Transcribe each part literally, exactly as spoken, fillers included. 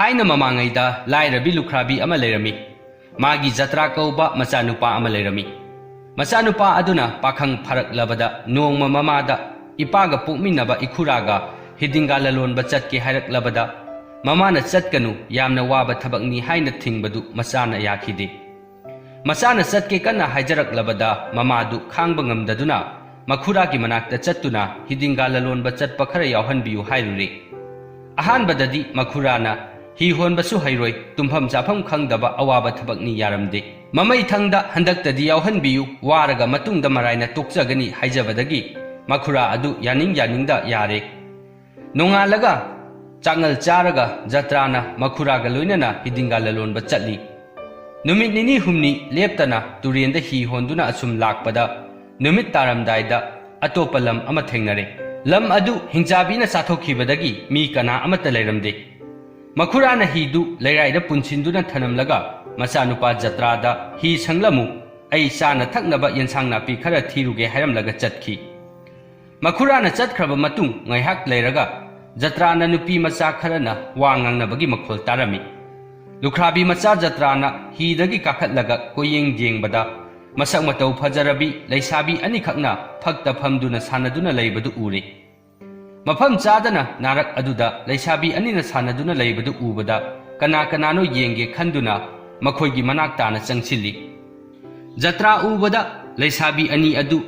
ꯊꯥꯏꯅ ꯃꯃꯥꯡꯉꯩꯗ ꯂꯥꯏꯔꯕꯤ ꯂꯨꯈ꯭ꯔꯥꯕꯤ ꯑꯃ ꯂꯩꯔꯝꯃꯤ꯫ ꯃꯥꯒꯤ ꯖꯇ꯭ꯔꯥ ꯀꯧꯕ ꯃꯆꯥꯅꯨꯄꯥ ꯑꯃ ꯂꯩꯔꯝꯃꯤ꯫ ꯃꯆꯥꯅꯨꯄꯥ ꯑꯗꯨꯅ ꯄꯥꯈꯪ ꯐꯥꯔꯛꯂꯕꯗ ꯅꯣꯡꯃ ꯃꯃꯥꯗ ꯏꯄꯥꯒ ꯄꯣꯛꯃꯤꯟꯅꯕ ꯏꯈꯨꯔꯥꯒ ꯍꯤꯗꯤꯡꯒꯥ ꯂꯂꯣꯟꯕ ꯆꯠꯀꯦ ꯍꯥꯏꯔꯛꯂꯕꯗ, ꯃꯃꯥꯅ "ꯆꯠꯀꯅꯨ, ꯌꯥꯝꯅ ꯋꯥꯕ ꯊꯕꯛꯅꯤ" ꯍꯥꯏꯅ ꯊꯤꯡꯕꯗꯨ ꯃꯆꯥꯅ ꯌꯥꯈꯤꯗꯦ꯫ ꯃꯆꯥꯅ ꯆꯠꯀꯦ ꯀꯟꯅ ꯍꯥꯏꯖꯔꯛꯂꯕꯗ, ꯃꯃꯥꯗꯨ ꯈꯥꯡꯕ ꯉꯝꯗꯗꯨꯅ ꯃꯈꯨꯔꯥꯒꯤ ꯃꯅꯥꯛꯇ ꯆꯠꯇꯨꯅ ꯍꯤꯗꯤꯡꯒꯥ ꯂꯂꯣꯟꯕ ꯆꯠꯄ ꯈꯔ ꯌꯥꯎꯍꯟꯕꯤꯌꯨ ꯍꯥꯏꯔꯨꯔꯦ꯫ ꯑꯍꯥꯟꯕꯗꯗꯤ ꯃꯈꯨꯔꯥꯅ "ꯍꯤ ꯍꯣꯟꯕꯁꯨ ꯍꯩꯔꯣꯏ, ꯇꯨꯝꯐꯝ ꯆꯥꯐꯝ ꯈꯪꯗꯕ ꯑꯋꯥꯕ ꯊꯕꯛꯅꯤ" ꯌꯥꯔꯝꯗꯦ꯫ "ꯃꯃꯩ ꯊꯪꯗ ꯍꯟꯗꯛꯇꯗꯤ ꯌꯥꯎꯍꯟꯕꯤꯌꯨ, ꯋꯥꯔꯒ ꯃꯇꯨꯡꯗ ꯃꯔꯥꯏꯅ ꯇꯣꯛꯆꯒꯅꯤ" ꯍꯥꯏꯖꯕꯗꯒꯤ ꯃꯈꯨꯔꯥ ꯑꯗꯨ ꯌꯥꯅꯤꯡ ꯌꯥꯅꯤꯡꯗ ꯌꯥꯔꯦ꯫ ꯅꯣꯡꯉꯥꯜꯂꯒ ꯆꯥꯛꯉꯜ ꯆꯥꯔꯒ ꯖꯇ꯭ꯔꯥꯅ ꯃꯈꯨꯔꯥꯒ ꯂꯣꯏꯅꯅ ꯍꯤꯗꯤꯡꯒꯥ ꯂꯂꯣꯟꯕ ꯆꯠꯂꯤ꯫ ꯅꯨꯃꯤꯠ ꯅꯤꯅꯤ ꯍꯨꯝꯅꯤ ꯂꯦꯞꯇꯅ ꯇꯨꯔꯦꯟꯗ ꯍꯤ ꯍꯣꯟꯗꯨꯅ ꯑꯁꯨꯝ ꯂꯥꯛꯄꯗ, ꯅꯨꯃꯤꯠ ꯇꯥꯔꯝꯗꯥꯏꯗ ꯑꯇꯣꯞꯄ ꯂꯝ ꯑꯃ ꯊꯦꯡꯅꯔꯦ꯫ ꯂꯝ ꯑꯗꯨ ꯍꯤꯡꯆꯥꯕꯤꯅ ꯆꯥꯊꯣꯛꯈꯤꯕꯗꯒꯤ ꯃꯤ ꯀꯅꯥ ꯑꯃꯠꯇ ꯂꯩꯔꯝꯗꯦ꯫ ꯃꯈꯨꯔꯥꯅ ꯍꯤꯗꯨ ꯂꯩꯔꯥꯏꯗ ꯄꯨꯟꯁꯤꯟꯗꯨꯅ ꯊꯅꯝꯂꯒ ꯃꯆꯥꯅꯨꯄꯥ ꯖꯇ꯭ꯔꯥꯗ "ꯍꯤ ꯁꯪꯂꯝꯃꯨ, ꯑꯩ ꯆꯥꯅ ꯊꯛꯅꯕ ꯌꯦꯟꯁꯥꯡ ꯅꯥꯄꯤ ꯈꯔ ꯊꯤꯔꯨꯒꯦ" ꯍꯥꯏꯔꯝꯂꯒ ꯆꯠꯈꯤ꯫ ꯃꯈꯨꯔꯥꯅ ꯆꯠꯈ꯭ꯔꯕ ꯃꯇꯨꯡ ꯉꯥꯏꯍꯥꯛ ꯂꯩꯔꯒ ꯖꯇ꯭ꯔꯥꯅ ꯅꯨꯄꯤ ꯃꯆꯥ ꯈꯔꯅ ꯋꯥ ꯉꯥꯡꯅꯕꯒꯤ ꯃꯈꯣꯜ ꯇꯥꯔꯝꯃꯤ꯫ ꯂꯨꯈ꯭ꯔꯥꯕꯤ ꯃꯆꯥ ꯖꯇ꯭ꯔꯥꯅ ꯍꯤꯗꯒꯤ ꯀꯥꯈꯠꯂꯒ ꯀꯣꯏꯌꯦꯡ ꯌꯦꯡꯕꯗ, ꯃꯁꯛ ꯃꯇꯧ ꯐꯖꯔꯕꯤ ꯂꯩꯁꯥꯕꯤ ꯑꯅꯤꯈꯛꯅ ꯐꯛꯇ ꯐꯝꯗꯨꯅ ꯁꯥꯟꯅꯗꯨꯅ ꯂꯩꯕꯗꯨ ꯎꯔꯦ꯫ ꯃꯐꯝ ꯆꯥꯗꯅ ꯅꯥꯔꯛ ꯑꯗꯨꯗ ꯂꯩꯁꯥꯕꯤ ꯑꯅꯤꯅ ꯁꯥꯟꯅꯗꯨꯅ ꯂꯩꯕꯗꯨ ꯎꯕꯗ, ꯀꯅꯥ ꯀꯅꯥꯅꯣ ꯌꯦꯡꯒꯦ ꯈꯟꯗꯨꯅ ꯃꯈꯣꯏꯒꯤ ꯃꯅꯥꯛ ꯇꯥꯅ ꯆꯪꯁꯤꯜꯂꯤ꯫ ꯖꯇ꯭ꯔꯥ ꯎꯕꯗ ꯂꯩꯁꯥꯕꯤ ꯑꯅꯤ ꯑꯗꯨ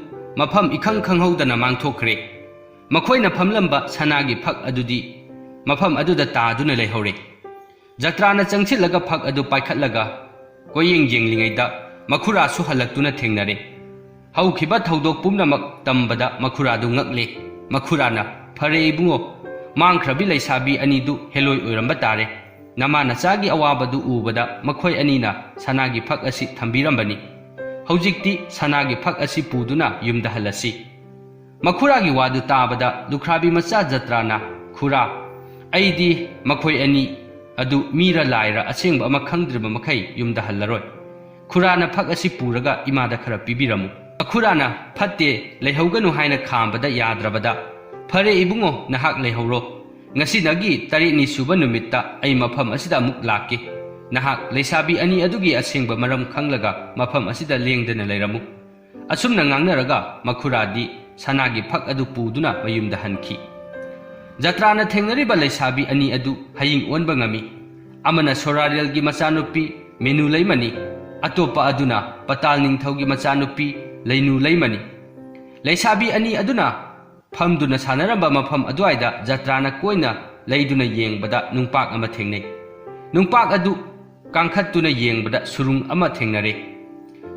ꯃꯐꯝ ꯏꯈꯪ ꯈꯪꯍꯧꯗꯅ ꯃꯥꯡꯊꯣꯛꯈ꯭ꯔꯦ꯫ ꯃꯈꯣꯏꯅ ꯐꯝꯂꯝꯕ ꯁꯅꯥꯒꯤ ꯐꯛ ꯑꯗꯨꯗꯤ ꯃꯐꯝ ꯑꯗꯨꯗ ꯇꯥꯗꯨꯅ ꯂꯩꯍꯧꯔꯦ꯫ ꯖꯇ꯭ꯔꯥꯅ ꯆꯪꯁꯤꯜꯂꯒ ꯐꯛ ꯑꯗꯨ ꯄꯥꯏꯈꯠꯂꯒ ꯀꯣꯏꯌꯦꯡ ꯌꯦꯡꯂꯤꯉꯩꯗ, ꯃꯈꯨꯔꯥꯁꯨ ꯍꯜꯂꯛꯇꯨꯅ ꯊꯦꯡꯅꯔꯦ꯫ ꯍꯧꯈꯤꯕ ꯊꯧꯗꯣꯛ ꯄꯨꯝꯅꯃꯛ ꯇꯝꯕꯗ ꯃꯈꯨꯔꯥꯗꯨ ꯉꯛꯂꯦ꯫ ꯃꯈꯨꯔꯥꯅ, "ꯐꯔꯦ ꯏꯕꯨꯡꯉꯣ, ꯃꯥꯡꯈ꯭ꯔꯕꯤ ꯂꯩꯁꯥꯕꯤ ꯑꯅꯤꯗꯨ ꯍꯦꯂꯣꯏ ꯑꯣꯏꯔꯝꯕ ꯇꯥꯔꯦ꯫ ꯅꯃꯥ ꯅꯆꯥꯒꯤ ꯑꯋꯥꯕꯗꯨ ꯎꯕꯗ ꯃꯈꯣꯏ ꯑꯅꯤꯅ ꯁꯅꯥꯒꯤ ꯐꯛ ꯑꯁꯤ ꯊꯝꯕꯤꯔꯝꯕꯅꯤ꯫ ꯍꯧꯖꯤꯛꯇꯤ ꯁꯅꯥꯒꯤ ꯐꯛ ꯑꯁꯤ ꯄꯨꯗꯨꯅ ꯌꯨꯝꯗ ꯍꯜꯂꯁꯤ꯫" ꯃꯈꯨꯔꯥꯒꯤ ꯋꯥꯗꯨ ꯇꯥꯕꯗ ꯂꯨꯈ꯭ꯔꯥꯕꯤ ꯃꯆꯥ ꯖꯇ꯭ꯔꯥꯅ, "ꯈꯨꯔꯥ, ꯑꯩꯗꯤ ꯃꯈꯣꯏ ꯑꯅꯤ ꯑꯗꯨ ꯃꯤꯔ ꯂꯥꯏꯔ ꯑꯁꯦꯡꯕ ꯑꯃ ꯈꯪꯗ꯭ꯔꯤꯕ ꯃꯈꯩ ꯌꯨꯝꯗ ꯍꯜꯂꯔꯣꯏ꯫ ꯈꯨꯔꯥꯅ ꯐꯛ ꯑꯁꯤ ꯄꯨꯔꯒ ꯏꯃꯥꯗ ꯈꯔ ꯄꯤꯕꯤꯔꯝꯃꯨ꯫" ꯃꯈꯨꯔꯥꯅ, "ꯐꯠꯇꯦ, ꯂꯩꯍꯧꯒꯅꯨ" ꯍꯥꯏꯅ ꯈꯥꯝꯕꯗ ꯌꯥꯗ꯭ꯔꯕꯗ, "ꯐꯔꯦ ꯏꯕꯨꯡꯉꯣ, ꯅꯍꯥꯛ ꯂꯩꯍꯧꯔꯣ꯫ "ꯉꯁꯤꯗꯒꯤ ꯇꯔꯦꯠꯅꯤ ꯁꯨꯕ ꯅꯨꯃꯤꯠꯇ ꯑꯩ ꯃꯐꯝ ꯑꯁꯤꯗ ꯑꯃꯨꯛ ꯂꯥꯛꯀꯦ꯫ ꯅꯍꯥꯛ ꯂꯩꯁꯥꯕꯤ ꯑꯅꯤ ꯑꯗꯨꯒꯤ ꯑꯁꯦꯡꯕ ꯃꯔꯝ ꯈꯪꯂꯒ ꯃꯐꯝ ꯑꯁꯤꯗ ꯂꯦꯡꯗꯅ ꯂꯩꯔꯝꯃꯨ꯫" ꯑꯁꯨꯝꯅ ꯉꯥꯡꯅꯔꯒ ꯃꯈꯨꯔꯥꯗꯤ ꯁꯅꯥꯒꯤ ꯐꯛ ꯑꯗꯨ ꯄꯨꯗꯨꯅ ꯃꯌꯨꯝꯗ ꯍꯟꯈꯤ꯫ ꯖꯇ꯭ꯔꯥꯅ ꯊꯦꯡꯅꯔꯤꯕ ꯂꯩꯁꯥꯕꯤ ꯑꯅꯤ ꯑꯗꯨ ꯍꯌꯤꯡ ꯑꯣꯟꯕ ꯉꯝꯃꯤ꯫ ꯑꯃꯅ ꯁꯣꯔꯥꯔꯦꯜꯒꯤ ꯃꯆꯥꯅꯨꯄꯤ ꯃꯦꯅꯨ ꯂꯩꯃꯅꯤ, ꯑꯇꯣꯞꯄ ꯑꯗꯨꯅ ꯄꯇꯥꯜ ꯅꯤꯡꯊꯧꯒꯤ ꯃꯆꯥꯅꯨꯄꯤ ꯂꯩꯅꯨ ꯂꯩꯃꯅꯤ꯫ ꯂꯩꯁꯥꯕꯤ ꯑꯅꯤ ꯑꯗꯨꯅ ꯐꯝꯗꯨꯅ ꯁꯥꯟꯅꯔꯝꯕ ꯃꯐꯝ ꯑꯗꯨꯋꯥꯏꯗ ꯖꯇ꯭ꯔꯥꯅ ꯀꯣꯏꯅ ꯂꯩꯗꯨꯅ ꯌꯦꯡꯕꯗ ꯅꯨꯡꯄꯥꯛ ꯑꯃ ꯊꯦꯡꯅꯩ꯫ ꯅꯨꯡꯄꯥꯛ ꯑꯗꯨ ꯀꯥꯡꯈꯠꯇꯨꯅ ꯌꯦꯡꯕꯗ ꯁꯨꯔꯨꯡ ꯑꯃ ꯊꯦꯡꯅꯔꯦ꯫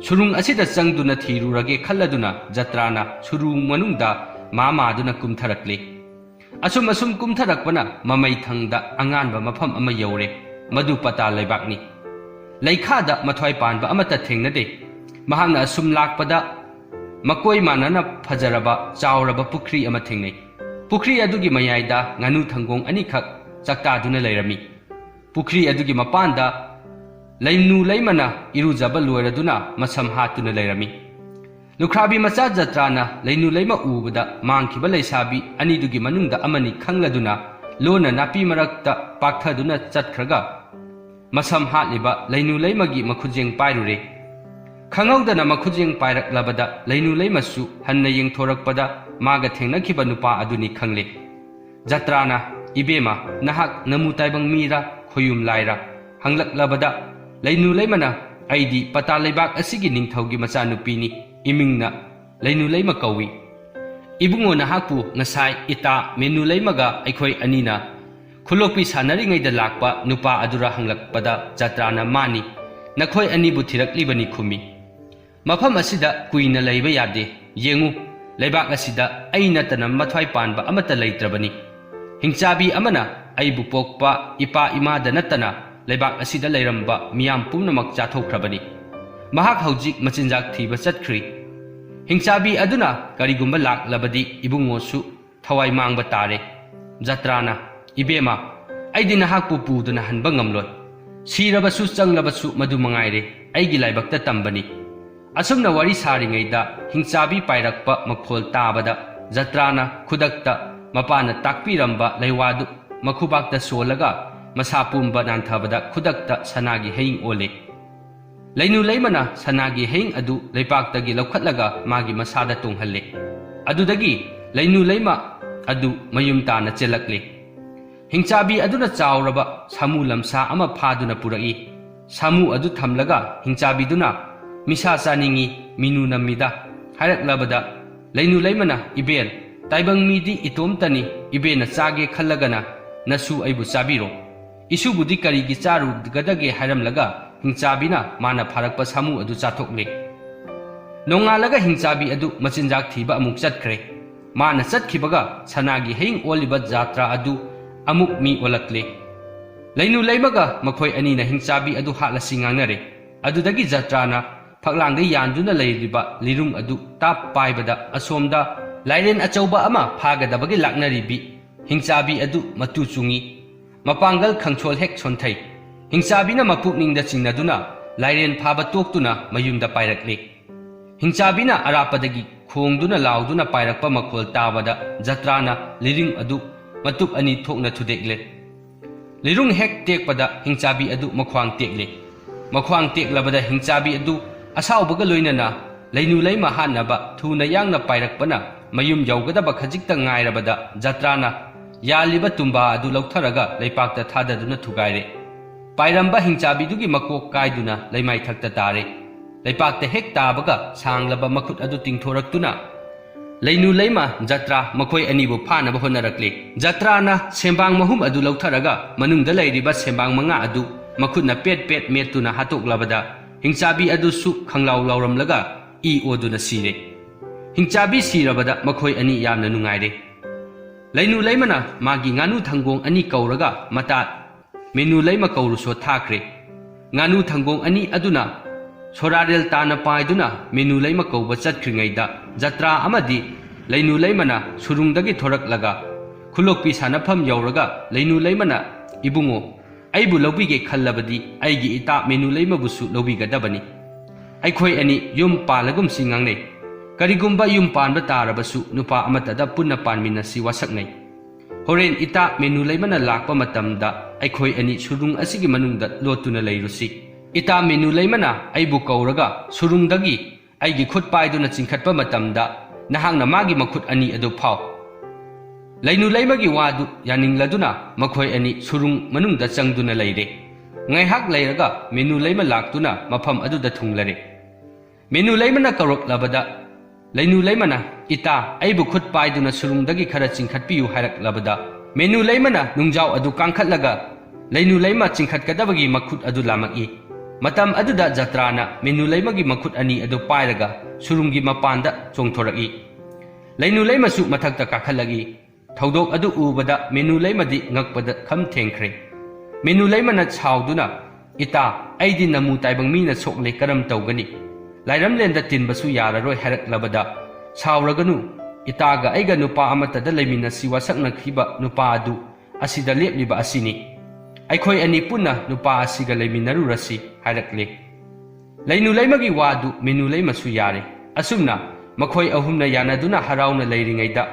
ꯁꯨꯔꯨꯡ ꯑꯁꯤꯗ ꯆꯪꯗꯨꯅ ꯊꯤꯔꯨꯔꯒꯦ ꯈꯜꯂꯗꯨꯅ ꯖꯇ꯭ꯔꯥꯅ ꯁꯨꯔꯨꯡ ꯃꯅꯨꯡꯗ ꯃꯥ ꯃꯥꯗꯨꯅ ꯀꯨꯝꯊꯔꯛꯂꯦ꯫ ꯑꯁꯨꯝ ꯑꯁꯨꯝ ꯀꯨꯝꯊꯔꯛꯄꯅ ꯃꯃꯩ ꯊꯪꯗ ꯑꯉꯥꯟꯕ ꯃꯐꯝ ꯑꯃ ꯌꯧꯔꯦ꯫ ꯃꯗꯨ ꯄꯇꯥ ꯂꯩꯕꯥꯛꯅꯤ꯫ ꯂꯩꯈꯥꯗ ꯃꯊ꯭ꯋꯥꯏ ꯄꯥꯟꯕ ꯑꯃꯠꯇ ꯊꯦꯡꯅꯗꯦ꯫ ꯃꯍꯥꯛꯅ ꯑꯁꯨꯝ ꯂꯥꯛꯄꯗ ꯃꯀꯣꯏ ꯃꯥꯟꯅꯅ ꯐꯖꯔꯕ ꯆꯥꯎꯔꯕ ꯄꯨꯈ꯭ꯔꯤ ꯑꯃ ꯊꯦꯡꯅꯩ꯫ ꯄꯨꯈ꯭ꯔꯤ ꯑꯗꯨꯒꯤ ꯃꯌꯥꯏꯗ ꯉꯥꯅꯨ ꯊꯪꯒꯣꯡ ꯑꯅꯤꯈꯛ ꯆꯥꯛꯇꯥꯗꯨꯅ ꯂꯩꯔꯝꯃꯤ꯫ ꯄꯨꯈ꯭ꯔꯤ ꯑꯗꯨꯒꯤ ꯃꯄꯥꯟꯗ ꯂꯩꯅꯨ ꯂꯩꯃꯅ ꯏꯔꯨꯖꯕ ꯂꯣꯏꯔꯗꯨꯅ ꯃꯁꯝ ꯍꯥꯠꯇꯨꯅ ꯂꯩꯔꯝꯃꯤ꯫ ꯂꯨꯈ꯭ꯔꯥꯕꯤ ꯃꯆꯥ ꯖꯇ꯭ꯔꯥꯅ ꯂꯩꯅꯨ ꯂꯩꯃ ꯎꯕꯗ ꯃꯥꯡꯈꯤꯕ ꯂꯩꯁꯥꯕꯤ ꯑꯅꯤꯗꯨꯒꯤ ꯃꯅꯨꯡꯗ ꯑꯃꯅꯤ ꯈꯪꯂꯗꯨꯅ ꯂꯣꯟꯅ ꯅꯥꯄꯤ ꯃꯔꯛꯇ ꯄꯥꯛꯊꯗꯨꯅ ꯆꯠꯈ꯭ꯔꯒ ꯃꯁꯝ ꯍꯥꯠꯂꯤꯕ ꯂꯩꯅꯨ ꯂꯩꯃꯒꯤ ꯃꯈꯨꯖꯦꯡ ꯄꯥꯏꯔꯨꯔꯦ꯫ ꯈꯪꯍꯧꯗꯅ ꯃꯈꯨꯖꯦꯡ ꯄꯥꯏꯔꯛꯂꯕꯗ ꯂꯩꯅꯨ ꯂꯩꯃꯁꯨ ꯍꯟꯅ ꯌꯦꯡꯊꯣꯔꯛꯄꯗ ꯃꯥꯒ ꯊꯦꯡꯅꯈꯤꯕ ꯅꯨꯄꯥ ꯑꯗꯨꯅꯤ ꯈꯪꯂꯦ꯫ ꯖꯇ꯭ꯔꯥꯅ, "ꯏꯕꯦꯝꯃ, ꯅꯍꯥꯛ ꯅꯃꯨ ꯇꯥꯏꯕꯪ ꯃꯤꯔꯥ ꯈꯣꯌꯨꯝ ꯂꯥꯏꯔꯥ?" ꯍꯪꯂꯛꯂꯕꯗ ꯂꯩꯅꯨ ꯂꯩꯃꯅ, "ꯑꯩꯗꯤ ꯄꯇꯥ ꯂꯩꯕꯥꯛ ꯑꯁꯤꯒꯤ ꯅꯤꯡꯊꯧꯒꯤ ꯃꯆꯥꯅꯨꯄꯤꯅꯤ, ꯏꯃꯤꯡꯅ ꯂꯩꯅꯨ ꯂꯩꯃ ꯀꯧꯏ꯫ ꯏꯕꯨꯡꯉꯣ, ꯅꯍꯥꯛꯄꯨ ꯉꯁꯥꯏ ꯏꯇꯥ ꯃꯦꯅꯨ ꯂꯩꯃꯒ ꯑꯩꯈꯣꯏ ꯑꯅꯤꯅ ꯈꯨꯂꯣꯛꯄꯤ ꯁꯥꯟꯅꯔꯤꯉꯩꯗ ꯂꯥꯛꯄ ꯅꯨꯄꯥ ꯑꯗꯨꯔ?" ꯍꯪꯂꯛꯄꯗ ꯖꯇ꯭ꯔꯥꯅ, "ꯃꯥꯅꯤ, ꯅꯈꯣꯏ ꯑꯅꯤꯕꯨ ꯊꯤꯔꯛꯂꯤꯕꯅꯤ" ꯈꯨꯝꯃꯤ꯫ "ꯃꯐꯝ ꯑꯁꯤꯗ ꯀꯨꯏꯅ ꯂꯩꯕ ꯌꯥꯗꯦ꯫ ꯌꯦꯡꯉꯨ, ꯂꯩꯕꯥꯛ ꯑꯁꯤꯗ ꯑꯩ ꯅꯠꯇꯅ ꯃꯊ꯭ꯋꯥꯏ ꯄꯥꯟꯕ ꯑꯃꯠꯇ ꯂꯩꯇ꯭ꯔꯕꯅꯤ꯫ ꯍꯤꯡꯆꯥꯕꯤ ꯑꯃꯅ ꯑꯩꯕꯨ ꯄꯣꯛꯄ ꯏꯄꯥ ꯏꯃꯥꯗ ꯅꯠꯇꯅ ꯂꯩꯕꯥꯛ ꯑꯁꯤꯗ ꯂꯩꯔꯝꯕ ꯃꯤꯌꯥꯝ ꯄꯨꯝꯅꯃꯛ ꯆꯥꯊꯣꯛꯈ꯭ꯔꯕꯅꯤ꯫ ꯃꯍꯥꯛ ꯍꯧꯖꯤꯛ ꯃꯆꯤꯟꯖꯥꯛ ꯊꯤꯕ ꯆꯠꯈ꯭ꯔꯤ꯫" ꯍꯤꯡꯆꯥꯕꯤ ꯑꯗꯨꯅ ꯀꯔꯤꯒꯨꯝꯕ ꯂꯥꯛꯂꯕꯗꯤ ꯏꯕꯨꯡꯉꯣꯁꯨ ꯊꯋꯥꯏ ꯃꯥꯡꯕ ꯇꯥꯔꯦ꯫ ꯖꯇ꯭ꯔꯥꯅ, "ꯏꯕꯦꯝꯃ, ꯑꯩꯗꯤ ꯅꯍꯥꯛꯄꯨ ꯄꯨꯗꯨꯅ ꯍꯟꯕ ꯉꯝꯂꯣꯏ꯫ ꯁꯤꯔꯕꯁꯨ ꯆꯪꯂꯕꯁꯨ ꯃꯗꯨ ꯃꯉꯥꯏꯔꯦ, ꯑꯩꯒꯤ ꯂꯥꯏꯕꯛꯇ ꯇꯝꯕꯅꯤ꯫" ꯑꯁꯨꯝꯅ ꯋꯥꯔꯤ ꯁꯥꯔꯤꯉꯩꯗ ꯍꯤꯡꯆꯥꯕꯤ ꯄꯥꯏꯔꯛꯄ ꯃꯈꯣꯜ ꯇꯥꯕꯗ ꯖꯇ꯭ꯔꯥꯅ ꯈꯨꯗꯛꯇ ꯃꯄꯥꯅ ꯇꯥꯛꯄꯤꯔꯝꯕ ꯂꯩꯋꯥꯗꯨ ꯃꯈꯨꯕꯥꯛꯇ ꯁꯣꯜꯂꯒ ꯃꯁꯥ ꯄꯨꯝꯕ ꯅꯥꯟꯊꯕꯗ ꯈꯨꯗꯛꯇ ꯁꯅꯥꯒꯤ ꯍꯌꯤꯡ ꯑꯣꯜꯂꯦ꯫ ꯂꯩꯅꯨ ꯂꯩꯃꯅ ꯁꯅꯥꯒꯤ ꯍꯌꯤꯡ ꯑꯗꯨ ꯂꯩꯄꯥꯛꯇꯒꯤ ꯂꯧꯈꯠꯂꯒ ꯃꯥꯒꯤ ꯃꯁꯥꯗ ꯇꯣꯡꯍꯜꯂꯦ꯫ ꯑꯗꯨꯗꯒꯤ ꯂꯩꯅꯨ ꯂꯩꯃ ꯑꯗꯨ ꯃꯌꯨꯝ ꯇꯥꯅ ꯆꯦꯜꯂꯛꯂꯦ꯫ ꯍꯤꯡꯆꯥꯕꯤ ꯑꯗꯨꯅ ꯆꯥꯎꯔꯕ ꯁꯥꯃꯨ ꯂꯝꯁꯥ ꯑꯃ ꯐꯥꯗꯨꯅ ꯄꯨꯔꯛꯏ꯫ ꯁꯥꯃꯨ ꯑꯗꯨ ꯊꯝꯂꯒ ꯍꯤꯡꯆꯥꯕꯤꯗꯨꯅ "ꯃꯤꯁꯥ ꯆꯥꯅꯤꯡꯏ, ꯃꯤꯅꯨ ꯅꯝꯃꯤꯗ" ꯍꯥꯏꯔꯛꯂꯕꯗ, ꯂꯩꯅꯨ ꯂꯩꯃꯅ, "ꯏꯕꯦꯜ, ꯇꯥꯏꯕꯪ ꯃꯤꯗꯤ ꯏꯇꯣꯝꯇꯅꯤ, ꯏꯕꯦꯟꯅ ꯆꯥꯒꯦ ꯈꯜꯂꯒꯅ ꯅꯁꯨ ꯑꯩꯕꯨ ꯆꯥꯕꯤꯔꯣ꯫ ꯏꯁꯨꯕꯨꯗꯤ ꯀꯔꯤꯒꯤ ꯆꯥꯔꯨꯒꯗꯒꯦ?" ꯍꯥꯏꯔꯝꯂꯒ ꯍꯤꯡꯆꯥꯕꯤꯅ ꯃꯥꯅ ꯐꯥꯔꯛꯄ ꯁꯥꯃꯨ ꯑꯗꯨ ꯆꯥꯊꯣꯛꯂꯦ꯫ ꯅꯣꯡꯉꯥꯜꯂꯒ ꯍꯤꯡꯆꯥꯕꯤ ꯑꯗꯨ ꯃꯆꯤꯟꯖꯥꯛ ꯊꯤꯕ ꯑꯃꯨꯛ ꯆꯠꯈ꯭ꯔꯦ꯫ ꯃꯥꯅ ꯆꯠꯈꯤꯕꯒ ꯁꯅꯥꯒꯤ ꯍꯌꯤꯡ ꯑꯣꯜꯂꯤꯕ ꯖꯥꯇ꯭ꯔꯥ ꯑꯗꯨ ꯑꯃꯨꯛ ꯃꯤ ꯑꯣꯜꯂꯛꯂꯦ꯫ ꯂꯩꯅꯨ ꯂꯩꯃꯒ ꯃꯈꯣꯏ ꯑꯅꯤꯅ ꯍꯤꯡꯆꯥꯕꯤ ꯑꯗꯨ ꯍꯥꯠꯂꯁꯤ ꯉꯥꯡꯅꯔꯦ꯫ ꯑꯗꯨꯗꯒꯤ ꯖꯥꯇ꯭ꯔꯥꯅ ꯐꯛꯂꯥꯡꯗ ꯌꯥꯟꯗꯨꯅ ꯂꯩꯔꯤꯕ ꯂꯤꯔꯨꯡ ꯑꯗꯨ ꯇꯥꯞ ꯄꯥꯏꯕꯗ ꯑꯁꯣꯝꯗ ꯂꯥꯏꯔꯦꯟ ꯑꯆꯧꯕ ꯑꯃ ꯐꯥꯒꯗꯕꯒꯤ ꯂꯥꯛꯅꯔꯤꯕꯤ ꯍꯤꯡꯆꯥꯕꯤ ꯑꯗꯨ ꯃꯇꯨ ꯆꯨꯡꯏ꯫ ꯃꯄꯥꯡꯒꯜ ꯈꯪꯁꯣꯜ ꯍꯦꯛ ꯁꯣꯟꯊꯩ꯫ ꯍꯤꯡꯆꯥꯕꯤꯅ ꯃꯄꯨꯛꯅꯤꯡꯗ ꯆꯤꯡꯅꯗꯨꯅ ꯂꯥꯏꯔꯦꯟ ꯐꯥꯕ ꯇꯣꯛꯇꯨꯅ ꯃꯌꯨꯝꯗ ꯄꯥꯏꯔꯛꯂꯤ꯫ ꯍꯤꯡꯆꯥꯕꯤꯅ ꯑꯔꯥꯞꯄꯗꯒꯤ ꯈꯣꯡꯗꯨꯅ ꯂꯥꯎꯗꯨꯅ ꯄꯥꯏꯔꯛꯄ ꯃꯈꯣꯜ ꯇꯥꯕꯗ ꯖꯇ꯭ꯔꯥꯅ ꯂꯤꯔꯨꯡ ꯑꯗꯨ ꯃꯇꯨꯞ ꯑꯅꯤ ꯊꯣꯛꯅ ꯊꯨꯗꯦꯛꯂꯦ꯫ ꯂꯤꯔꯨꯡ ꯍꯦꯛ ꯇꯦꯛꯄꯗ ꯍꯤꯡꯆꯥꯕꯤ ꯑꯗꯨ ꯃꯈ꯭ꯋꯥꯡ ꯇꯦꯛꯂꯦ꯫ ꯃꯈ꯭ꯋꯥꯡ ꯇꯦꯛꯂꯕꯗ ꯍꯤꯡꯆꯥꯕꯤ ꯑꯗꯨ ꯑꯁꯥꯎꯕꯒ ꯂꯣꯏꯅꯅ ꯂꯩꯅꯨ ꯂꯩꯃ ꯍꯥꯠꯅꯕ ꯊꯨꯅ ꯌꯥꯡꯅ ꯄꯥꯏꯔꯛꯄꯅ ꯃꯌꯨꯝ ꯌꯧꯒꯗꯕ ꯈꯖꯤꯛꯇ ꯉꯥꯏꯔꯕꯗ ꯖꯇ꯭ꯔꯥꯅ ꯌꯥꯜꯂꯤꯕ ꯇꯨꯝꯕꯥ ꯑꯗꯨ ꯂꯧꯊꯔꯒ ꯂꯩꯄꯥꯛꯇ ꯊꯥꯗꯗꯨꯅ ꯊꯨꯒꯥꯏꯔꯦ꯫ ꯄꯥꯏꯔꯝꯕ ꯍꯤꯡꯆꯥꯕꯤꯗꯨꯒꯤ ꯃꯀꯣꯛ ꯀꯥꯏꯗꯨꯅ ꯂꯩꯃꯥꯏꯊꯛꯇ ꯇꯥꯔꯦ꯫ ꯂꯩꯄꯥꯛꯇ ꯍꯦꯛ ꯇꯥꯕꯒ ꯁꯥꯡꯂꯕ ꯃꯈꯨꯠ ꯑꯗꯨ ꯇꯤꯡꯊꯣꯔꯛꯇꯨꯅ ꯂꯩꯅꯨ ꯂꯩꯃ ꯖꯇ꯭ꯔꯥ ꯃꯈꯣꯏ ꯑꯅꯤꯕꯨ ꯐꯥꯅꯕ ꯍꯣꯠꯅꯔꯛꯂꯤ꯫ ꯖꯇ꯭ꯔꯥꯅ ꯁꯦꯝꯕꯥꯡ ꯃꯍꯨꯝ ꯑꯗꯨ ꯂꯧꯊꯔꯒ ꯃꯅꯨꯡꯗ ꯂꯩꯔꯤꯕ ꯁꯦꯝꯕꯥꯡ ꯃꯉꯥ ꯑꯗꯨ ꯃꯈꯨꯠꯅ ꯄꯦꯠ ꯄꯦꯠ ꯃꯦꯠꯇꯨꯅ ꯍꯥꯠꯇꯣꯛꯂꯕꯗ ꯍꯤꯡꯆꯥꯕꯤ ꯑꯗꯨꯁꯨ ꯈꯪꯂꯥꯎ ꯂꯥꯎꯔꯝꯂꯒ ꯏ ꯑꯣꯗꯨꯅ ꯁꯤꯔꯦ꯫ ꯍꯤꯡꯆꯥꯕꯤ ꯁꯤꯔꯕꯗ ꯃꯈꯣꯏ ꯑꯅꯤ ꯌꯥꯝꯅ ꯅꯨꯡꯉꯥꯏꯔꯦ꯫ ꯂꯩꯅꯨ ꯂꯩꯃꯅ ꯃꯥꯒꯤ ꯉꯥꯅꯨ ꯊꯪꯒꯣꯡ ꯑꯅꯤ ꯀꯧꯔꯒ ꯃꯇꯥ ꯃꯦꯅꯨ ꯂꯩꯃ ꯀꯧꯔꯨꯁꯣ ꯊꯥꯈ꯭ꯔꯦ꯫ ꯉꯥꯅꯨ ꯊꯪꯒꯣꯡ ꯑꯅꯤ ꯑꯗꯨꯅ ꯁꯣꯔꯥꯔꯦꯜ ꯇꯥꯅ ꯄꯥꯏꯗꯨꯅ ꯃꯦꯅꯨ ꯂꯩꯃ ꯀꯧꯕ ꯆꯠꯈ꯭ꯔꯤꯉꯩꯗ ꯖꯇ꯭ꯔꯥ ꯑꯃꯗꯤ ꯂꯩꯅꯨ ꯂꯩꯃꯅ ꯁꯨꯔꯨꯡꯗꯒꯤ ꯊꯣꯔꯛꯂꯒ ꯈꯨꯂꯣꯛꯄꯤ ꯁꯥꯟꯅꯐꯝ ꯌꯧꯔꯒ ꯂꯩꯅꯨ ꯂꯩꯃꯅ, "ꯏꯕꯨꯡꯉꯣ, ꯑꯩꯕꯨ ꯂꯧꯕꯤꯒꯦ ꯈꯜꯂꯕꯗꯤ ꯑꯩꯒꯤ ꯏꯇꯥ ꯃꯦꯅꯨ ꯂꯩꯃꯕꯨꯁꯨ ꯂꯧꯕꯤꯒꯗꯕꯅꯤ꯫ ꯑꯩꯈꯣꯏ ꯑꯅꯤ ꯌꯨꯝ ꯄꯥꯜꯂꯒꯨꯝꯁꯤ" ꯉꯥꯡꯅꯩ꯫ ꯀꯔꯤꯒꯨꯝꯕ ꯌꯨꯝ ꯄꯥꯟꯕ ꯇꯥꯔꯕꯁꯨ ꯅꯨꯄꯥ ꯑꯃꯠꯇꯗ ꯄꯨꯟꯅ ꯄꯥꯟꯃꯤꯟꯅꯁꯤ ꯋꯥꯁꯛꯅꯩ꯫ ꯍꯣꯔꯦꯟ ꯏꯇꯥ ꯃꯦꯅꯨ ꯂꯩꯃꯅ ꯂꯥꯛꯄ ꯃꯇꯝꯗ ꯑꯩꯈꯣꯏ ꯑꯅꯤ ꯁꯨꯔꯨꯡ ꯑꯁꯤꯒꯤ ꯃꯅꯨꯡꯗ ꯂꯣꯠꯇꯨꯅ ꯂꯩꯔꯨꯁꯤ꯫ ꯏꯇꯥ ꯃꯦꯅꯨ ꯂꯩꯃꯅ ꯑꯩꯕꯨ ꯀꯧꯔꯒ ꯁꯨꯔꯨꯡꯗꯒꯤ ꯑꯩꯒꯤ ꯈꯨꯠ ꯄꯥꯏꯗꯨꯅ ꯆꯤꯡꯈꯠꯄ ꯃꯇꯝꯗ ꯅꯍꯥꯛꯅ ꯃꯥꯒꯤ ꯃꯈꯨꯠ ꯑꯅꯤ ꯑꯗꯨ ꯐꯥꯎ꯫ ꯂꯩꯅꯨ ꯂꯩꯃꯒꯤ ꯋꯥꯗꯨ ꯌꯥꯅꯤꯡꯂꯗꯨꯅ ꯃꯈꯣꯏ ꯑꯅꯤ ꯁꯨꯔꯨꯡ ꯃꯅꯨꯡꯗ ꯆꯪꯗꯨꯅ ꯂꯩꯔꯦ꯫ ꯉꯥꯏꯍꯥꯛ ꯂꯩꯔꯒ ꯃꯦꯅꯨ ꯂꯩꯃ ꯂꯥꯛꯇꯨꯅ ꯃꯐꯝ ꯑꯗꯨꯗ ꯊꯨꯡꯂꯔꯦ꯫ ꯃꯦꯅꯨ ꯂꯩꯃꯅ ꯀꯧꯔꯛꯂꯕꯗ ꯂꯩꯅꯨ ꯂꯩꯃꯅ, "ꯏꯇꯥ, ꯑꯩꯕꯨ ꯈꯨꯠ ꯄꯥꯏꯗꯨꯅ ꯁꯨꯔꯨꯡꯗꯒꯤ ꯈꯔ ꯆꯤꯡꯈꯠꯄꯤꯌꯨ" ꯍꯥꯏꯔꯛꯂꯕꯗ ꯃꯦꯅꯨ ꯂꯩꯃꯅ ꯅꯨꯡꯖꯥꯎ ꯑꯗꯨ ꯀꯥꯡꯈꯠꯂꯒ ꯂꯩꯅꯨ ꯂꯩꯃ ꯆꯤꯡꯈꯠꯀꯗꯕꯒꯤ ꯃꯈꯨꯠ ꯑꯗꯨ ꯂꯥꯝꯃꯛꯏ꯫ ꯃꯇꯝ ꯑꯗꯨꯗ ꯖꯇ꯭ꯔꯥꯅ ꯃꯦꯅꯨ ꯂꯩꯃꯒꯤ ꯃꯈꯨꯠ ꯑꯅꯤ ꯑꯗꯨ ꯄꯥꯏꯔꯒ ꯁꯨꯔꯨꯡꯒꯤ ꯃꯄꯥꯟꯗ ꯆꯣꯡꯊꯣꯔꯛꯏ꯫ ꯂꯩꯅꯨ ꯂꯩꯃꯁꯨ ꯃꯊꯛꯇ ꯀꯥꯈꯠꯂꯛꯏ꯫ ꯊꯧꯗꯣꯛ ꯑꯗꯨ ꯎꯕꯗ ꯃꯦꯅꯨ ꯂꯩꯃꯗꯤ ꯉꯛꯄꯗ ꯈꯝ ꯊꯦꯡꯈ꯭ꯔꯦ꯫ ꯃꯦꯅꯨ ꯂꯩꯃꯅ ꯁꯥꯎꯗꯨꯅ, "ꯏꯇꯥ, ꯑꯩꯗꯤ ꯅꯃꯨ ꯇꯥꯏꯕꯪ ꯃꯤꯅ ꯁꯣꯛꯂꯦ, ꯀꯔꯝ ꯇꯧꯒꯅꯤ? ꯂꯥꯏꯔꯝꯂꯦꯟꯗ ꯇꯤꯟꯕꯁꯨ ꯌꯥꯔꯔꯣꯏ" ꯍꯥꯏꯔꯛꯂꯕꯗ, "ꯁꯥꯎꯔꯒꯅꯨ, ꯏꯇꯥꯒ ꯑꯩꯒ ꯅꯨꯄꯥ ꯑꯃꯠꯇꯗ ꯂꯩꯃꯤꯟꯅꯁꯤ ꯋꯥꯁꯛꯅꯈꯤꯕ ꯅꯨꯄꯥ ꯑꯗꯨ ꯑꯁꯤꯗ ꯂꯦꯞꯂꯤꯕ ꯑꯁꯤꯅꯤ꯫ ꯑꯩꯈꯣꯏ ꯑꯅꯤ ꯄꯨꯟꯅ ꯅꯨꯄꯥ ꯑꯁꯤꯒ ꯂꯩꯃꯤꯟꯅꯔꯨꯔꯁꯤ" ꯍꯥꯏꯔꯛꯂꯦ꯫ ꯂꯩꯅꯨ ꯂꯩꯃꯒꯤ ꯋꯥꯗꯨ ꯃꯦꯅꯨ ꯂꯩꯃꯁꯨ ꯌꯥꯔꯦ꯫ ꯑꯁꯨꯝꯅ ꯃꯈꯣꯏ ꯑꯍꯨꯝꯅ ꯌꯥꯅꯗꯨꯅ ꯍꯔꯥꯎꯅ ꯂꯩꯔꯤꯉꯩꯗ,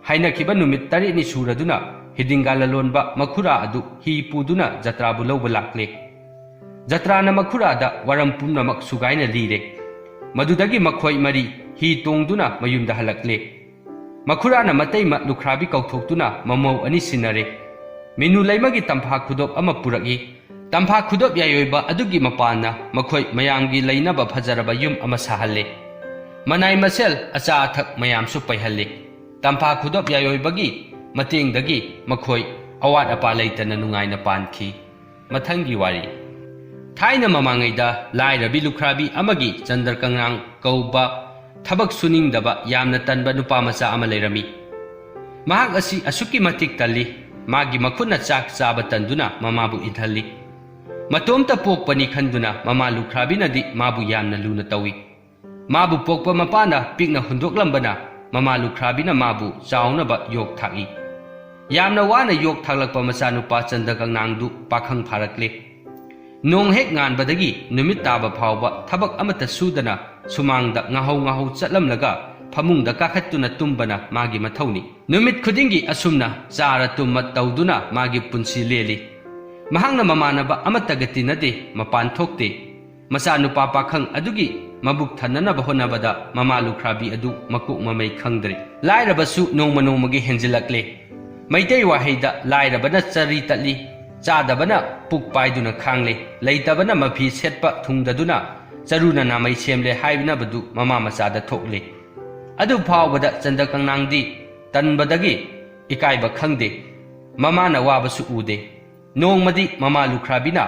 ꯍꯥꯏꯅꯈꯤꯕ ꯅꯨꯃꯤꯠ ꯇꯔꯦꯠꯅꯤ ꯁꯨꯔꯗꯨꯅ ꯍꯤꯗꯤꯡꯒꯥ ꯂꯂꯣꯟꯕ ꯃꯈꯨꯔꯥ ꯑꯗꯨ ꯍꯤ ꯄꯨꯗꯨꯅ ꯖꯇ꯭ꯔꯥꯕꯨ ꯂꯧꯕ ꯂꯥꯛꯂꯦ꯫ ꯖꯇ꯭ꯔꯥꯅ ꯃꯈꯨꯔꯥꯗ ꯋꯥꯔꯝ ꯄꯨꯝꯅꯃꯛ ꯁꯨꯒꯥꯏꯅ ꯂꯤꯔꯦ꯫ ꯃꯗꯨꯗꯒꯤ ꯃꯈꯣꯏ ꯃꯔꯤ ꯍꯤ ꯇꯣꯡꯗꯨꯅ ꯃꯌꯨꯝꯗ ꯍꯜꯂꯛꯂꯦ꯫ ꯃꯈꯨꯔꯥꯅ ꯃꯇꯩꯃ ꯂꯨꯈ꯭ꯔꯥꯕꯤ ꯀꯧꯊꯣꯛꯇꯨꯅ ꯃꯃꯧ ꯑꯅꯤ ꯁꯤꯟꯅꯔꯦ꯫ ꯃꯦꯅꯨ ꯂꯩꯃꯒꯤ ꯇꯝꯐꯥ ꯈꯨꯗꯣꯞ ꯑꯃ ꯄꯨꯔꯛꯏ꯫ ꯇꯝꯐꯥ ꯈꯨꯗꯣꯞ ꯌꯥꯏꯑꯣꯏꯕ ꯑꯗꯨꯒꯤ ꯃꯄꯥꯟꯅ ꯃꯈꯣꯏ ꯃꯌꯥꯝꯒꯤ ꯂꯩꯅꯕ ꯐꯖꯔꯕ ꯌꯨꯝ ꯑꯃ ꯁꯥꯍꯜꯂꯦ꯫ ꯃꯅꯥꯏ ꯃꯁꯦꯜ ꯑꯆꯥ ꯑꯊꯛ ꯃꯌꯥꯝꯁꯨ ꯄꯩꯍꯜꯂꯦ꯫ ꯇꯝꯐꯥ ꯈꯨꯗꯣꯞ ꯌꯥꯏꯑꯣꯏꯕꯒꯤ ꯃꯇꯦꯡꯗꯒꯤ ꯃꯈꯣꯏ ꯑꯋꯥꯠ ꯑꯄꯥ ꯂꯩꯇꯅ ꯅꯨꯡꯉꯥꯏꯅ ꯄꯥꯟꯈꯤ꯫ ꯃꯊꯪꯒꯤ ꯋꯥꯔꯤ꯫ ꯊꯥꯏꯅ ꯃꯃꯥꯡꯉꯩꯗ ꯂꯥꯏꯔꯕꯤ ꯂꯨꯈ꯭ꯔꯥꯕꯤ ꯑꯃꯒꯤ ꯆꯟꯗ꯭ꯔ ꯀꯪꯂꯥꯡ ꯀꯧꯕ ꯊꯕꯛ ꯁꯨꯅꯤꯡꯗꯕ ꯌꯥꯝꯅ ꯇꯟꯕ ꯅꯨꯄꯥ ꯃꯆꯥ ꯑꯃ ꯂꯩꯔꯝꯃꯤ꯫ ꯃꯍꯥꯛ ꯑꯁꯤ ꯑꯁꯨꯛꯀꯤ ꯃꯇꯤꯛ ꯇꯜꯂꯤ, ꯃꯥꯒꯤ ꯃꯈꯨꯠꯅ ꯆꯥꯛ ꯆꯥꯕ ꯇꯟꯗꯨꯅ ꯃꯃꯥꯕꯨ ꯏꯟꯍꯜꯂꯤ꯫ ꯃꯇꯣꯝꯇ ꯄꯣꯛꯄꯅꯤ ꯈꯟꯗꯨꯅ ꯃꯃꯥ ꯂꯨꯈ꯭ꯔꯥꯕꯤꯅꯗꯤ ꯃꯥꯕꯨ ꯌꯥꯝꯅ ꯂꯨꯅ ꯇꯧꯏ꯫ ꯃꯥꯕꯨ ꯄꯣꯛꯄ ꯃꯄꯥꯅ ꯄꯤꯛꯅ ꯍꯨꯟꯗꯣꯛꯂꯝꯕꯅ ꯃꯃꯥ ꯂꯨꯈ꯭ꯔꯥꯕꯤꯅ ꯃꯥꯕꯨ ꯆꯥꯎꯅꯕ ꯌꯣꯛ ꯊꯥꯛꯏ꯫ ꯌꯥꯝꯅ ꯋꯥꯅ ꯌꯣꯛ ꯊꯥꯛꯂꯛꯄ ꯃꯆꯥꯅꯨꯄꯥ ꯆꯟꯗ꯭ꯔ ꯀꯪꯂꯥꯡꯗꯨ ꯄꯥꯈꯪ ꯐꯥꯔꯛꯂꯦ꯫ ꯅꯣꯡ ꯍꯦꯛ ꯉꯥꯟꯕꯗꯒꯤ ꯅꯨꯃꯤꯠ ꯇꯥꯕ ꯐꯥꯎꯕ ꯊꯕꯛ ꯑꯃꯠꯇ ꯁꯨꯗꯅ ꯁꯨꯃꯥꯡꯗ ꯉꯥꯍꯧ ꯉꯥꯍꯧ ꯆꯠꯂꯝꯂꯒ ꯐꯃꯨꯡꯗ ꯀꯥꯈꯠꯇꯨꯅ ꯇꯨꯝꯕꯅ ꯃꯥꯒꯤ ꯃꯊꯧꯅꯤ꯫ ꯅꯨꯃꯤꯠ ꯈꯨꯗꯤꯡꯒꯤ ꯑꯁꯨꯝꯅ ꯆꯥꯔ ꯇꯨꯝꯃ ꯇꯧꯗꯨꯅ ꯃꯥꯒꯤ ꯄꯨꯟꯁꯤ ꯂꯦꯜꯂꯤ꯫ ꯃꯍꯥꯛꯅ ꯃꯃꯥꯟꯅꯕ ꯑꯃꯠꯇꯒ ꯇꯤꯟꯅꯗꯦ, ꯃꯄꯥꯟ ꯊꯣꯛꯇꯦ꯫ ꯃꯆꯥꯅꯨꯄꯥ ꯄꯥꯈꯪ ꯑꯗꯨꯒꯤ ꯃꯕꯨꯛ ꯊꯟꯅꯅꯕ ꯍꯣꯠꯅꯕꯗ ꯃꯃꯥ ꯂꯨꯈ꯭ꯔꯥꯕꯤ ꯑꯗꯨ ꯃꯀꯣꯛ ꯃꯃꯩ ꯈꯪꯗ꯭ꯔꯦ꯫ ꯂꯥꯏꯔꯕꯁꯨ ꯅꯣꯡꯃ ꯅꯣꯡꯃꯒꯤ ꯍꯦꯟꯖꯤꯜꯂꯛꯂꯦ꯫ ꯃꯩꯇꯩ ꯋꯥꯍꯩꯗ ꯂꯥꯏꯔꯕꯅ ꯆꯔꯤ ꯇꯠꯂꯤ, ꯆꯥꯗꯕꯅ ꯄꯨꯛ ꯄꯥꯏꯗꯨꯅ ꯈꯥꯡꯂꯦ, ꯂꯩꯇꯕꯅ ꯃꯐꯤ ꯁꯦꯠꯄ ꯊꯨꯡꯗꯗꯨꯅ ꯆꯔꯨꯅ ꯅꯥꯃꯩ ꯁꯦꯝꯂꯦ ꯍꯥꯏꯅꯕꯗꯨ ꯃꯃꯥ ꯃꯆꯥꯗ ꯊꯣꯛꯂꯦ꯫ ꯑꯗꯨ ꯐꯥꯎꯕꯗ ꯆꯟꯗ ꯀꯪꯅꯥꯡꯗꯤ ꯇꯟꯕꯗꯒꯤ ꯏꯀꯥꯏꯕ ꯈꯪꯗꯦ꯫ ꯃꯃꯥꯅ ꯋꯥꯕꯁꯨ ꯎꯗꯦ꯫ ꯅꯣꯡꯃꯗꯤ ꯃꯃꯥ ꯂꯨꯈ꯭ꯔꯥꯕꯤꯅ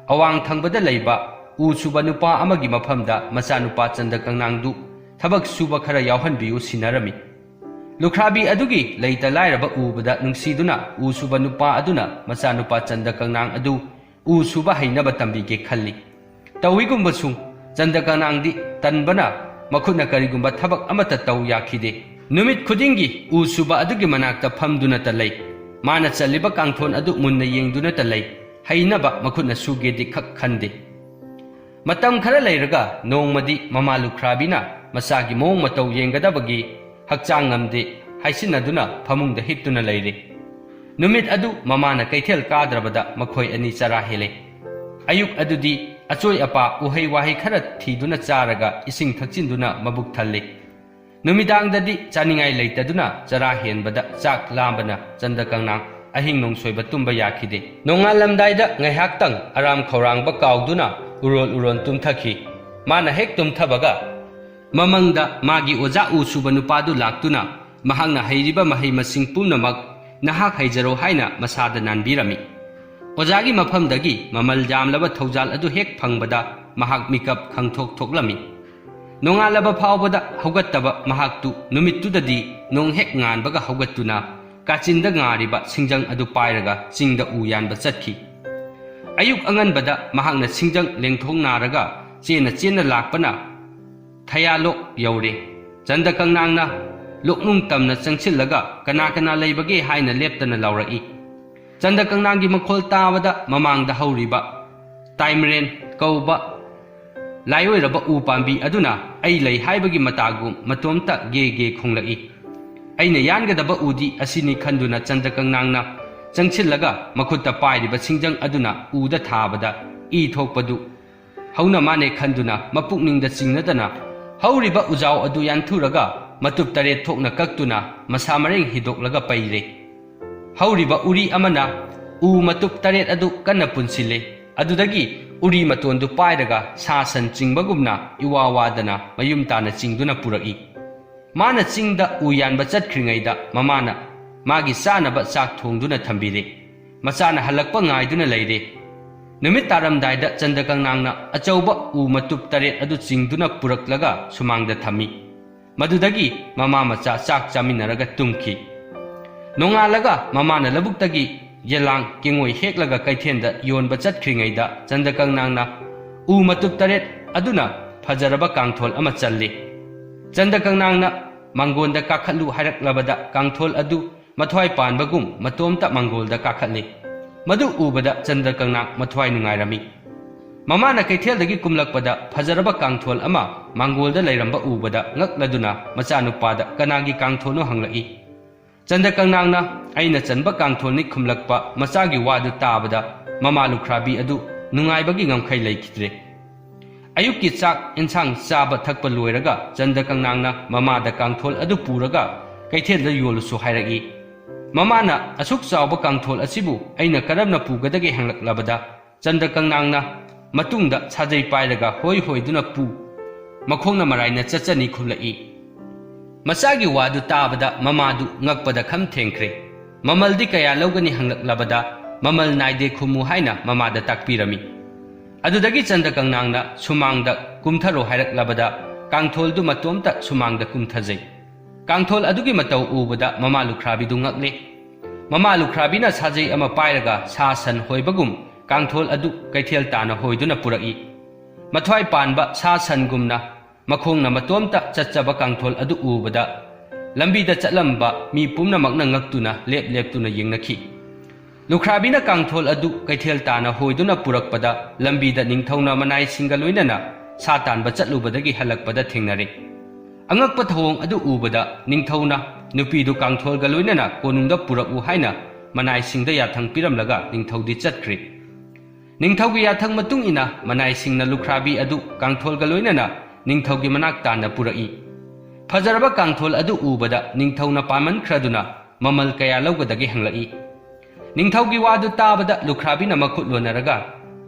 ꯑꯋꯥꯡ ꯊꯪꯕꯗ ꯂꯩꯕ ꯎ ꯁꯨꯕ ꯅꯨꯄꯥ ꯑꯃꯒꯤ ꯃꯐꯝꯗ ꯃꯆꯥꯅꯨꯄꯥ ꯆꯟꯗ ꯀꯪꯅꯥꯡꯗꯨ ꯊꯕꯛ ꯁꯨꯕ ꯈꯔ ꯌꯥꯎꯍꯟꯕꯤꯌꯨ ꯁꯤꯟꯅꯔꯝꯃꯤ꯫ ꯂꯨꯈ꯭ꯔꯥꯕꯤ ꯑꯗꯨꯒꯤ ꯂꯩꯇ ꯂꯥꯏꯔꯕ ꯎꯕꯗ ꯅꯨꯡꯁꯤꯗꯨꯅ ꯎ ꯁꯨꯕ ꯅꯨꯄꯥ ꯑꯗꯨꯅ ꯃꯆꯥꯅꯨꯄꯥ ꯆꯟꯗ ꯀꯪꯅꯥꯡ ꯑꯗꯨ ꯎ ꯁꯨꯕ ꯍꯩꯅꯕ ꯇꯝꯕꯤꯒꯦ ꯈꯜꯂꯤ꯫ ꯇꯧꯏꯒꯨꯝꯕꯁꯨ ꯆꯟꯗ ꯀꯪꯅꯥꯡꯗꯤ ꯇꯟꯕꯅ ꯃꯈꯨꯠꯅ ꯀꯔꯤꯒꯨꯝꯕ ꯊꯕꯛ ꯑꯃꯠꯇ ꯇꯧ ꯌꯥꯈꯤꯗꯦ꯫ ꯅꯨꯃꯤꯠ ꯈꯨꯗꯤꯡꯒꯤ ꯎ ꯁꯨꯕ ꯑꯗꯨꯒꯤ ꯃꯅꯥꯛꯇ ꯐꯝꯗꯨꯅꯇ ꯂꯩ꯫ ꯃꯥꯅ ꯆꯜꯂꯤꯕ ꯀꯥꯡꯊꯣꯟ ꯑꯗꯨ ꯃꯨꯟꯅ ꯌꯦꯡꯗꯨꯅꯇ ꯂꯩ꯫ ꯍꯩꯅꯕ ꯃꯈꯨꯠꯅ ꯁꯨꯒꯦꯗꯤ ꯈꯛ ꯈꯟꯗꯦ꯫ ꯃꯇꯝ ꯈꯔ ꯂꯩꯔꯒ ꯅꯣꯡꯃꯗꯤ ꯃꯃꯥ ꯂꯨꯈ꯭ꯔꯥꯕꯤꯅ ꯃꯆꯥꯒꯤ ꯃꯑꯣꯡ ꯃꯇꯧ ꯌꯦꯡꯒꯗꯕꯒꯤ ꯍꯛꯆꯥꯡ ꯉꯝꯗꯦ ꯍꯥꯏꯁꯤꯟꯅꯗꯨꯅ ꯐꯃꯨꯡꯗ ꯍꯤꯞꯇꯨꯅ ꯂꯩꯔꯦ꯫ ꯅꯨꯃꯤꯠ ꯑꯗꯨ ꯃꯃꯥꯅ ꯀꯩꯊꯦꯜ ꯀꯥꯗ꯭ꯔꯕꯗ ꯃꯈꯣꯏ ꯑꯅꯤ ꯆꯔꯥ ꯍꯦꯜꯂꯦ꯫ ꯑꯌꯨꯛ ꯑꯗꯨꯗꯤ ꯑꯆꯣꯏ ꯑꯄꯥ ꯎꯍꯩ ꯋꯥꯍꯩ ꯈꯔ ꯊꯤꯗꯨꯅ ꯆꯥꯔꯒ ꯏꯁꯤꯡ ꯊꯛꯆꯤꯟꯗꯨꯅ ꯃꯕꯨꯛ ꯊꯜꯂꯦ꯫ ꯅꯨꯃꯤꯗꯥꯡꯗꯗꯤ ꯆꯥꯅꯤꯡꯉꯥꯏ ꯂꯩꯇꯗꯨꯅ ꯆꯔꯥ ꯍꯦꯟꯕꯗ ꯆꯥꯛ ꯂꯥꯝꯕꯅ ꯆꯟꯗ ꯀꯪꯅꯥꯡ ꯑꯍꯤꯡ ꯅꯣꯡꯁꯣꯏꯕ ꯇꯨꯝꯕ ꯌꯥꯈꯤꯗꯦ꯫ ꯅꯣꯡꯉꯥꯜꯂꯝꯗꯥꯏꯗ ꯉꯥꯏꯍꯥꯛꯇꯪ ꯑꯔꯥꯝ ꯈꯧꯔꯥꯡꯕ ꯀꯥꯎꯗꯨꯅ ꯎꯔꯣꯜ ꯎꯔꯣꯜ ꯇꯨꯝꯊꯈꯤ꯫ ꯃꯥꯅ ꯍꯦꯛ ꯇꯨꯝꯊꯕꯒ ꯃꯃꯪꯗ ꯃꯥꯒꯤ ꯑꯣꯖꯥ ꯎ ꯁꯨꯕ ꯅꯨꯄꯥꯗꯨ ꯂꯥꯛꯇꯨꯅ ꯃꯍꯥꯛꯅ ꯍꯩꯔꯤꯕ ꯃꯍꯩ ꯃꯁꯤꯡ ꯄꯨꯝꯅꯃꯛ ꯅꯍꯥꯛ ꯍꯩꯖꯔꯣ ꯍꯥꯏꯅ ꯃꯁꯥꯗ ꯅꯥꯟꯕꯤꯔꯝꯃꯤ꯫ ꯑꯣꯖꯥꯒꯤ ꯃꯐꯝꯗꯒꯤ ꯃꯃꯜ ꯌꯥꯝꯂꯕ ꯊꯧꯖꯥꯜ ꯑꯗꯨ ꯍꯦꯛ ꯐꯪꯕꯗ ꯃꯍꯥꯛ ꯃꯤꯀꯞ ꯈꯪꯊꯣꯛ ꯊꯣꯛꯂꯝꯃꯤ꯫ ꯅꯣꯡꯉꯥꯜꯂꯕ ꯐꯥꯎꯕꯗ ꯍꯧꯒꯠꯇꯕ ꯃꯍꯥꯛꯇꯨ ꯅꯨꯃꯤꯠꯇꯨꯗꯗꯤ ꯅꯣꯡ ꯍꯦꯛ ꯉꯥꯟꯕꯒ ꯍꯧꯒꯠꯇꯨꯅ ꯀꯥꯆꯤꯟꯗ ꯉꯥꯔꯤꯕ ꯁꯤꯡꯖꯪ ꯑꯗꯨ ꯄꯥꯏꯔꯒ ꯆꯤꯡꯗ ꯎ ꯌꯥꯟꯕ ꯆꯠꯈꯤ꯫ ꯑꯌꯨꯛ ꯑꯉꯟꯕꯗ ꯃꯍꯥꯛꯅ ꯁꯤꯡꯖꯪ ꯂꯦꯡꯊꯣꯛ ꯅꯥꯔꯒ ꯆꯦꯟꯅ ꯆꯦꯟꯅ ꯂꯥꯛꯄꯅ ꯊꯌꯥꯂꯣꯛ ꯌꯧꯔꯦ꯫ ꯆꯟꯗ ꯀꯪꯅꯥꯡꯅ ꯂꯣꯛꯅꯨꯡ ꯇꯝꯅ ꯆꯪꯁꯤꯜꯂꯒ "ꯀꯅꯥ ꯀꯅꯥ ꯂꯩꯕꯒꯦ?" ꯍꯥꯏꯅ ꯂꯦꯞꯇꯅ ꯂꯥꯎꯔꯛꯏ꯫ ꯆꯟꯗ ꯀꯪꯅꯥꯡꯒꯤ ꯃꯈꯣꯜ ꯇꯥꯕꯗ ꯃꯃꯥꯡꯗ ꯍꯧꯔꯤꯕ ꯇꯥꯏꯃꯔꯦꯟ ꯀꯧꯕ ꯂꯥꯏꯑꯣꯏꯔꯕ ꯎ ꯄꯥꯝꯕꯤ ꯑꯗꯨꯅ ꯑꯩ ꯂꯩ ꯍꯥꯏꯕꯒꯤ ꯃꯇꯥꯒꯨꯝ ꯃꯇꯣꯝꯇ ꯒꯦ ꯒꯦ ꯈꯣꯡꯂꯛꯏ꯫ ꯑꯩꯅ ꯌꯥꯟꯒꯗꯕ ꯎꯗꯤ ꯑꯁꯤꯅꯤ ꯈꯟꯗꯨꯅ ꯆꯟꯗ꯭ꯔꯀꯪꯅꯥꯡꯅ ꯆꯪꯁꯤꯜꯂꯒ ꯃꯈꯨꯠꯇ ꯄꯥꯏꯔꯤꯕ ꯁꯤꯡꯖꯪ ꯑꯗꯨꯅ ꯎꯗ ꯊꯥꯕꯗ ꯏ ꯊꯣꯛꯄꯗꯨ ꯍꯧꯅ ꯃꯥꯅꯦ ꯈꯟꯗꯨꯅ ꯃꯄꯨꯛꯅꯤꯡꯗ ꯆꯤꯡꯅꯗꯅ ꯍꯧꯔꯤꯕ ꯎꯖꯥꯎ ꯑꯗꯨ ꯌꯥꯟꯊꯨꯔꯒ ꯃꯇꯨꯞ ꯇꯔꯦꯠ ꯊꯣꯛꯅ ꯀꯛꯇꯨꯅ ꯃꯁꯥ ꯃꯔꯦꯡ ꯍꯤꯗꯣꯛꯂꯒ ꯄꯩꯔꯦ꯫ ꯍꯧꯔꯤꯕ ꯎꯔꯤ ꯑꯃꯅ ꯎ ꯃꯇꯨꯞ ꯇꯔꯦꯠ ꯑꯗꯨ ꯀꯟꯅ ꯄꯨꯟꯁꯤꯜꯂꯦ꯫ ꯑꯗꯨꯗꯒꯤ ꯎꯔꯤ ꯃꯇꯣꯟꯗꯨ ꯄꯥꯏꯔꯒ ꯁꯥ ꯁꯟ ꯆꯤꯡꯕꯒꯨꯝꯅ ꯏꯋꯥ ꯋꯥꯗꯅ ꯃꯌꯨꯝ ꯇꯥꯅ ꯆꯤꯡꯗꯨꯅ ꯄꯨꯔꯛꯏ꯫ ꯃꯥꯅ ꯆꯤꯡꯗ ꯎ ꯌꯥꯟꯕ ꯆꯠꯈ꯭ꯔꯤꯉꯩꯗ ꯃꯃꯥꯅ ꯃꯥꯒꯤ ꯆꯥꯅꯕ ꯆꯥꯛ ꯊꯣꯡꯗꯨꯅ ꯊꯝꯕꯤꯔꯦ꯫ ꯃꯆꯥꯅ ꯍꯜꯂꯛꯄ ꯉꯥꯏꯗꯨꯅ ꯂꯩꯔꯦ꯫ ꯅꯨꯃꯤꯠ ꯇꯥꯔꯝꯗꯥꯏꯗ ꯆꯟꯗ꯭ꯔꯀꯪꯅꯥꯡꯅ ꯑꯆꯧꯕ ꯎ ꯃꯇꯨꯞ ꯇꯔꯦꯠ ꯑꯗꯨ ꯆꯤꯡꯗꯨꯅ ꯄꯨꯔꯛꯂꯒ ꯁꯨꯃꯥꯡꯗ ꯊꯝꯃꯤ꯫ ꯃꯗꯨꯗꯒꯤ ꯃꯃꯥ ꯃꯆꯥ ꯆꯥꯛ ꯆꯥꯃꯤꯟꯅꯔꯒ ꯇꯨꯝꯈꯤ꯫ ꯅꯣꯡꯉꯥꯜꯂꯒ ꯃꯃꯥꯅ ꯂꯧꯕꯨꯛꯇꯒꯤ ꯌꯦꯂꯥꯡ ꯀꯦꯡꯉꯣꯏ ꯍꯦꯛꯂꯒ ꯀꯩꯊꯦꯜꯗ ꯌꯣꯟꯕ ꯆꯠꯈ꯭ꯔꯤꯉꯩꯗ ꯆꯟꯗ꯭ꯔꯀꯪꯅꯥꯡꯅ ꯎ ꯃꯇꯨꯞ ꯇꯔꯦꯠ ꯑꯗꯨꯅ ꯐꯖꯔꯕ ꯀꯥꯡꯊꯣꯜ ꯑꯃ ꯆꯜꯂꯤ꯫ ꯆꯟꯗ꯭ꯔꯀꯪꯅꯥꯡꯅ ꯃꯥꯡꯒꯣꯟꯗ ꯀꯥꯈꯠꯂꯨ ꯍꯥꯏꯔꯛꯂꯕꯗ ꯀꯥꯡꯊꯣꯜ ꯑꯗꯨ ꯃꯊ꯭ꯋꯥꯏ ꯄꯥꯟꯕꯒꯨꯝ ꯃꯇꯣꯝꯇ ꯃꯥꯡꯒꯣꯜꯗ ꯀꯥꯈꯠꯂꯤ꯫ ꯃꯗꯨ ꯎꯕꯗ ꯆꯟꯗ꯭ꯔꯀꯪꯅꯥꯡ ꯃꯊ꯭ꯋꯥꯏ ꯅꯨꯡꯉꯥꯏꯔꯝꯃꯤ꯫ ꯃꯃꯥꯅ ꯀꯩꯊꯦꯜꯗꯒꯤ ꯀꯨꯝꯂꯛꯄꯗ ꯐꯖꯔꯕ ꯀꯥꯡꯊꯣꯜ ꯑꯃ ꯃꯥꯡꯒꯣꯜꯗ ꯂꯩꯔꯝꯕ ꯎꯕꯗ ꯉꯛꯂꯗꯨꯅ ꯃꯆꯥꯅꯨꯄꯥꯗ ꯀꯅꯥꯒꯤ ꯀꯥꯡꯊꯣꯜꯅꯣ ꯍꯪꯂꯛꯏ꯫ ꯆꯟꯗ꯭ꯔꯀꯪꯅꯥꯡꯅ ꯑꯩꯅ ꯆꯟꯕ ꯀꯥꯡꯊꯣꯜꯅꯤ ꯈꯨꯝꯂꯛꯄ ꯃꯆꯥꯒꯤ ꯋꯥꯗꯨ ꯇꯥꯕꯗ ꯃꯃꯥ ꯂꯨꯈ꯭ꯔꯥꯕꯤ ꯑꯗꯨ ꯅꯨꯡꯉꯥꯏꯕꯒꯤ ꯉꯝꯈꯩ ꯂꯩꯈꯤꯗ꯭ꯔꯦ꯫ ꯑꯌꯨꯛꯀꯤ ꯆꯥꯛ ꯏꯟꯁꯥꯡ ꯆꯥꯕ ꯊꯛꯄ ꯂꯣꯏꯔꯒ ꯆꯟꯗ꯭ꯔꯀꯪꯅꯥꯡꯅ ꯃꯃꯥꯗ ꯀꯥꯡꯊꯣꯜ ꯑꯗꯨ ꯄꯨꯔꯒ ꯀꯩꯊꯦꯜꯗ ꯌꯣꯜꯂꯨꯁꯨ ꯍꯥꯏꯔꯛꯏ꯫ ꯃꯃꯥꯅ ꯑꯁꯨꯛ ꯆꯥꯎꯕ ꯀꯥꯡꯊꯣꯜ ꯑꯁꯤꯕꯨ ꯑꯩꯅ ꯀꯔꯝꯅ ꯄꯨꯒꯗꯒꯦ ꯍꯪꯂꯛꯂꯕꯗ ꯆꯟꯗ꯭ꯔꯀꯪꯅꯥꯡꯅ ꯃꯇꯨꯡꯗ ꯁꯥꯖꯩ ꯄꯥꯏꯔꯒ ꯍꯣꯏ ꯍꯣꯏꯗꯨꯅ ꯄꯨ, ꯃꯈꯣꯡꯅ ꯃꯔꯥꯏꯅ ꯆꯠꯆꯅꯤ ꯈꯨꯝꯂꯛꯏ꯫ ꯃꯆꯥꯒꯤ ꯋꯥꯗꯨ ꯇꯥꯕꯗ ꯃꯃꯥꯗꯨ ꯉꯛꯄꯗ ꯈꯝ ꯊꯦꯡꯈ꯭ꯔꯦ꯫ ꯃꯃꯜꯗꯤ ꯀꯌꯥ ꯂꯧꯒꯅꯤ ꯍꯪꯂꯛꯂꯕꯗ ꯃꯃꯜ ꯅꯥꯏꯗꯦ ꯈꯨꯝꯃꯨ ꯍꯥꯏꯅ ꯃꯃꯥꯗ ꯇꯥꯛꯄꯤꯔꯝꯃꯤ꯫ ꯑꯗꯨꯗꯒꯤ ꯆꯟꯗ꯭ꯔꯀꯪꯅꯥꯡꯅ ꯁꯨꯃꯥꯡꯗ ꯀꯨꯝꯊꯔꯣ ꯍꯥꯏꯔꯛꯂꯕꯗ ꯀꯥꯡꯊꯣꯜꯗꯨ ꯃꯇꯣꯝꯇ ꯁꯨꯃꯥꯡꯗ ꯀꯨꯝꯊꯖꯩ꯫ ꯀꯥꯡꯊꯣꯜ ꯑꯗꯨꯒꯤ ꯃꯇꯧ ꯎꯕꯗ ꯃꯃꯥ ꯂꯨꯈ꯭ꯔꯥꯕꯤꯗꯨ ꯉꯛꯂꯦ꯫ ꯃꯃꯥ ꯂꯨꯈ꯭ꯔꯥꯕꯤꯅ ꯁꯥꯖꯩ ꯑꯃ ꯄꯥꯏꯔꯒ ꯁꯥ ꯁꯟ ꯍꯣꯏꯕꯒꯨꯝ ꯀꯥꯡꯊꯣꯜ ꯑꯗꯨ ꯀꯩꯊꯦꯜ ꯇꯥꯅ ꯍꯣꯏꯗꯨꯅ ꯄꯨꯔꯛꯏ꯫ ꯃꯊ꯭ꯋꯥꯏ ꯄꯥꯟꯕ ꯁꯥ ꯁꯟꯒꯨꯝꯅ ꯃꯈꯣꯡꯅ ꯃꯇꯣꯝꯇ ꯆꯠꯆꯕ ꯀꯥꯡꯊꯣꯜ ꯑꯗꯨ ꯎꯕꯗ ꯂꯝꯕꯤꯗ ꯆꯠꯂꯝꯕ ꯃꯤ ꯄꯨꯝꯅꯃꯛꯅ ꯉꯛꯇꯨꯅ ꯂꯦꯞ ꯂꯦꯞꯇꯨꯅ ꯌꯦꯡꯅꯈꯤ꯫ ꯂꯨꯈ꯭ꯔꯥꯕꯤꯅ ꯀꯥꯡꯊꯣꯜ ꯑꯗꯨ ꯀꯩꯊꯦꯜ ꯇꯥꯟꯅ ꯍꯣꯏꯗꯨꯅ ꯄꯨꯔꯛꯄꯗ ꯂꯝꯕꯤꯗ ꯅꯤꯡꯊꯧꯅ ꯃꯅꯥꯏꯁꯤꯡꯒ ꯂꯣꯏꯅꯅ ꯁꯥ ꯇꯥꯟꯕ ꯆꯠꯂꯨꯕꯗꯒꯤ ꯍꯜꯂꯛꯄꯗ ꯊꯦꯡꯅꯔꯦ꯫ ꯑꯉꯛꯄ ꯊꯧꯑꯣꯡ ꯑꯗꯨ ꯎꯕꯗ ꯅꯤꯡꯊꯧꯅ ꯅꯨꯄꯤꯗꯨ ꯀꯥꯡꯊꯣꯜꯒ ꯂꯣꯏꯅꯅ ꯀꯣꯅꯨꯡꯗ ꯄꯨꯔꯛꯎ ꯍꯥꯏꯅ ꯃꯅꯥꯏꯁꯤꯡꯗ ꯌꯥꯊꯪ ꯄꯤꯔꯝꯂꯒ ꯅꯤꯡꯊꯧꯗꯤ ꯆꯠꯈ꯭ꯔꯦ꯫ ꯅꯤꯡꯊꯧꯒꯤ ꯌꯥꯊꯪ ꯃꯇꯨꯡ ꯏꯟꯅ ꯃꯅꯥꯏꯁꯤꯡꯅ ꯂꯨꯈ꯭ꯔꯥꯕꯤ ꯑꯗꯨ ꯀꯥꯡꯊꯣꯜꯒ ꯂꯣꯏꯅꯅ ꯅꯤꯡꯊꯧꯒꯤ ꯃꯅꯥꯛ ꯇꯥꯟꯅ ꯄꯨꯔꯛꯏ꯫ ꯐꯖꯔꯕ ꯀꯥꯡꯊꯣꯜ ꯑꯗꯨ ꯎꯕꯗ ꯅꯤꯡꯊꯧꯅ ꯄꯥꯝꯃꯟꯈ꯭ꯔꯗꯨꯅ ꯃꯃꯜ ꯀꯌꯥ ꯂꯧꯒꯗꯒꯦ ꯍꯪꯂꯛꯏ꯫ ꯅꯤꯡꯊꯧꯒꯤ ꯋꯥꯗꯨ ꯇꯥꯕꯗ ꯂꯨꯈ꯭ꯔꯥꯕꯤꯅ ꯃꯈꯨꯠ ꯂꯣꯟꯅꯔꯒ,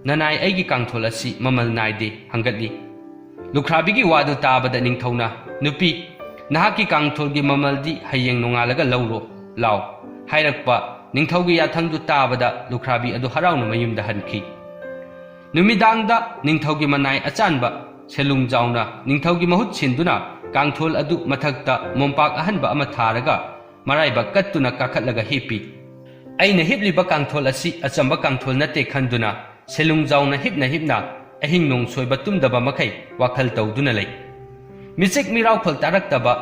"ꯅꯅꯥꯏ ꯑꯩꯒꯤ ꯀꯥꯡꯊꯣꯜ ꯑꯁꯤ ꯃꯃꯜ ꯅꯥꯏꯗꯦ" ꯍꯪꯒꯠꯂꯤ꯫ ꯂꯨꯈ꯭ꯔꯥꯕꯤꯒꯤ ꯋꯥꯗꯨ ꯇꯥꯕꯗ ꯅꯤꯡꯊꯧꯅ, "ꯅꯨꯄꯤ, ꯅꯍꯥꯛꯀꯤ ꯀꯥꯡꯊꯣꯜꯒꯤ ꯃꯃꯜꯗꯤ ꯍꯌꯦꯡ ꯅꯣꯡꯉꯥꯜꯂꯒ ꯂꯧꯔꯣ ꯂꯥꯎ" ꯍꯥꯏꯔꯛꯄ ꯅꯤꯡꯊꯧꯒꯤ ꯌꯥꯊꯪꯗꯨ ꯇꯥꯕꯗ ꯂꯨꯈ꯭ꯔꯥꯕꯤ ꯑꯗꯨ ꯍꯔꯥꯎꯅ ꯃꯌꯨꯝꯗ ꯍꯟꯈꯤ꯫ ꯅꯨꯃꯤꯗꯥꯡꯗ ꯅꯤꯡꯊꯧꯒꯤ ꯃꯅꯥꯏ ꯑꯆꯥꯟꯕ ꯁꯦꯂꯨꯡ ꯖꯥꯎꯅ ꯅꯤꯡꯊꯧꯒꯤ ꯃꯍꯨꯠ ꯁꯤꯟꯗꯨꯅ ꯀꯥꯡꯊꯣꯜ ꯑꯗꯨ ꯃꯊꯛꯇ ꯃꯣꯝꯄꯥꯛ ꯑꯍꯟꯕ ꯑꯃ ꯊꯥꯔꯒ ꯃꯔꯥꯏꯕꯛ ꯀꯠꯇꯨꯅ ꯀꯥꯈꯠꯂꯒ ꯍꯤꯞꯄꯤ꯫ "ꯑꯩꯅ ꯍꯤꯞꯂꯤꯕ ꯀꯥꯡꯊꯣꯜ ꯑꯁꯤ ꯑꯆꯝꯕ ꯀꯥꯡꯊꯣꯜ ꯅꯠꯇꯦ" ꯈꯟꯗꯨꯅ ꯁꯦꯂꯨꯡ ꯖꯥꯎꯅ ꯍꯤꯞꯅ ꯍꯤꯞꯅ ꯑꯍꯤꯡ ꯅꯣꯡ ꯁꯣꯏꯕ ꯇꯨꯝꯗꯕ ꯃꯈꯩ ꯋꯥꯈꯜ ꯇꯧꯗꯨꯅ ꯂꯩ꯫ ꯃꯤꯆꯤꯛ ꯃꯤꯔꯥꯎꯈꯣꯜ ꯇꯥꯔꯛꯇꯕ,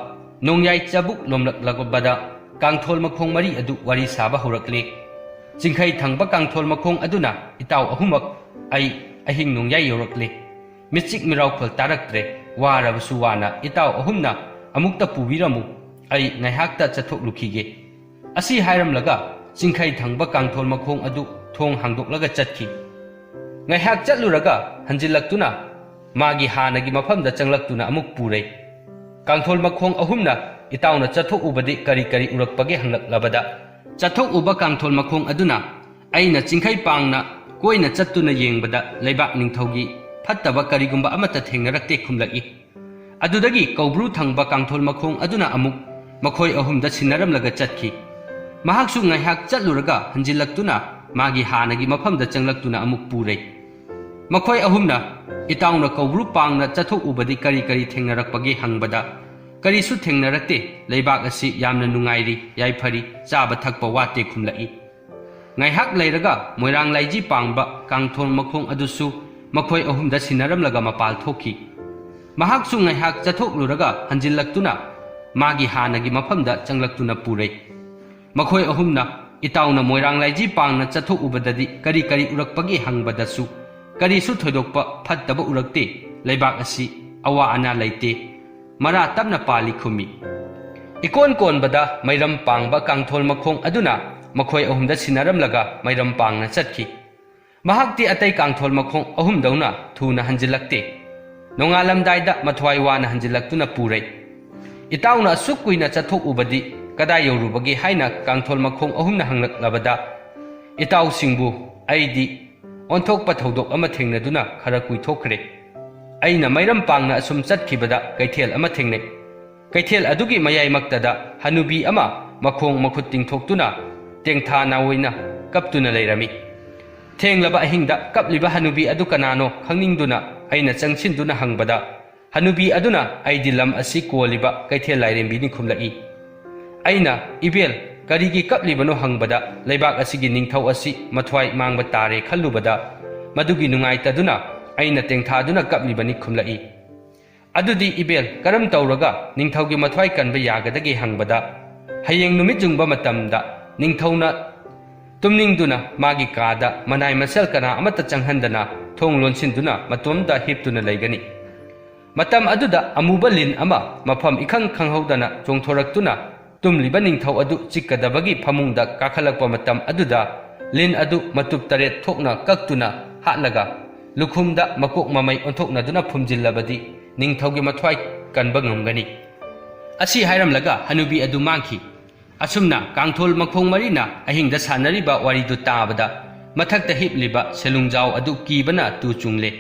ꯅꯣꯡꯌꯥꯏ ꯆꯕꯨꯛ ꯂꯣꯝꯂꯛꯂꯕꯗ ꯀꯥꯡꯊꯣꯜ ꯃꯈꯣꯡ ꯃꯔꯤ ꯑꯗꯨ ꯋꯥꯔꯤ ꯁꯥꯕ ꯍꯧꯔꯛꯂꯦ꯫ ꯆꯤꯡꯈꯩ ꯊꯪꯕ ꯀꯥꯡꯊꯣꯜ ꯃꯈꯣꯡ ꯑꯗꯨꯅ, "ꯏꯇꯥꯎ ꯑꯍꯨꯝꯃꯛ, ꯑꯩ ꯑꯍꯤꯡ ꯅꯣꯡꯌꯥꯏ ꯌꯧꯔꯛꯂꯦ꯫ ꯃꯤꯆꯤꯛ ꯃꯤꯔꯥꯎꯈꯣꯜ ꯇꯥꯔꯛꯇ꯭ꯔꯦ꯫ ꯋꯥꯔꯕꯁꯨ ꯋꯥꯅ ꯏꯇꯥꯎ ꯑꯍꯨꯝꯅ ꯑꯃꯨꯛꯇ ꯄꯨꯕꯤꯔꯝꯃꯨ꯫ ꯑꯩ ꯉꯥꯏꯍꯥꯛꯇ ꯆꯠꯊꯣꯛꯂꯨꯈꯤꯒꯦ"꯫ ꯑꯁꯤ ꯍꯥꯏꯔꯝꯂꯒ ꯆꯤꯡꯈꯩ ꯊꯪꯕ ꯀꯥꯡꯊꯣꯜ ꯃꯈꯣꯡ ꯑꯗꯨ ꯊꯣꯡ ꯍꯥꯡꯗꯣꯛꯂꯒ ꯆꯠꯈꯤ꯫ ꯉꯥꯏꯍꯥꯛ ꯆꯠꯂꯨꯔꯒ ꯍꯟꯖꯤꯜꯂꯛꯇꯨꯅ ꯃꯥꯒꯤ ꯍꯥꯟꯅꯒꯤ ꯃꯐꯝꯗ ꯆꯪꯂꯛꯇꯨꯅ ꯑꯃꯨꯛ ꯄꯨꯔꯦ꯫ ꯀꯥꯡꯊꯣꯜ ꯃꯈꯣꯡ ꯑꯍꯨꯝꯅ ꯏꯇꯥꯎꯅ ꯆꯠꯊꯣꯛꯎꯕꯗꯤ ꯀꯔꯤ ꯀꯔꯤ ꯎꯔꯛꯄꯒꯦ ꯍꯪꯂꯛꯂꯕꯗ, ꯆꯠꯊꯣꯛꯎꯕ ꯀꯥꯡꯊꯣꯜ ꯃꯈꯣꯡ ꯑꯗꯨꯅ, "ꯑꯩꯅ ꯆꯤꯡꯈꯩ ꯄꯥꯡꯅ ꯀꯣꯏꯅ ꯆꯠꯇꯨꯅ ꯌꯦꯡꯕꯗ ꯂꯩꯕꯥꯛ ꯅꯤꯡꯊꯧꯒꯤ ꯐꯠꯇꯕ ꯀꯔꯤꯒꯨꯝꯕ ꯑꯃꯠꯇ ꯊꯦꯡꯅꯔꯛꯇꯦ" ꯈꯨꯝꯂꯛꯏ꯫ ꯑꯗꯨꯗꯒꯤ ꯀꯧꯕ꯭ꯔꯨ ꯊꯪꯕ ꯀꯥꯡꯊꯣꯜ ꯃꯈꯣꯡ ꯑꯗꯨꯅ ꯑꯃꯨꯛ ꯃꯈꯣꯏ ꯑꯍꯨꯝꯗ ꯁꯤꯟꯅꯔꯝꯂꯒ ꯆꯠꯈꯤ꯫ ꯃꯍꯥꯛꯁꯨ ꯉꯥꯏꯍꯥꯛ ꯆꯠꯂꯨꯔꯒ ꯍꯟꯖꯤꯜꯂꯛꯇꯨꯅ ꯃꯥꯒꯤ ꯍꯥꯟꯅꯒꯤ ꯃꯐꯝꯗ ꯆꯪꯂꯛꯇꯨꯅ ꯑꯃꯨꯛ ꯄꯨꯔꯦ꯫ ꯃꯈꯣꯏ ꯑꯍꯨꯝꯅ, "ꯏꯇꯥꯎꯅ ꯀꯧꯕ꯭ꯔꯨ ꯄꯥꯡꯅ ꯆꯠꯊꯣꯛꯎꯕꯗꯤ ꯀꯔꯤ ꯀꯔꯤ ꯊꯦꯡꯅꯔꯛꯄꯒꯦ?" ꯍꯪꯕꯗ, "ꯀꯔꯤꯁꯨ ꯊꯦꯡꯅꯔꯛꯇꯦ, ꯂꯩꯕꯥꯛ ꯑꯁꯤ ꯌꯥꯝꯅ ꯅꯨꯡꯉꯥꯏꯔꯤ, ꯌꯥꯏꯐꯔꯤ, ꯆꯥꯕ ꯊꯛꯄ ꯋꯥꯠꯇꯦ" ꯈꯨꯝꯂꯛꯏ꯫ ꯉꯥꯏꯍꯥꯛ ꯂꯩꯔꯒ ꯃꯣꯏꯔꯥꯡ ꯂꯥꯏꯖꯤ ꯄꯥꯡꯕ ꯀꯥꯡꯊꯣꯜ ꯃꯈꯣꯡ ꯑꯗꯨꯁꯨ ꯃꯈꯣꯏ ꯑꯍꯨꯝꯗ ꯁꯤꯟꯅꯔꯝꯂꯒ ꯃꯄꯥꯜ ꯊꯣꯛꯈꯤ꯫ ꯃꯍꯥꯛꯁꯨ ꯉꯥꯏꯍꯥꯛ ꯆꯠꯊꯣꯛꯂꯨꯔꯒ ꯍꯟꯖꯤꯜꯂꯛꯇꯨꯅ ꯃꯥꯒꯤ ꯍꯥꯟꯅꯒꯤ ꯃꯐꯝꯗ ꯆꯪꯂꯛꯇꯨꯅ ꯄꯨꯔꯦ꯫ ꯃꯈꯣꯏ ꯑꯍꯨꯝꯅ ꯏꯇꯥꯎꯅ ꯃꯣꯏꯔꯥꯡ ꯂꯥꯏꯖꯤ ꯄꯥꯡꯅ ꯆꯠꯊꯣꯛꯎꯕꯗꯗꯤ ꯀꯔꯤ ꯀꯔꯤ ꯎꯔꯛꯄꯒꯦ ꯍꯪꯕꯗꯁꯨ, "ꯀꯔꯤꯁꯨ ꯊꯣꯏꯗꯣꯛꯄ ꯐꯠꯇꯕ ꯎꯔꯛꯇꯦ, ꯂꯩꯕꯥꯛ ꯑꯁꯤ ꯑꯋꯥ ꯑꯅꯥ ꯂꯩꯇꯦ, ꯃꯔꯥ ꯇꯞꯅ ꯄꯥꯜꯂꯤ" ꯈꯨꯝꯃꯤ꯫ ꯏꯀꯣꯟ ꯀꯣꯟꯕꯗ ꯃꯩꯔꯝ ꯄꯥꯡꯕ ꯀꯥꯡꯊꯣꯜ ꯃꯈꯣꯡ ꯑꯗꯨꯅ ꯃꯈꯣꯏ ꯑꯍꯨꯝꯗ ꯁꯤꯟꯅꯔꯝꯂꯒ ꯃꯩꯔꯝ ꯄꯥꯡꯅ ꯆꯠꯈꯤ꯫ ꯃꯍꯥꯛꯇꯤ ꯑꯇꯩ ꯀꯥꯡꯊꯣꯜ ꯃꯈꯣꯡ ꯑꯍꯨꯝꯗꯧꯅ ꯊꯨꯅ ꯍꯟꯖꯤꯜꯂꯛꯇꯦ꯫ ꯅꯣꯡꯉꯥꯜꯂꯝꯗꯥꯏꯗ ꯃꯊ꯭ꯋꯥꯏ ꯋꯥꯅ ꯍꯟꯖꯤꯜꯂꯛꯇꯨꯅ ꯄꯨꯔꯩ꯫ "ꯏꯇꯥꯎꯅ ꯑꯁꯨꯛ ꯀꯨꯏꯅ ꯆꯠꯊꯣꯛꯎꯕꯗꯤ ꯀꯗꯥꯏ ꯌꯧꯔꯨꯕꯒꯦ?" ꯍꯥꯏꯅ ꯀꯥꯡꯊꯣꯜ ꯃꯈꯣꯡ ꯑꯍꯨꯝꯅ ꯍꯪꯂꯛꯂꯕꯗ, "ꯏꯇꯥꯎꯁꯤꯡꯕꯨ, ꯑꯩꯗꯤ ꯑꯣꯟꯊꯣꯛꯄ ꯊꯧꯗꯣꯛ ꯑꯃ ꯊꯦꯡꯅꯗꯨꯅ ꯈꯔ ꯀꯨꯏꯊꯣꯛꯈ꯭ꯔꯦ꯫ ꯑꯩꯅ ꯃꯩꯔꯝ ꯄꯥꯡꯅ ꯑꯁꯨꯝ ꯆꯠꯈꯤꯕꯗ ꯀꯩꯊꯦꯜ ꯑꯃ ꯊꯦꯡꯅꯩ꯫ ꯀꯩꯊꯦꯜ ꯑꯗꯨꯒꯤ ꯃꯌꯥꯏꯃꯛꯇꯗ ꯍꯅꯨꯕꯤ ꯑꯃ ꯃꯈꯣꯡ ꯃꯈꯨꯠ ꯇꯤꯡꯊꯣꯛꯇꯨꯅ ꯇꯦꯡꯊꯥ ꯅꯥꯑꯣꯏꯅ ꯀꯞꯇꯨꯅ ꯂꯩꯔꯝꯃꯤ꯫ ꯊꯦꯡꯂꯕ ꯑꯍꯤꯡꯗ ꯀꯞꯂꯤꯕ ꯍꯅꯨꯕꯤ ꯑꯗꯨ ꯀꯅꯥꯅꯣ ꯈꯪꯅꯤꯡꯗꯨꯅ ꯑꯩꯅ ꯆꯪꯁꯤꯟꯗꯨꯅ ꯍꯪꯕꯗ, ꯍꯅꯨꯕꯤ ꯑꯗꯨꯅ ꯑꯩꯗꯤ ꯂꯝ ꯑꯁꯤ ꯀꯣꯜꯂꯤꯕ ꯀꯩꯊꯦꯜ ꯂꯥꯏꯔꯦꯝꯕꯤꯅꯤ ꯈꯨꯝꯂꯛꯏ꯫ ꯑꯩꯅ, "ꯏꯕꯦꯜ, ꯀꯔꯤꯒꯤ ꯀꯞꯂꯤꯕꯅꯣ?" ꯍꯪꯕꯗ, "ꯂꯩꯕꯥꯛ ꯑꯁꯤꯒꯤ ꯅꯤꯡꯊꯧ ꯑꯁꯤ ꯃꯊ꯭ꯋꯥꯏ ꯃꯥꯡꯕ ꯇꯥꯔꯦ ꯈꯜꯂꯨꯕꯗ ꯃꯗꯨꯒꯤ ꯅꯨꯡꯉꯥꯏꯇꯗꯨꯅ ꯑꯩꯅ ꯇꯦꯡꯊꯥꯗꯨꯅ ꯀꯞꯂꯤꯕꯅꯤ" ꯈꯨꯝꯂꯛꯏ꯫ "ꯑꯗꯨꯗꯤ ꯏꯕꯦꯜ, ꯀꯔꯝ ꯇꯧꯔꯒ ꯅꯤꯡꯊꯧꯒꯤ ꯃꯊ꯭ꯋꯥꯏ ꯀꯟꯕ ꯌꯥꯒꯗꯒꯦ?" ꯍꯪꯕꯗ, "ꯍꯌꯦꯡ ꯅꯨꯃꯤꯠ ꯌꯨꯡꯕ ꯃꯇꯝꯗ ꯅꯤꯡꯊꯧꯅ ꯇꯨꯝꯅꯤꯡꯗꯨꯅ ꯃꯥꯒꯤ ꯀꯥꯗ ꯃꯅꯥꯏ ꯃꯁꯦꯜ ꯀꯅꯥ ꯑꯃꯠꯇ ꯆꯪꯍꯟꯗꯅ ꯊꯣꯡ ꯂꯣꯟꯁꯤꯟꯗꯨꯅ ꯃꯇꯣꯝꯇ ꯍꯤꯞꯇꯨꯅ ꯂꯩꯒꯅꯤ꯫ ꯃꯇꯝ ꯑꯗꯨꯗ ꯑꯃꯨꯕ ꯂꯤꯟ ꯑꯃ ꯃꯐꯝ ꯏꯈꯪ ꯈꯪꯍꯧꯗꯅ ꯆꯣꯡꯊꯣꯔꯛꯇꯨꯅ ꯇꯨꯝꯂꯤꯕ ꯅꯤꯡꯊꯧ ꯑꯗꯨ ꯆꯤꯛꯀꯗꯕꯒꯤ ꯐꯃꯨꯡꯗ ꯀꯥꯈꯠꯂꯛꯄ ꯃꯇꯝ ꯑꯗꯨꯗ ꯂꯤꯟ ꯑꯗꯨ ꯃꯇꯨꯞ ꯇꯔꯦꯠ ꯊꯣꯛꯅ ꯀꯛꯇꯨꯅ ꯍꯥꯠꯂꯒ ꯂꯨꯈꯨꯝꯗ ꯃꯀꯣꯛ ꯃꯃꯩ ꯑꯣꯟꯊꯣꯛꯅꯗꯨꯅ ꯐꯨꯝꯖꯤꯜꯂꯕꯗꯤ ꯅꯤꯡꯊꯧꯒꯤ ꯃꯊ꯭ꯋꯥꯏ ꯀꯟꯕ ꯉꯝꯒꯅꯤ" ꯑꯁꯤ ꯍꯥꯏꯔꯝꯂꯒ ꯍꯅꯨꯕꯤ ꯑꯗꯨ ꯃꯥꯡꯈꯤ꯫ ꯑꯁꯨꯝꯅ ꯀꯥꯡꯊꯣꯜ ꯃꯈꯣꯡ ꯃꯔꯤꯅ ꯑꯍꯤꯡꯗ ꯁꯥꯟꯅꯔꯤꯕ ꯋꯥꯔꯤꯗꯨ ꯇꯥꯕꯗ ꯃꯊꯛꯇ ꯍꯤꯞꯂꯤꯕ ꯁꯦꯂꯨꯡꯖꯥꯎ ꯑꯗꯨ ꯀꯤꯕꯅ ꯇꯨ ꯆꯨꯡꯂꯦ꯫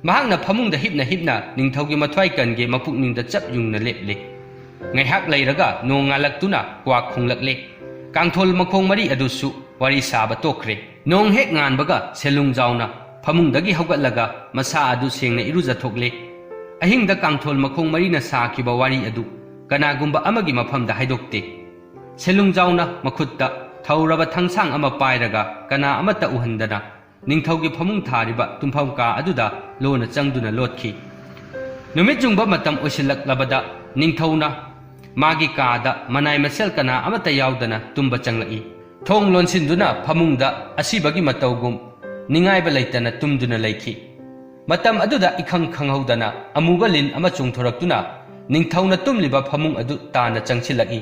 ꯃꯍꯥꯛꯅ ꯐꯃꯨꯡꯗ ꯍꯤꯞꯅ ꯍꯤꯞꯅ ꯅꯤꯡꯊꯧꯒꯤ ꯃꯊ꯭ꯋꯥꯏ ꯀꯟꯒꯦ ꯃꯄꯨꯛꯅꯤꯡꯗ ꯆꯞ ꯌꯨꯡꯅ ꯂꯦꯞꯂꯦ꯫ ꯉꯥꯏꯍꯥꯛ ꯂꯩꯔꯒ ꯅꯣꯡ ꯉꯥꯜꯂꯛꯇꯨꯅ ꯀ꯭ꯋꯥꯛ ꯈꯣꯡꯂꯛꯂꯦ꯫ ꯀꯥꯡꯊꯣꯜ ꯃꯈꯣꯡ ꯃꯔꯤ ꯑꯗꯨꯁꯨ ꯋꯥꯔꯤ ꯁꯥꯕ ꯇꯣꯛꯈ꯭ꯔꯦ꯫ ꯅꯣꯡ ꯍꯦꯛ ꯉꯥꯟꯕꯒ ꯁꯦꯂꯨꯡꯖꯥꯎꯅ ꯐꯃꯨꯡꯗꯒꯤ ꯍꯧꯒꯠꯂꯒ ꯃꯁꯥ ꯑꯗꯨ ꯁꯦꯡꯅ ꯏꯔꯨꯖꯊꯣꯛꯂꯦ꯫ ꯑꯍꯤꯡꯗ ꯀꯥꯡꯊꯣꯜ ꯃꯈꯣꯡ ꯃꯔꯤꯅ ꯁꯥꯈꯤꯕ ꯋꯥꯔꯤ ꯑꯗꯨ ꯀꯅꯥꯒꯨꯝꯕ ꯑꯃꯒꯤ ꯃꯐꯝꯗ ꯍꯥꯏꯗꯣꯛꯇꯦ꯫ ꯁꯦꯂꯨꯡꯖꯥꯎꯅ ꯃꯈꯨꯠꯇ ꯊꯧꯔꯕ ꯊꯥꯡꯁꯥꯡ ꯑꯃ ꯄꯥꯏꯔꯒ ꯀꯅꯥ ꯑꯃꯠꯇ ꯎꯍꯟꯗꯅ ꯅꯤꯡꯊꯧꯒꯤ ꯐꯃꯨꯡ ꯊꯥꯔꯤꯕ ꯇꯨꯝꯐꯝ ꯀꯥ ꯑꯗꯨꯗ ꯂꯣꯟꯅ ꯆꯪꯗꯨꯅ ꯂꯣꯠꯈꯤ꯫ ꯅꯨꯃꯤꯠ ꯌꯨꯡꯕ ꯃꯇꯝ ꯑꯣꯏꯁꯤꯜꯂꯛꯂꯕꯗ ꯅꯤꯡꯊꯧꯅ ꯃꯥꯒꯤ ꯀꯥꯗ ꯃꯅꯥꯏ ꯃꯁꯦꯜ ꯀꯅꯥ ꯑꯃꯠꯇ ꯌꯥꯎꯗꯅ ꯇꯨꯝꯕ ꯆꯪꯂꯛꯏ꯫ ꯊꯣꯡ ꯂꯣꯟꯁꯤꯟꯗꯨꯅ ꯐꯃꯨꯡꯗ ꯑꯁꯤꯕꯒꯤ ꯃꯇꯧꯒꯨꯝ ꯅꯤꯡꯉꯥꯏꯕ ꯂꯩꯇꯅ ꯇꯨꯝꯗꯨꯅ ꯂꯩꯈꯤ꯫ ꯃꯇꯝ ꯑꯗꯨꯗ ꯏꯈꯪ ꯈꯪꯍꯧꯗꯅ ꯑꯃꯨꯕ ꯂꯤꯟ ꯑꯃ ꯆꯣꯡꯊꯣꯔꯛꯇꯨꯅ ꯅꯤꯡꯊꯧꯅ ꯇꯨꯝꯂꯤꯕ ꯐꯃꯨꯡ ꯑꯗꯨ ꯇꯥꯅ ꯆꯪꯁꯤꯜꯂꯛꯏ꯫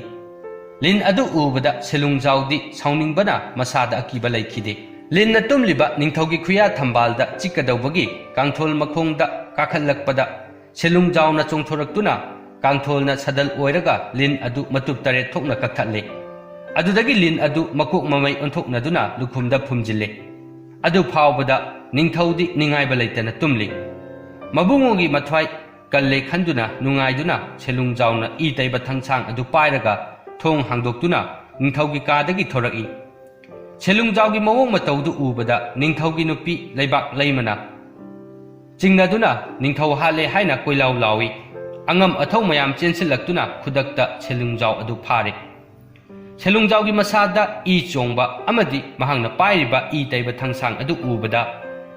ꯂꯤꯟ ꯑꯗꯨ ꯎꯕꯗ ꯁꯦꯂꯨꯡꯖꯥꯎꯗꯤ ꯁꯥꯎꯅꯤꯡꯕꯅ ꯃꯁꯥꯗ ꯑꯀꯤꯕ ꯂꯩꯈꯤꯗꯦ꯫ ꯂꯤꯟꯅ ꯇꯨꯝꯂꯤꯕ ꯅꯤꯡꯊꯧꯒꯤ ꯈꯨꯌꯥ ꯊꯝꯕꯥꯜꯗ ꯆꯤꯛꯀꯗꯧꯕꯒꯤ ꯀꯥꯡꯊꯣꯜ ꯃꯈꯣꯡꯗ ꯀꯥꯈꯠꯂꯛꯄꯗ ꯁꯦꯂꯨꯡꯖꯥꯎꯅ ꯆꯣꯡꯊꯣꯔꯛꯇꯨꯅ ꯀꯥꯡꯊꯣꯜꯅ ꯁꯗꯜ ꯑꯣꯏꯔꯒ ꯂꯤꯟ ꯑꯗꯨ ꯃꯇꯨꯞ ꯇꯔꯦꯠ ꯊꯣꯛꯅ ꯀꯛꯊꯠꯂꯦ꯫ ꯑꯗꯨꯗꯒꯤ ꯂꯤꯟ ꯑꯗꯨ ꯃꯀꯣꯛ ꯃꯃꯩ ꯑꯣꯟꯊꯣꯛꯅꯗꯨꯅ ꯂꯨꯈꯨꯝꯗ ꯐꯨꯝꯖꯤꯜꯂꯦ꯫ ꯑꯗꯨ ꯐꯥꯎꯕꯗ ꯅꯤꯡꯊꯧꯗꯤ ꯅꯤꯡꯉꯥꯏꯕ ꯂꯩꯇꯅ ꯇꯨꯝꯂꯤ꯫ ꯃꯕꯨꯡꯉꯣꯒꯤ ꯃꯊ꯭ꯋꯥꯏ ꯀꯜꯂꯦ ꯈꯟꯗꯨꯅ ꯅꯨꯡꯉꯥꯏꯗꯨꯅ ꯁꯦꯂꯨꯡꯖꯥꯎꯅ ꯏ ꯇꯩꯕ ꯊꯥꯡꯁꯥꯡ ꯑꯗꯨ ꯄꯥꯏꯔꯒ ꯊꯣꯡ ꯍꯥꯡꯗꯣꯛꯇꯨꯅ ꯅꯤꯡꯊꯧꯒꯤ ꯀꯥꯗꯒꯤ ꯊꯣꯔꯛꯏ꯫ ꯁꯦꯂꯨꯡꯖꯥꯎꯒꯤ ꯃꯑꯣꯡ ꯃꯇꯧꯗꯨ ꯎꯕꯗ ꯅꯤꯡꯊꯧꯒꯤ ꯅꯨꯄꯤ ꯂꯩꯕꯥꯛ ꯂꯩꯃꯅ ꯆꯤꯡꯅꯗꯨꯅ ꯅꯤꯡꯊꯧ ꯍꯥꯠꯂꯦ ꯍꯥꯏꯅ ꯀꯣꯏꯂꯥꯎ ꯂꯥꯎꯏ꯫ ꯑꯉꯝ ꯑꯊꯧ ꯃꯌꯥꯝ ꯆꯦꯟꯁꯤꯜꯂꯛꯇꯨꯅ ꯈꯨꯗꯛꯇ ꯁꯦꯂꯨꯡꯖꯥꯎ ꯑꯗꯨ ꯐꯥꯔꯦ꯫ ꯁꯦꯂꯨꯡꯖꯥꯎꯒꯤ ꯃꯁꯥꯗ ꯏ ꯆꯣꯡꯕ ꯑꯃꯗꯤ ꯃꯍꯥꯛꯅ ꯄꯥꯏꯔꯤꯕ ꯏ ꯇꯩꯕ ꯊꯥꯡꯁꯥꯡ ꯑꯗꯨ ꯎꯕꯗ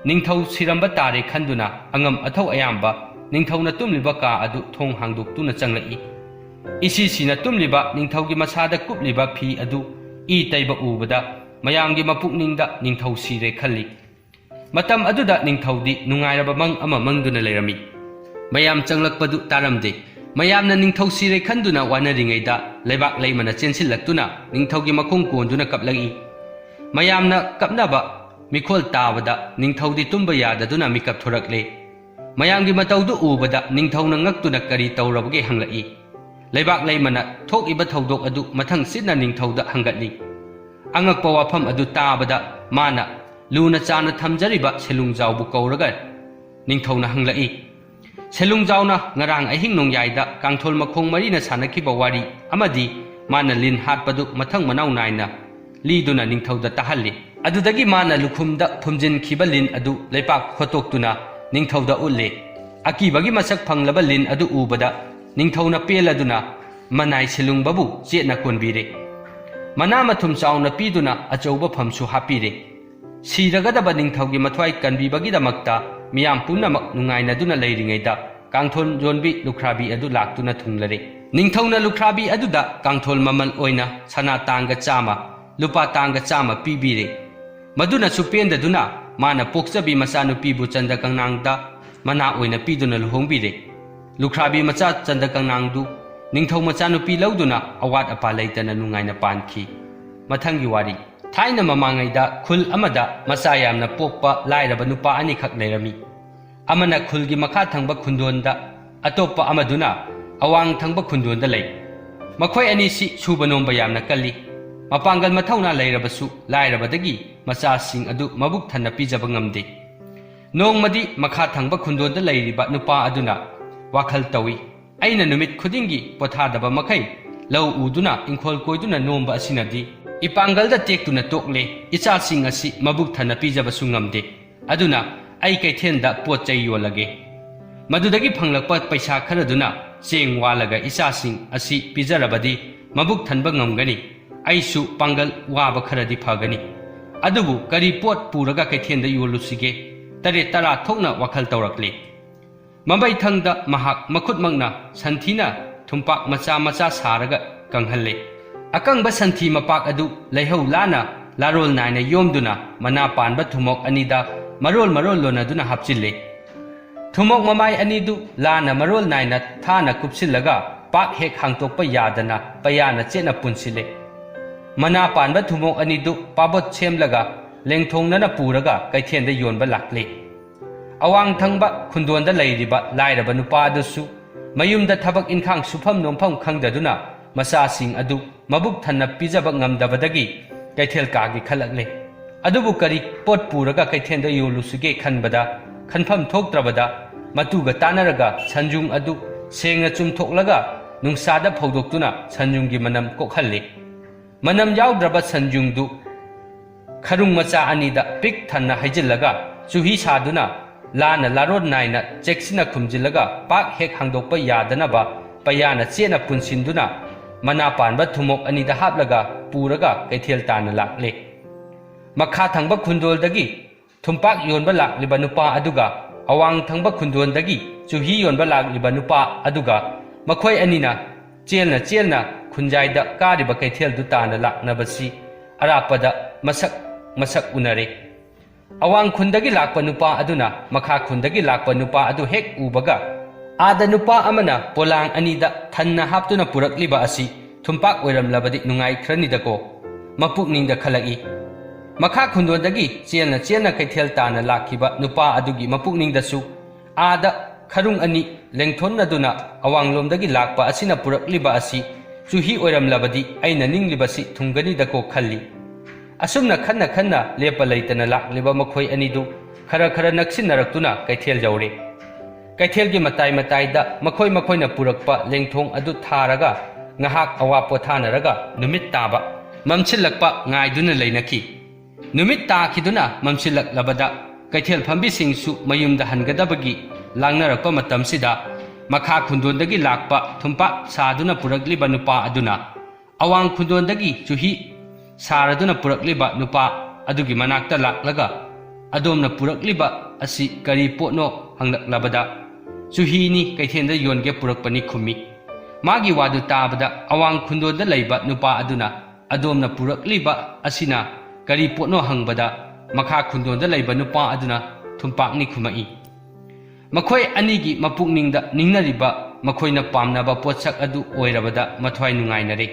ꯅꯤꯡꯊꯧ ꯁꯤꯔꯝꯕ ꯇꯥꯔꯦ ꯈꯟꯗꯨꯅ ꯑꯉꯝ ꯑꯊꯧ ꯑꯌꯥꯝꯕ ꯅꯤꯡꯊꯧꯅ ꯇꯨꯝꯂꯤꯕ ꯀꯥ ꯑꯗꯨ ꯊꯣꯡ ꯍꯥꯡꯗꯣꯛꯇꯨꯅ ꯆꯪꯂꯛꯏ꯫ ꯏꯁꯤ ꯁꯤꯅ ꯇꯨꯝꯂꯤꯕ ꯅꯤꯡꯊꯧꯒꯤ ꯃꯁꯥꯗ ꯀꯨꯞꯂꯤꯕ ꯐꯤ ꯑꯗꯨ ꯏ ꯇꯩꯕ ꯎꯕꯗ ꯃꯌꯥꯝꯒꯤ ꯃꯄꯨꯛꯅꯤꯡꯗ ꯅꯤꯡꯊꯧ ꯁꯤꯔꯦ ꯈꯜꯂꯤ꯫ ꯃꯇꯝ ꯑꯗꯨꯗ ꯅꯤꯡꯊꯧꯗꯤ ꯅꯨꯡꯉꯥꯏꯔꯕ ꯃꯪ ꯑꯃ ꯃꯪꯗꯨꯅ ꯂꯩꯔꯝꯃꯤ꯫ ꯃꯌꯥꯝ ꯆꯪꯂꯛꯄꯗꯨ ꯇꯥꯔꯝꯗꯦ꯫ ꯃꯌꯥꯝꯅ ꯅꯤꯡꯊꯧ ꯁꯤꯔꯦ ꯈꯟꯗꯨꯅ ꯋꯥꯅꯔꯤꯉꯩꯗ ꯂꯩꯕꯥꯛ ꯂꯩꯃꯅ ꯆꯦꯟꯁꯤꯜꯂꯛꯇꯨꯅ ꯅꯤꯡꯊꯧꯒꯤ ꯃꯈꯣꯡ ꯀꯣꯟꯗꯨꯅ ꯀꯞꯂꯛꯏ꯫ ꯃꯌꯥꯝꯅ ꯀꯞꯅꯕ ꯃꯤꯈꯣꯜ ꯇꯥꯕꯗ ꯅꯤꯡꯊꯧꯗꯤ ꯇꯨꯝꯕ ꯌꯥꯗꯗꯨꯅ ꯃꯤꯀꯞ ꯊꯣꯔꯛꯂꯦ꯫ ꯃꯌꯥꯝꯒꯤ ꯃꯇꯧꯗꯨ ꯎꯕꯗ ꯅꯤꯡꯊꯧꯅ ꯉꯛꯇꯨꯅ ꯀꯔꯤ ꯇꯧꯔꯕꯒꯦ ꯍꯪꯂꯛꯏ꯫ ꯂꯩꯕꯥꯛ ꯂꯩꯃꯅ ꯊꯣꯛꯏꯕ ꯊꯧꯗꯣꯛ ꯑꯗꯨ ꯃꯊꯪ ꯁꯤꯠꯅ ꯅꯤꯡꯊꯧꯗ ꯍꯪꯒꯠꯂꯤ꯫ ꯑꯉꯛꯄ ꯋꯥꯐꯝ ꯑꯗꯨ ꯇꯥꯕꯗ ꯃꯥꯅ ꯂꯨꯅ ꯆꯥꯅ ꯊꯝꯖꯔꯤꯕ ꯁꯦꯂꯨꯡꯖꯥꯎꯕꯨ ꯀꯧꯔꯒ ꯅꯤꯡꯊꯧꯅ ꯍꯪꯂꯛꯏ꯫ ꯁꯦꯂꯨꯡꯖꯥꯎꯅ ꯉꯔꯥꯡ ꯑꯍꯤꯡ ꯅꯣꯡꯌꯥꯏꯗ ꯀꯥꯡꯊꯣꯜ ꯃꯈꯣꯡ ꯃꯔꯤꯅ ꯁꯥꯟꯅꯈꯤꯕ ꯋꯥꯔꯤ ꯑꯃꯗꯤ ꯃꯥꯅ ꯂꯤꯟ ꯍꯥꯠꯄꯗꯨ ꯃꯊꯪ ꯃꯅꯥꯎ ꯅꯥꯏꯅ ꯂꯤꯗꯨꯅ ꯅꯤꯡꯊꯧꯗ ꯇꯥꯍꯜꯂꯤ꯫ ꯑꯗꯨꯗꯒꯤ ꯃꯥꯅ ꯂꯨꯈꯨꯝꯗ ꯐꯨꯝꯖꯤꯟꯈꯤꯕ ꯂꯤꯟ ꯑꯗꯨ ꯂꯩꯄꯥꯛ ꯍꯣꯠꯇꯣꯛꯇꯨꯅ ꯅꯤꯡꯊꯧꯗ ꯎꯠꯂꯤ꯫ ꯑꯀꯤꯕꯒꯤ ꯃꯁꯛ ꯐꯪꯂꯕ ꯂꯤꯟ ꯑꯗꯨ ꯎꯕꯗ ꯅꯤꯡꯊꯧꯅ ꯄꯦꯜꯂꯗꯨꯅ ꯃꯅꯥꯏ ꯁꯦꯂꯨꯡꯕꯕꯨ ꯆꯦꯠꯅ ꯀꯣꯟꯕꯤꯔꯦ꯫ ꯃꯅꯥ ꯃꯊꯨꯝ ꯆꯥꯎꯅ ꯄꯤꯗꯨꯅ ꯑꯆꯧꯕ ꯐꯝꯁꯨ ꯍꯥꯞꯄꯤꯔꯦ꯫ ꯁꯤꯔꯒꯗꯕ ꯅꯤꯡꯊꯧꯒꯤ ꯃꯊ꯭ꯋꯥꯏ ꯀꯟꯕꯤꯕꯒꯤꯗꯃꯛꯇ ꯃꯤꯌꯥꯝ ꯄꯨꯝꯅꯃꯛ ꯅꯨꯡꯉꯥꯏꯅꯗꯨꯅ ꯂꯩꯔꯤꯉꯩꯗ ꯀꯥꯡꯊꯣꯜ ꯌꯣꯟꯕꯤ ꯂꯨꯈ꯭ꯔꯥꯕꯤ ꯑꯗꯨ ꯂꯥꯛꯇꯨꯅ ꯊꯨꯡꯂꯔꯦ꯫ ꯅꯤꯡꯊꯧꯅ ꯂꯨꯈ꯭ꯔꯥꯕꯤ ꯑꯗꯨꯗ ꯀꯥꯡꯊꯣꯜ ꯃꯃꯜ ꯑꯣꯏꯅ ꯁꯅꯥ ꯇꯥꯡꯒ ꯆꯥꯝꯃ, ꯂꯨꯄꯥ ꯇꯥꯡꯒ ꯆꯥꯝꯃ ꯄꯤꯕꯤꯔꯦ꯫ ꯃꯗꯨꯅꯁꯨ ꯄꯦꯟꯗꯗꯨꯅ ꯃꯥꯅ ꯄꯣꯛꯆꯕꯤ ꯃꯆꯥꯅꯨꯄꯤꯕꯨ ꯆꯟꯗ ꯀꯪꯅꯥꯡꯗ ꯃꯅꯥ ꯑꯣꯏꯅ ꯄꯤꯗꯨꯅ ꯂꯨꯍꯣꯡꯕꯤꯔꯦ꯫ ꯂꯨꯈ꯭ꯔꯥꯕꯤ ꯃꯆꯥ ꯆꯟꯗ ꯀꯪꯅꯥꯡꯗꯨ ꯅꯤꯡꯊꯧ ꯃꯆꯥꯅꯨꯄꯤ ꯂꯧꯗꯨꯅ ꯑꯋꯥꯠ ꯑꯄꯥ ꯂꯩꯇꯅ ꯅꯨꯡꯉꯥꯏꯅ ꯄꯥꯟꯈꯤ꯫ ꯃꯊꯪꯒꯤ ꯋꯥꯔꯤ꯫ ꯊꯥꯏꯅ ꯃꯃꯥꯡꯉꯩꯗ ꯈꯨꯜ ꯑꯃꯗ ꯃꯆꯥ ꯌꯥꯝꯅ ꯄꯣꯛꯄ ꯂꯥꯏꯔꯕ ꯅꯨꯄꯥ ꯑꯅꯤꯈꯛ ꯂꯩꯔꯝꯃꯤ꯫ ꯑꯃꯅ ꯈꯨꯜꯒꯤ ꯃꯈꯥ ꯊꯪꯕ ꯈꯨꯟꯗꯣꯟꯗ, ꯑꯇꯣꯞꯄ ꯑꯃꯗꯨꯅ ꯑꯋꯥꯡ ꯊꯪꯕ ꯈꯨꯟꯗꯣꯟꯗ ꯂꯩ꯫ ꯃꯈꯣꯏ ꯑꯅꯤꯁꯤ ꯁꯨꯕ ꯅꯣꯝꯕ ꯌꯥꯝꯅ ꯀꯜꯂꯤ꯫ ꯃꯄꯥꯡꯒꯜ ꯃꯊꯧꯅꯥ ꯂꯩꯔꯕꯁꯨ ꯂꯥꯏꯔꯕꯗꯒꯤ ꯃꯆꯥꯁꯤꯡ ꯑꯗꯨ ꯃꯕꯨꯛ ꯊꯟꯅ ꯄꯤꯖꯕ ꯉꯝꯗꯦ꯫ ꯅꯣꯡꯃꯗꯤ ꯃꯈꯥ ꯊꯪꯕ ꯈꯨꯟꯗꯣꯟꯗ ꯂꯩꯔꯤꯕ ꯅꯨꯄꯥ ꯑꯗꯨꯅ ꯋꯥꯈꯜ ꯇꯧꯏ, "ꯑꯩꯅ ꯅꯨꯃꯤꯠ ꯈꯨꯗꯤꯡꯒꯤ ꯄꯣꯊꯥꯗꯕ ꯃꯈꯩ ꯂꯧ ꯎꯗꯨꯅ ꯏꯪꯈꯣꯜ ꯀꯣꯏꯗꯨꯅ ꯅꯣꯝꯕ ꯑꯁꯤꯅꯗꯤ ꯏꯄꯥꯡꯒꯜꯗ ꯇꯦꯛꯇꯨꯅ ꯇꯣꯛꯂꯦ, ꯏꯆꯥꯁꯤꯡ ꯑꯁꯤ ꯃꯕꯨꯛ ꯊꯟꯅ ꯄꯤꯖꯕꯁꯨ ꯉꯝꯗꯦ꯫ ꯑꯗꯨꯅ ꯑꯩ ꯀꯩꯊꯦꯜꯗ ꯄꯣꯠ ꯆꯩ ꯌꯣꯜꯂꯒꯦ꯫ ꯃꯗꯨꯗꯒꯤ ꯐꯪꯂꯛꯄ ꯄꯩꯁꯥ ꯈꯔꯗꯨꯅ ꯆꯦꯡ ꯋꯥꯜꯂꯒ ꯏꯆꯥꯁꯤꯡ ꯑꯁꯤ ꯄꯤꯖꯔꯕꯗꯤ ꯃꯕꯨꯛ ꯊꯟꯕ ꯉꯝꯒꯅꯤ꯫ ꯑꯩꯁꯨ ꯄꯥꯡꯒꯜ ꯋꯥꯕ ꯈꯔꯗꯤ ꯐꯒꯅꯤ꯫ ꯑꯗꯨꯕꯨ ꯀꯔꯤ ꯄꯣꯠ ꯄꯨꯔꯒ ꯀꯩꯊꯦꯜꯗ ꯌꯣꯜꯂꯨꯁꯤꯒꯦ?" ꯇꯔꯦꯠ ꯇꯔꯥ ꯊꯣꯛꯅ ꯋꯥꯈꯜ ꯇꯧꯔꯛꯂꯤ꯫ ꯃꯃꯩꯊꯪꯗ ꯃꯍꯥꯛ ꯃꯈꯨꯠꯃꯛꯅ ꯁꯟꯊꯤꯅ ꯊꯨꯝꯄꯥꯛ ꯃꯆꯥ ꯃꯆꯥ ꯁꯥꯔꯒ ꯀꯪꯍꯜꯂꯦ꯫ ꯑꯀꯪꯕ ꯁꯟꯊꯤ ꯃꯄꯥꯛ ꯑꯗꯨ ꯂꯩꯍꯧ ꯂꯥꯅ ꯂꯥꯔꯣꯜ ꯅꯥꯏꯅ ꯌꯣꯝꯗꯨꯅ ꯃꯅꯥ ꯄꯥꯟꯕ ꯊꯨꯝꯃꯣꯛ ꯑꯅꯤꯗ ꯃꯔꯣꯜ ꯃꯔꯣꯜ ꯂꯣꯟꯅꯗꯨꯅ ꯍꯥꯞꯆꯤꯜꯂꯦ꯫ ꯊꯨꯝꯃꯣꯛ ꯃꯃꯥꯏ ꯑꯅꯤꯗꯨ ꯂꯥꯅ ꯃꯔꯣꯜ ꯅꯥꯏꯅ ꯊꯥꯅ ꯀꯨꯞꯁꯤꯜꯂꯒ ꯄꯥꯛ ꯍꯦꯛ ꯍꯥꯡꯇꯣꯛꯄ ꯌꯥꯗꯅ ꯄꯩꯌꯥꯅ ꯆꯦꯠꯅ ꯄꯨꯟꯁꯤꯜꯂꯦ꯫ ꯃꯅꯥ ꯄꯥꯟꯕ ꯊꯨꯝꯃꯣꯛ ꯑꯅꯤꯗꯨ ꯄꯥꯕꯣꯠ ꯁꯦꯝꯂꯒ ꯂꯦꯡꯊꯣꯡꯅꯅ ꯄꯨꯔꯒ ꯀꯩꯊꯦꯜꯗ ꯌꯣꯟꯕ ꯂꯥꯛꯂꯦ꯫ ꯑꯋꯥꯡ ꯊꯪꯕ ꯈꯨꯟꯗꯣꯟꯗ ꯂꯩꯔꯤꯕ ꯂꯥꯏꯔꯕ ꯅꯨꯄꯥ ꯑꯗꯨꯁꯨ ꯃꯌꯨꯝꯗ ꯊꯕꯛ ꯏꯟꯈꯥꯡ ꯁꯨꯐꯝ ꯅꯣꯝꯐꯝ ꯈꯪꯗꯗꯨꯅ ꯃꯆꯥꯁꯤꯡ ꯑꯗꯨ ꯃꯕꯨꯛ ꯊꯟꯅ ꯄꯤꯖꯕ ꯉꯝꯗꯕꯗꯒꯤ ꯀꯩꯊꯦꯜ ꯀꯥꯒꯦ ꯈꯜꯂꯛꯂꯦ꯫ ꯑꯗꯨꯕꯨ ꯀꯔꯤ ꯄꯣꯠ ꯄꯨꯔꯒ ꯀꯩꯊꯦꯜꯗ ꯌꯣꯜꯂꯨꯁꯤꯒꯦ ꯈꯟꯕꯗ, ꯈꯟꯐꯝ ꯊꯣꯛꯇ꯭ꯔꯕꯗ ꯃꯇꯨꯒ ꯇꯥꯟꯅꯔꯒ ꯁꯟꯖꯨꯡ ꯑꯗꯨ ꯁꯦꯡꯅ ꯆꯨꯝꯊꯣꯛꯂꯒ ꯅꯨꯡꯁꯥꯗ ꯐꯧꯗꯣꯛꯇꯨꯅ ꯁꯟꯖꯨꯡꯒꯤ ꯃꯅꯝ ꯀꯣꯛꯍꯜꯂꯤ꯫ ꯃꯅꯝ ꯌꯥꯎꯗ꯭ꯔꯕ ꯁꯟꯖꯨꯡꯗꯨ ꯈꯔꯨꯡ ꯃꯆꯥ ꯑꯅꯤꯗ ꯄꯤꯛ ꯊꯟꯅ ꯍꯩꯖꯤꯜꯂꯒ ꯆꯨꯍꯤ ꯁꯥꯗꯨꯅ ꯂꯥꯅ ꯂꯥꯔꯣꯟ ꯅꯥꯏꯅ ꯆꯦꯛꯁꯤꯟꯅ ꯈꯨꯝꯖꯤꯜꯂꯒ ꯄꯥꯛ ꯍꯦꯛ ꯍꯥꯡꯗꯣꯛꯄ ꯌꯥꯗꯅꯕ ꯄꯩꯌꯥꯅ ꯆꯦꯠꯅ ꯄꯨꯟꯁꯤꯟꯗꯨꯅ ꯃꯅꯥ ꯄꯥꯟꯕ ꯊꯨꯝꯃꯣꯛ ꯑꯅꯤꯗ ꯍꯥꯞꯂꯒ ꯄꯨꯔꯒ ꯀꯩꯊꯦꯜ ꯇꯥꯟꯅ ꯂꯥꯛꯂꯦ꯫ ꯃꯈꯥ ꯊꯪꯕ ꯈꯨꯟꯗꯣꯜꯗꯒꯤ ꯊꯨꯝꯄꯥꯛ ꯌꯣꯟꯕ ꯂꯥꯛꯂꯤꯕ ꯅꯨꯄꯥ ꯑꯗꯨꯒ ꯑꯋꯥꯡ ꯊꯪꯕ ꯈꯨꯟꯗꯣꯟꯗꯒꯤ ꯆꯨꯍꯤ ꯌꯣꯟꯕ ꯂꯥꯛꯂꯤꯕ ꯅꯨꯄꯥ ꯑꯗꯨꯒ ꯃꯈꯣꯏ ꯑꯅꯤꯅ ꯆꯦꯜꯅ ꯆꯦꯜꯅ ꯈꯨꯟꯖꯥꯏꯗ ꯀꯥꯔꯤꯕ ꯀꯩꯊꯦꯜꯗꯨ ꯇꯥꯟꯅ ꯂꯥꯛꯅꯕꯁꯤ ꯑꯔꯥꯞꯄꯗ ꯃꯁꯛ ꯃꯁꯛ ꯎꯅꯔꯦ꯫ ꯑꯋꯥꯡ ꯈꯨꯟꯗꯒꯤ ꯂꯥꯛꯄ ꯅꯨꯄꯥ ꯑꯗꯨꯅ ꯃꯈꯥ ꯈꯨꯟꯗꯒꯤ ꯂꯥꯛꯄ ꯅꯨꯄꯥ ꯑꯗꯨ ꯍꯦꯛ ꯎꯕꯒ, "ꯑꯥꯗ ꯅꯨꯄꯥ ꯑꯃꯅ ꯄꯣꯂꯥꯡ ꯑꯅꯤꯗ ꯊꯟꯅ ꯍꯥꯞꯇꯨꯅ ꯄꯨꯔꯛꯂꯤꯕ ꯑꯁꯤ ꯊꯨꯝꯄꯥꯛ ꯑꯣꯏꯔꯝꯂꯕꯗꯤ ꯅꯨꯡꯉꯥꯏꯈ꯭ꯔꯅꯤꯗꯀꯣ" ꯃꯄꯨꯛꯅꯤꯡꯗ ꯈꯜꯂꯛꯏ꯫ ꯃꯈꯥ ꯈꯨꯟꯗꯣꯟꯗꯒꯤ ꯆꯦꯜꯅ ꯆꯦꯜꯅ ꯀꯩꯊꯦꯜ ꯇꯥꯅ ꯂꯥꯛꯈꯤꯕ ꯅꯨꯄꯥ ꯑꯗꯨꯒꯤ ꯃꯄꯨꯛꯅꯤꯡꯗꯁꯨ, "ꯑꯥꯗ ꯈꯔꯨꯡ ꯑꯅꯤ ꯂꯦꯡꯊꯣꯟꯅꯗꯨꯅ ꯑꯋꯥꯡꯂꯣꯝꯗꯒꯤ ꯂꯥꯛꯄ ꯑꯁꯤꯅ ꯄꯨꯔꯛꯂꯤꯕ ꯑꯁꯤ ꯆꯨꯍꯤ ꯑꯣꯏꯔꯝꯂꯕꯗꯤ ꯑꯩꯅ ꯅꯤꯡꯂꯤꯕꯁꯤ ꯊꯨꯡꯒꯅꯤꯗꯀꯣ" ꯈꯜꯂꯤ꯫ ꯑꯁꯨꯝꯅ ꯈꯟꯅ ꯈꯟꯅ ꯂꯦꯞꯄ ꯂꯩꯇꯅ ꯂꯥꯛꯂꯤꯕ ꯃꯈꯣꯏ ꯑꯅꯤꯗꯨ ꯈꯔ ꯈꯔ ꯅꯛꯁꯤꯟꯅꯔꯛꯇꯨꯅ ꯀꯩꯊꯦꯜ ꯌꯧꯔꯦ꯫ ꯀꯩꯊꯦꯜꯒꯤ ꯃꯇꯥꯏ ꯃꯇꯥꯏꯗ ꯃꯈꯣꯏ ꯃꯈꯣꯏꯅ ꯄꯨꯔꯛꯄ ꯂꯦꯡꯊꯣꯡ ꯑꯗꯨ ꯊꯥꯔꯒ ꯉꯥꯏꯍꯥꯛ ꯑꯋꯥ ꯄꯣꯊꯥꯅꯔꯒ ꯅꯨꯃꯤꯠ ꯇꯥꯕ ꯃꯝꯁꯤꯜꯂꯛꯄ ꯉꯥꯏꯗꯨꯅ ꯂꯩꯅꯈꯤ꯫ ꯅꯨꯃꯤꯠ ꯇꯥꯈꯤꯗꯨꯅ ꯃꯝꯁꯤꯜꯂꯛꯂꯕꯗ ꯀꯩꯊꯦꯜ ꯐꯝꯕꯤꯁꯤꯡꯁꯨ ꯃꯌꯨꯝꯗ ꯍꯟꯒꯗꯕꯒꯤ ꯂꯥꯡꯅꯔꯛꯄ ꯃꯇꯝꯁꯤꯗ, ꯃꯈꯥ ꯈꯨꯟꯗꯣꯟꯗꯒꯤ ꯂꯥꯛꯄ ꯊꯨꯝꯄꯥꯛ ꯁꯥꯗꯨꯅ ꯄꯨꯔꯛꯂꯤꯕ ꯅꯨꯄꯥ ꯑꯗꯨꯅ ꯑꯋꯥꯡ ꯈꯨꯟꯗꯣꯟꯗꯒꯤ ꯆꯨꯍꯤ ꯁꯥꯔꯗꯨꯅ ꯄꯨꯔꯛꯂꯤꯕ ꯅꯨꯄꯥ ꯑꯗꯨꯒꯤ ꯃꯅꯥꯛꯇ ꯂꯥꯛꯂꯒ, "ꯑꯗꯣꯝꯅ ꯄꯨꯔꯛꯂꯤꯕ ꯑꯁꯤ ꯀꯔꯤ ꯄꯣꯠꯅꯣ?" ꯍꯪꯂꯛꯂꯕꯗ, "ꯆꯨꯍꯤꯅꯤ, ꯀꯩꯊꯦꯜꯗ ꯌꯣꯟꯒꯦ ꯄꯨꯔꯛꯄꯅꯤ" ꯈꯨꯝꯃꯤ꯫ ꯃꯥꯒꯤ ꯋꯥꯗꯨ ꯇꯥꯕꯗ ꯑꯋꯥꯡ ꯈꯨꯟꯗꯣꯟꯗ ꯂꯩꯕ ꯅꯨꯄꯥ ꯑꯗꯨꯅ, "ꯑꯗꯣꯝꯅ ꯄꯨꯔꯛꯂꯤꯕ ꯑꯁꯤꯅ ꯀꯔꯤ ꯄꯣꯠꯅꯣ?" ꯍꯪꯕꯗ, ꯃꯈꯥ ꯈꯨꯟꯗꯣꯟꯗ ꯂꯩꯕ ꯅꯨꯄꯥ ꯑꯗꯨꯅ ꯊꯨꯝꯄꯥꯛꯅꯤ ꯈꯨꯝꯃꯛꯏ꯫ ꯃꯈꯣꯏ ꯑꯅꯤꯒꯤ ꯃꯄꯨꯛꯅꯤꯡꯗ ꯅꯤꯡꯅꯔꯤꯕ ꯃꯈꯣꯏꯅ ꯄꯥꯝꯅꯕ ꯄꯣꯠꯁꯛ ꯑꯗꯨ ꯑꯣꯏꯔꯕꯗ ꯃꯊ꯭ꯋꯥꯏ ꯅꯨꯡꯉꯥꯏꯅꯔꯦ꯫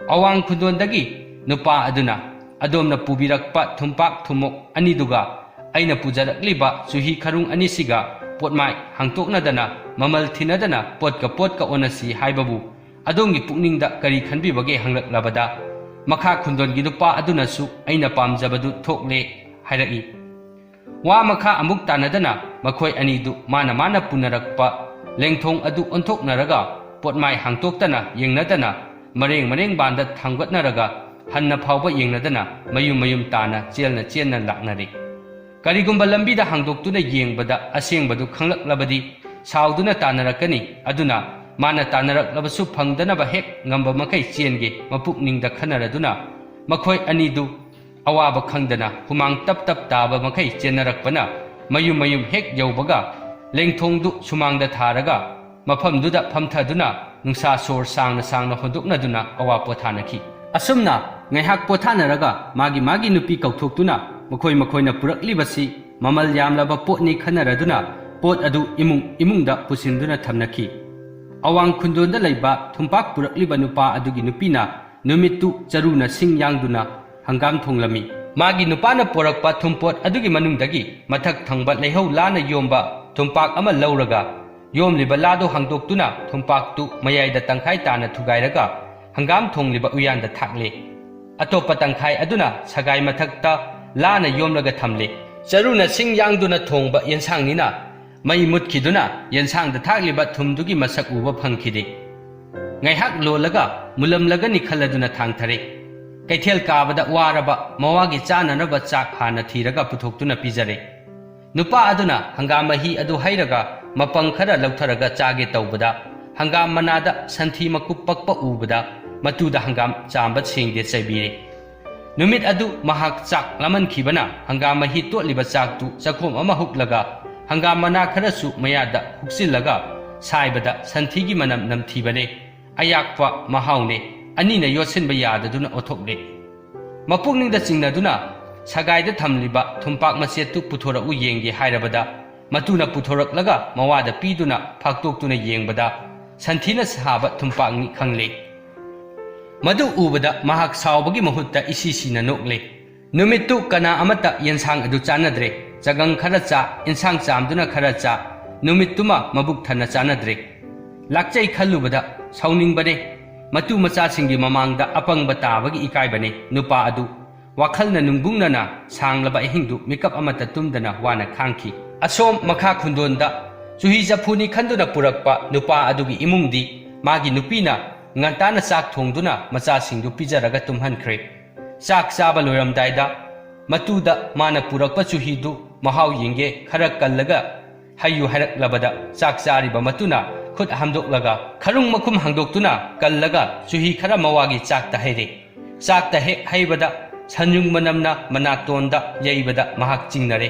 ꯑꯋꯥꯡ ꯈꯨꯟꯗꯣꯟꯗꯒꯤ ꯅꯨꯄꯥ ꯑꯗꯨꯅ, "ꯑꯗꯣꯝꯅ ꯄꯨꯕꯤꯔꯛꯄ ꯊꯨꯝꯄꯥꯛ ꯊꯨꯝꯃꯣꯛ ꯑꯅꯤꯗꯨꯒ ꯑꯩꯅ ꯄꯨꯖꯔꯛꯂꯤꯕ ꯆꯨꯍꯤ ꯈꯔꯨꯡ ꯑꯅꯤꯁꯤꯒ ꯄꯣꯠꯃꯥꯏ ꯍꯥꯡꯇꯣꯛꯅꯗꯅ, ꯃꯃꯜ ꯊꯤꯅꯗꯅ ꯄꯣꯠꯀ ꯄꯣꯠꯀ ꯑꯣꯟꯅꯁꯤ ꯍꯥꯏꯕꯕꯨ ꯑꯗꯣꯝꯒꯤ ꯄꯨꯛꯅꯤꯡꯗ ꯀꯔꯤ ꯈꯟꯕꯤꯕꯒꯦ?" ꯍꯪꯂꯛꯂꯕꯗ, ꯃꯈꯥ ꯈꯨꯟꯗꯣꯟꯒꯤ ꯅꯨꯄꯥ ꯑꯗꯨꯅꯁꯨ "ꯑꯩꯅ ꯄꯥꯝꯖꯕꯗꯨ ꯊꯣꯛꯂꯦ" ꯍꯥꯏꯔꯛꯏ꯫ ꯋꯥ ꯃꯈꯥ ꯑꯃꯨꯛ ꯇꯥꯟꯅꯗꯅ ꯃꯈꯣꯏ ꯑꯅꯤꯗꯨ ꯃꯥꯅ ꯃꯥꯅ ꯄꯨꯅꯔꯛꯄ ꯂꯦꯡꯊꯣꯡ ꯑꯗꯨ ꯑꯣꯟꯊꯣꯛꯅꯔꯒ, ꯄꯣꯠꯃꯥꯏ ꯍꯥꯡꯇꯣꯛꯇꯅ ꯌꯦꯡꯅꯗꯅ, ꯃꯔꯦꯡ ꯃꯔꯦꯡ ꯕꯥꯟꯗ ꯊꯥꯡꯒꯠꯅꯔꯒ ꯍꯟꯅ ꯐꯥꯎꯕ ꯌꯦꯡꯅꯗꯅ ꯃꯌꯨꯝ ꯃꯌꯨꯝ ꯇꯥꯅ ꯆꯦꯜꯅ ꯆꯦꯟꯅ ꯂꯥꯛꯅꯔꯦ꯫ ꯀꯔꯤꯒꯨꯝꯕ ꯂꯝꯕꯤꯗ ꯍꯥꯡꯗꯣꯛꯇꯨꯅ ꯌꯦꯡꯕꯗ ꯑꯁꯦꯡꯕꯗꯨ ꯈꯪꯂꯛꯂꯕꯗꯤ ꯁꯥꯎꯗꯨꯅ ꯇꯥꯟꯅꯔꯛꯀꯅꯤ꯫ ꯑꯗꯨꯅ ꯃꯥꯅ ꯇꯥꯟꯅꯔꯛꯂꯕꯁꯨ ꯐꯪꯗꯅꯕ ꯍꯦꯛ ꯉꯝꯕ ꯃꯈꯩ ꯆꯦꯟꯒꯦ ꯃꯄꯨꯛꯅꯤꯡꯗ ꯈꯟꯅꯔꯗꯨꯅ, ꯃꯈꯣꯏ ꯑꯅꯤꯗꯨ ꯑꯋꯥꯕ ꯈꯪꯗꯅ ꯍꯨꯃꯥꯡ ꯇꯞ ꯇꯞ ꯇꯥꯕ ꯃꯈꯩ ꯆꯦꯟꯅꯔꯛꯄꯅ ꯃꯌꯨꯝ ꯃꯌꯨꯝ ꯍꯦꯛ ꯌꯧꯕꯒ ꯂꯦꯡꯊꯣꯡꯗꯨ ꯁꯨꯃꯥꯡꯗ ꯊꯥꯔꯒ ꯃꯐꯝꯗꯨꯗ ꯐꯝꯊꯗꯨꯅ ꯅꯨꯡꯁꯥ ꯁꯣꯔ ꯁꯥꯡꯅ ꯁꯥꯡꯅ ꯍꯣꯟꯗꯣꯛꯅꯗꯨꯅ ꯑꯋꯥ ꯄꯣꯊꯥꯅꯈꯤ꯫ ꯑꯁꯨꯝꯅ ꯉꯥꯏꯍꯥꯛ ꯄꯣꯊꯥꯅꯔꯒ ꯃꯥꯒꯤ ꯃꯥꯒꯤ ꯅꯨꯄꯤ ꯀꯧꯊꯣꯛꯇꯨꯅ ꯃꯈꯣꯏ ꯃꯈꯣꯏꯅ ꯄꯨꯔꯛꯂꯤꯕꯁꯤ ꯃꯃꯜ ꯌꯥꯝꯂꯕ ꯄꯣꯠꯅꯤ ꯈꯟꯅꯔꯗꯨꯅ ꯄꯣꯠ ꯑꯗꯨ ꯏꯃꯨꯡ ꯏꯃꯨꯡꯗ ꯄꯨꯁꯤꯟꯗꯨꯅ ꯊꯝꯅꯈꯤ꯫ ꯑꯋꯥꯡ ꯈꯨꯟꯗꯣꯟꯗ ꯂꯩꯕ ꯊꯨꯝꯄꯥꯛ ꯄꯨꯔꯛꯂꯤꯕ ꯅꯨꯄꯥ ꯑꯗꯨꯒꯤ ꯅꯨꯄꯤꯅ ꯅꯨꯃꯤꯠꯇꯨ ꯆꯔꯨꯅ ꯁꯤꯡ ꯌꯥꯡꯗꯨꯅ ꯍꯪꯒꯥꯝ ꯊꯣꯡꯂꯝꯃꯤ꯫ ꯃꯥꯒꯤ ꯅꯨꯄꯥꯅ ꯄꯣꯔꯛꯄ ꯊꯨꯝꯄꯣꯠ ꯑꯗꯨꯒꯤ ꯃꯅꯨꯡꯗꯒꯤ ꯃꯊꯛ ꯊꯪꯕ ꯂꯩꯍꯧ ꯂꯥꯅ ꯌꯣꯝꯕ ꯊꯨꯝꯄꯥꯛ ꯑꯃ ꯂꯧꯔꯒ ꯌꯣꯝꯂꯤꯕ ꯂꯥꯗꯨ ꯍꯥꯡꯗꯣꯛꯇꯨꯅ ꯊꯨꯝꯄꯥꯛꯇꯨ ꯃꯌꯥꯏꯗ ꯇꯪꯈꯥꯏ ꯇꯥꯅ ꯊꯨꯒꯥꯏꯔꯒ ꯍꯪꯒꯥꯝ ꯊꯣꯡꯂꯤꯕ ꯎꯌꯥꯟꯗ ꯊꯥꯛꯂꯦ꯫ ꯑꯇꯣꯞꯄ ꯇꯪꯈꯥꯏ ꯑꯗꯨꯅ ꯁꯒꯥꯏ ꯃꯊꯛꯇ ꯂꯥꯅ ꯌꯣꯝꯂꯒ ꯊꯝꯂꯦ꯫ ꯆꯔꯨꯅ ꯁꯤꯡ ꯌꯥꯡꯗꯨꯅ ꯊꯣꯡꯕ ꯌꯦꯟꯁꯥꯡꯅꯤꯅ ꯃꯩ ꯃꯨꯠꯈꯤꯗꯨꯅ ꯌꯦꯟꯁꯥꯡꯗ ꯊꯥꯛꯂꯤꯕ ꯊꯨꯝꯗꯨꯒꯤ ꯃꯁꯛ ꯎꯕ ꯐꯪꯈꯤꯗꯦ꯫ ꯉꯥꯏꯍꯥꯛ ꯂꯣꯜꯂꯒ ꯃꯨꯜꯂꯝꯂꯒꯅꯤ ꯈꯜꯂꯗꯨꯅ ꯊꯥꯡꯊꯔꯦ꯫ ꯀꯩꯊꯦꯜ ꯀꯥꯕꯗ ꯋꯥꯔꯕ ꯃꯋꯥꯒꯤ ꯆꯥꯅꯅꯕ ꯆꯥꯛ ꯍꯥꯟꯅ ꯊꯤꯔꯒ ꯄꯨꯊꯣꯛꯇꯨꯅ ꯄꯤꯖꯔꯦ꯫ ꯅꯨꯄꯥ ꯑꯗꯨꯅ ꯍꯪꯒꯥꯝ ꯃꯍꯤ ꯑꯗꯨ ꯍꯩꯔꯒ ꯃꯄꯪ ꯈꯔ ꯂꯧꯊꯔꯒ ꯆꯥꯒꯦ ꯇꯧꯕꯗ ꯍꯪꯒꯥꯝ ꯃꯅꯥꯗ ꯁꯟꯊꯤ ꯃꯀꯨꯞ ꯄꯛꯄ ꯎꯕꯗ ꯃꯇꯨꯗ ꯍꯪꯒꯥꯝ ꯆꯥꯝꯕ ꯁꯦꯡꯗꯦ ꯆꯩꯕꯤꯔꯦ꯫ ꯅꯨꯃꯤꯠ ꯑꯗꯨ ꯃꯍꯥꯛ ꯆꯥꯛ ꯂꯥꯝꯃꯟꯈꯤꯕꯅ ꯍꯪꯒꯥꯝ ꯃꯍꯤ ꯇꯣꯠꯂꯤꯕ ꯆꯥꯛꯇꯨ ꯆꯥꯛꯈꯣꯝ ꯑꯃ ꯍꯨꯛꯂꯒ ꯍꯪꯒꯥꯝ ꯃꯅꯥ ꯈꯔꯁꯨ ꯃꯌꯥꯗ ꯍꯨꯛꯆꯤꯜꯂꯒ ꯁꯥꯏꯕꯗ ꯁꯟꯊꯤꯒꯤ ꯃꯅꯝ ꯅꯝꯊꯤꯕꯅꯦ꯫ ꯑꯌꯥꯛꯄ ꯃꯍꯥꯎꯅꯦ꯫ ꯑꯅꯤꯅ ꯌꯣꯠꯁꯤꯟꯕ ꯌꯥꯗꯗꯨꯅ ꯑꯣꯊꯣꯛꯂꯦ꯫ ꯃꯄꯨꯛꯅꯤꯡꯗ ꯆꯤꯡꯅꯗꯨꯅ ꯁꯒꯥꯏꯗ ꯊꯝꯂꯤꯕ ꯊꯨꯝꯄꯥꯛ ꯃꯆꯦꯠꯇꯨ ꯄꯨꯊꯣꯔꯛꯎ ꯌꯦꯡꯒꯦ ꯍꯥꯏꯔꯕꯗ ꯃꯇꯨꯅ ꯄꯨꯊꯣꯔꯛꯂꯒ ꯃꯋꯥꯗ ꯄꯤꯗꯨꯅ ꯐꯥꯛꯇꯣꯛꯇꯨꯅ ꯌꯦꯡꯕꯗ ꯁꯟꯊꯤꯅ ꯁꯥꯕ ꯊꯨꯝꯄꯥꯛꯅꯤ ꯈꯪꯂꯦ꯫ ꯃꯗꯨ ꯎꯕꯗ ꯃꯍꯥꯛ ꯁꯥꯎꯕꯒꯤ ꯃꯍꯨꯠꯇ ꯏꯁꯤ ꯁꯤꯅ ꯅꯣꯛꯂꯦ꯫ ꯅꯨꯃꯤꯠꯇꯨ ꯀꯅꯥ ꯑꯃꯠꯇ ꯌꯦꯟꯁꯥꯡ ꯑꯗꯨ ꯆꯥꯅꯗ꯭ꯔꯦ꯫ ꯆꯒꯪ ꯈꯔ ꯆꯥ, ꯏꯟꯁꯥꯡ ꯆꯥꯝꯗꯨꯅ ꯈꯔ ꯆꯥ, ꯅꯨꯃꯤꯠꯇꯨꯃ ꯃꯕꯨꯛ ꯊꯟꯅ ꯆꯥꯅꯗ꯭ꯔꯦ꯫ ꯂꯥꯛꯆꯩ ꯈꯜꯂꯨꯕꯗ ꯁꯥꯎꯅꯤꯡꯕꯅꯦ꯫ ꯃꯇꯨ ꯃꯆꯥꯁꯤꯡꯒꯤ ꯃꯃꯥꯡꯗ ꯑꯄꯪꯕ ꯇꯥꯕꯒꯤ ꯏꯀꯥꯏꯕꯅꯦ ꯅꯨꯄꯥ ꯑꯗꯨ꯫ ꯋꯥꯈꯜꯅ ꯅꯨꯡꯕꯨꯡꯅꯅ ꯁꯥꯡꯂꯕ ꯑꯍꯤꯡꯗꯨ ꯃꯤꯀꯞ ꯑꯃꯠꯇ ꯇꯨꯝꯗꯅ ꯋꯥꯅ ꯈꯥꯡꯈꯤ꯫ ꯑꯁꯣꯝ ꯃꯈꯥ ꯈꯨꯟꯗꯣꯟꯗ ꯆꯨꯍꯤ ꯆꯐꯨꯅꯤ ꯈꯟꯗꯨꯅ ꯄꯨꯔꯛꯄ ꯅꯨꯄꯥ ꯑꯗꯨꯒꯤ ꯏꯃꯨꯡꯗꯤ ꯃꯥꯒꯤ ꯅꯨꯄꯤꯅ ꯉꯟꯇꯥꯅ ꯆꯥꯛ ꯊꯣꯡꯗꯨꯅ ꯃꯆꯥꯁꯤꯡꯗꯨ ꯄꯤꯖꯔꯒ ꯇꯨꯝꯍꯟꯈ꯭ꯔꯦ꯫ ꯆꯥꯛ ꯆꯥꯕ ꯂꯣꯏꯔꯝꯗꯥꯏꯗ ꯃꯇꯨꯗ ꯃꯥꯅ ꯄꯨꯔꯛꯄ ꯆꯨꯍꯤꯗꯨ ꯃꯍꯥꯎ ꯌꯦꯡꯒꯦ ꯈꯔ ꯀꯜꯂꯒ ꯍꯩꯌꯨ ꯍꯥꯏꯔꯛꯂꯕꯗ ꯆꯥꯛ ꯆꯥꯔꯤꯕ ꯃꯇꯨꯅ ꯈꯨꯠ ꯍꯥꯝꯗꯣꯛꯂꯒ ꯈꯔꯨꯡ ꯃꯈꯨꯝ ꯍꯥꯡꯗꯣꯛꯇꯨꯅ ꯀꯜꯂꯒ ꯆꯨꯍꯤ ꯈꯔ ꯃꯋꯥꯒꯤ ꯆꯥꯛꯇ ꯍꯩꯔꯦ꯫ ꯆꯥꯛꯇ ꯍꯦꯛ ꯍꯩꯕꯗ ꯁꯟꯌꯨꯡ ꯃꯅꯝꯅ ꯃꯅꯥꯇꯣꯟꯗ ꯌꯩꯕꯗ ꯃꯍꯥꯛ ꯆꯤꯡꯅꯔꯦ꯫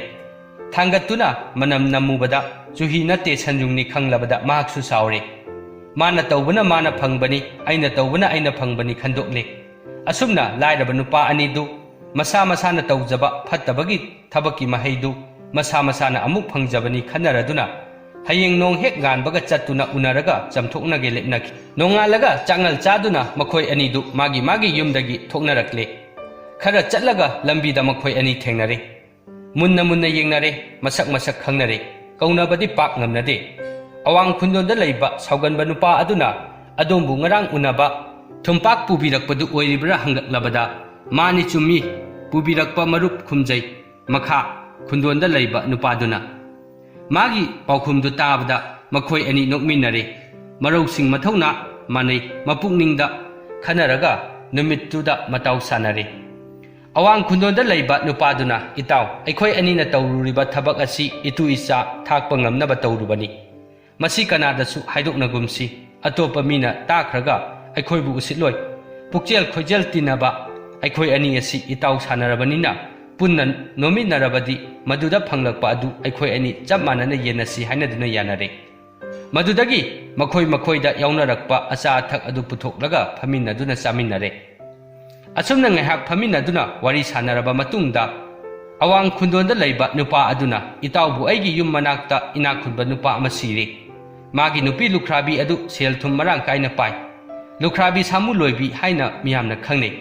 ꯊꯥꯡꯒꯠꯇꯨꯅ ꯃꯅꯝ ꯅꯝꯃꯨꯕꯗ ꯆꯨꯍꯤ ꯅꯠꯇꯦ ꯁꯟꯌꯨꯡꯅꯤ ꯈꯪꯂꯕꯗ ꯃꯍꯥꯛꯁꯨ ꯁꯥꯎꯔꯦ꯫ ꯃꯥꯅ ꯇꯧꯕꯅ ꯃꯥꯅ ꯐꯪꯕꯅꯤ, ꯑꯩꯅ ꯇꯧꯕꯅ ꯑꯩꯅ ꯐꯪꯕꯅꯤ ꯈꯟꯗꯣꯛꯂꯦ꯫ ꯑꯁꯨꯝꯅ ꯂꯥꯏꯔꯕ ꯅꯨꯄꯥ ꯑꯅꯤꯗꯨ ꯃꯁꯥ ꯃꯁꯥꯅ ꯇꯧꯖꯕ ꯐꯠꯇꯕꯒꯤ ꯊꯕꯛꯀꯤ ꯃꯍꯩꯗꯨ ꯃꯁꯥ ꯃꯁꯥꯅ ꯑꯃꯨꯛ ꯐꯪꯖꯕꯅꯤ ꯈꯟꯅꯔꯗꯨꯅ, ꯍꯌꯦꯡ ꯅꯣꯡ ꯍꯦꯛ ꯉꯥꯟꯕꯒ ꯆꯠꯇꯨꯅ ꯎꯅꯔꯒ ꯆꯝꯊꯣꯛꯅꯒꯦ ꯂꯦꯞꯅꯈꯤ꯫ ꯅꯣꯡꯉꯥꯜꯂꯒ ꯆꯥꯛꯉꯜ ꯆꯥꯗꯨꯅ ꯃꯈꯣꯏ ꯑꯅꯤꯗꯨ ꯃꯥꯒꯤ ꯃꯥꯒꯤ ꯌꯨꯝꯗꯒꯤ ꯊꯣꯛꯅꯔꯛꯂꯦ꯫ ꯈꯔ ꯆꯠꯂꯒ ꯂꯝꯕꯤꯗ ꯃꯈꯣꯏ ꯑꯅꯤ ꯊꯦꯡꯅꯔꯦ꯫ ꯃꯨꯟꯅ ꯃꯨꯟꯅ ꯌꯦꯡꯅꯔꯦ, ꯃꯁꯛ ꯃꯁꯛ ꯈꯪꯅꯔꯦ, ꯀꯧꯅꯕꯗꯤ ꯄꯥꯛ ꯉꯝꯅꯗꯦ꯫ ꯑꯋꯥꯡ ꯈꯨꯟꯗꯣꯟꯗ ꯂꯩꯕ ꯁꯥꯎꯒꯟꯕ ꯅꯨꯄꯥ ꯑꯗꯨꯅ ꯑꯗꯣꯝꯕꯨ ꯉꯔꯥꯡ ꯎꯅꯕ ꯊꯨꯝꯄꯥꯛ ꯄꯨꯕꯤꯔꯛꯄꯗꯨ ꯑꯣꯏꯔꯤꯕ꯭ꯔꯥ ꯍꯪꯂꯛꯂꯕꯗ, "ꯃꯥꯅꯤ, ꯆꯨꯝꯃꯤ, ꯄꯨꯕꯤꯔꯛꯄ ꯃꯔꯨꯞ" ꯈꯨꯝꯖꯩ꯫ ꯃꯈꯥ ꯈꯨꯟꯗꯣꯟꯗ ꯂꯩꯕ ꯅꯨꯄꯥꯗꯨꯅ꯫ ꯃꯥꯒꯤ ꯄꯥꯎꯈꯨꯝꯗꯨ ꯇꯥꯕꯗ ꯃꯈꯣꯏ ꯑꯅꯤ ꯅꯣꯛꯃꯤꯟꯅꯔꯦ꯫ ꯃꯔꯧꯁꯤꯡ ꯃꯊꯧꯅ ꯃꯥꯟꯅꯩ, ꯃꯄꯨꯛꯅꯤꯡꯗ ꯈꯟꯅꯔꯒ ꯅꯨꯃꯤꯠꯇꯨꯗ ꯃꯇꯥꯎ ꯁꯥꯟꯅꯔꯦ꯫ ꯑꯋꯥꯡ ꯈꯨꯟꯗꯣꯟꯗ ꯂꯩꯕ ꯅꯨꯄꯥꯗꯨꯅ, "ꯏꯇꯥꯎ, ꯑꯩꯈꯣꯏ ꯑꯅꯤꯅ ꯇꯧꯔꯨꯔꯤꯕ ꯊꯕꯛ ꯑꯁꯤ ꯏꯇꯨ ꯏꯆꯥ ꯊꯥꯛꯄ ꯉꯝꯅꯕ ꯇꯧꯔꯨꯕꯅꯤ꯫ ꯃꯁꯤ ꯀꯅꯥꯗꯁꯨ ꯍꯥꯏꯗꯣꯛꯅꯒꯨꯝꯁꯤ꯫ ꯑꯇꯣꯞꯄ ꯃꯤꯅ ꯇꯥꯈ꯭ꯔꯒ ꯑꯩꯈꯣꯏꯕꯨ ꯎꯁꯤꯠꯂꯣꯏ꯫ ꯄꯨꯛꯆꯦꯜ ꯈꯣꯏꯖꯦꯜ ꯇꯤꯟꯅꯕ ꯑꯩꯈꯣꯏ ꯑꯅꯤ ꯑꯁꯤ ꯏꯇꯥꯎ ꯁꯥꯟꯅꯔꯕꯅꯤꯅ ꯄꯨꯟꯅ ꯅꯣꯃꯤꯟꯅꯔꯕꯗꯤ ꯃꯗꯨꯗ ꯐꯪꯂꯛꯄ ꯑꯗꯨ ꯑꯩꯈꯣꯏ ꯑꯅꯤ ꯆꯞ ꯃꯥꯟꯅꯅ ꯌꯦꯟꯅꯁꯤ" ꯍꯥꯏꯅꯗꯨꯅ ꯌꯥꯅꯔꯦ꯫ ꯃꯗꯨꯗꯒꯤ ꯃꯈꯣꯏ ꯃꯈꯣꯏꯗ ꯌꯥꯎꯅꯔꯛꯄ ꯑꯆꯥ ꯑꯊꯛ ꯑꯗꯨ ꯄꯨꯊꯣꯛꯂꯒ ꯐꯝꯃꯤꯟꯅꯗꯨꯅ ꯆꯥꯃꯤꯟꯅꯔꯦ꯫ ꯑꯁꯨꯝꯅ ꯉꯥꯏꯍꯥꯛ ꯐꯝꯃꯤꯟꯅꯗꯨꯅ ꯋꯥꯔꯤ ꯁꯥꯟꯅꯔꯕ ꯃꯇꯨꯡꯗ, ꯑꯋꯥꯡ ꯈꯨꯟꯗꯣꯟꯗ ꯂꯩꯕ ꯅꯨꯄꯥ ꯑꯗꯨꯅ, "ꯏꯇꯥꯎꯕꯨ, ꯑꯩꯒꯤ ꯌꯨꯝ ꯃꯅꯥꯛꯇ ꯏꯅꯥꯛ ꯈꯨꯟꯕ ꯅꯨꯄꯥ ꯑꯃ ꯁꯤꯔꯦ꯫ ꯃꯥꯒꯤ ꯅꯨꯄꯤ ꯂꯨꯈ꯭ꯔꯥꯕꯤ ꯑꯗꯨ ꯁꯦꯜ ꯊꯨꯝ ꯃꯔꯥꯡ ꯀꯥꯏꯅ ꯄꯥꯏ꯫ ꯂꯨꯈ꯭ꯔꯥꯕꯤ ꯁꯥꯃꯨ ꯂꯣꯏꯕꯤ ꯍꯥꯏꯅ ꯃꯤꯌꯥꯝꯅ ꯈꯪꯅꯩ꯫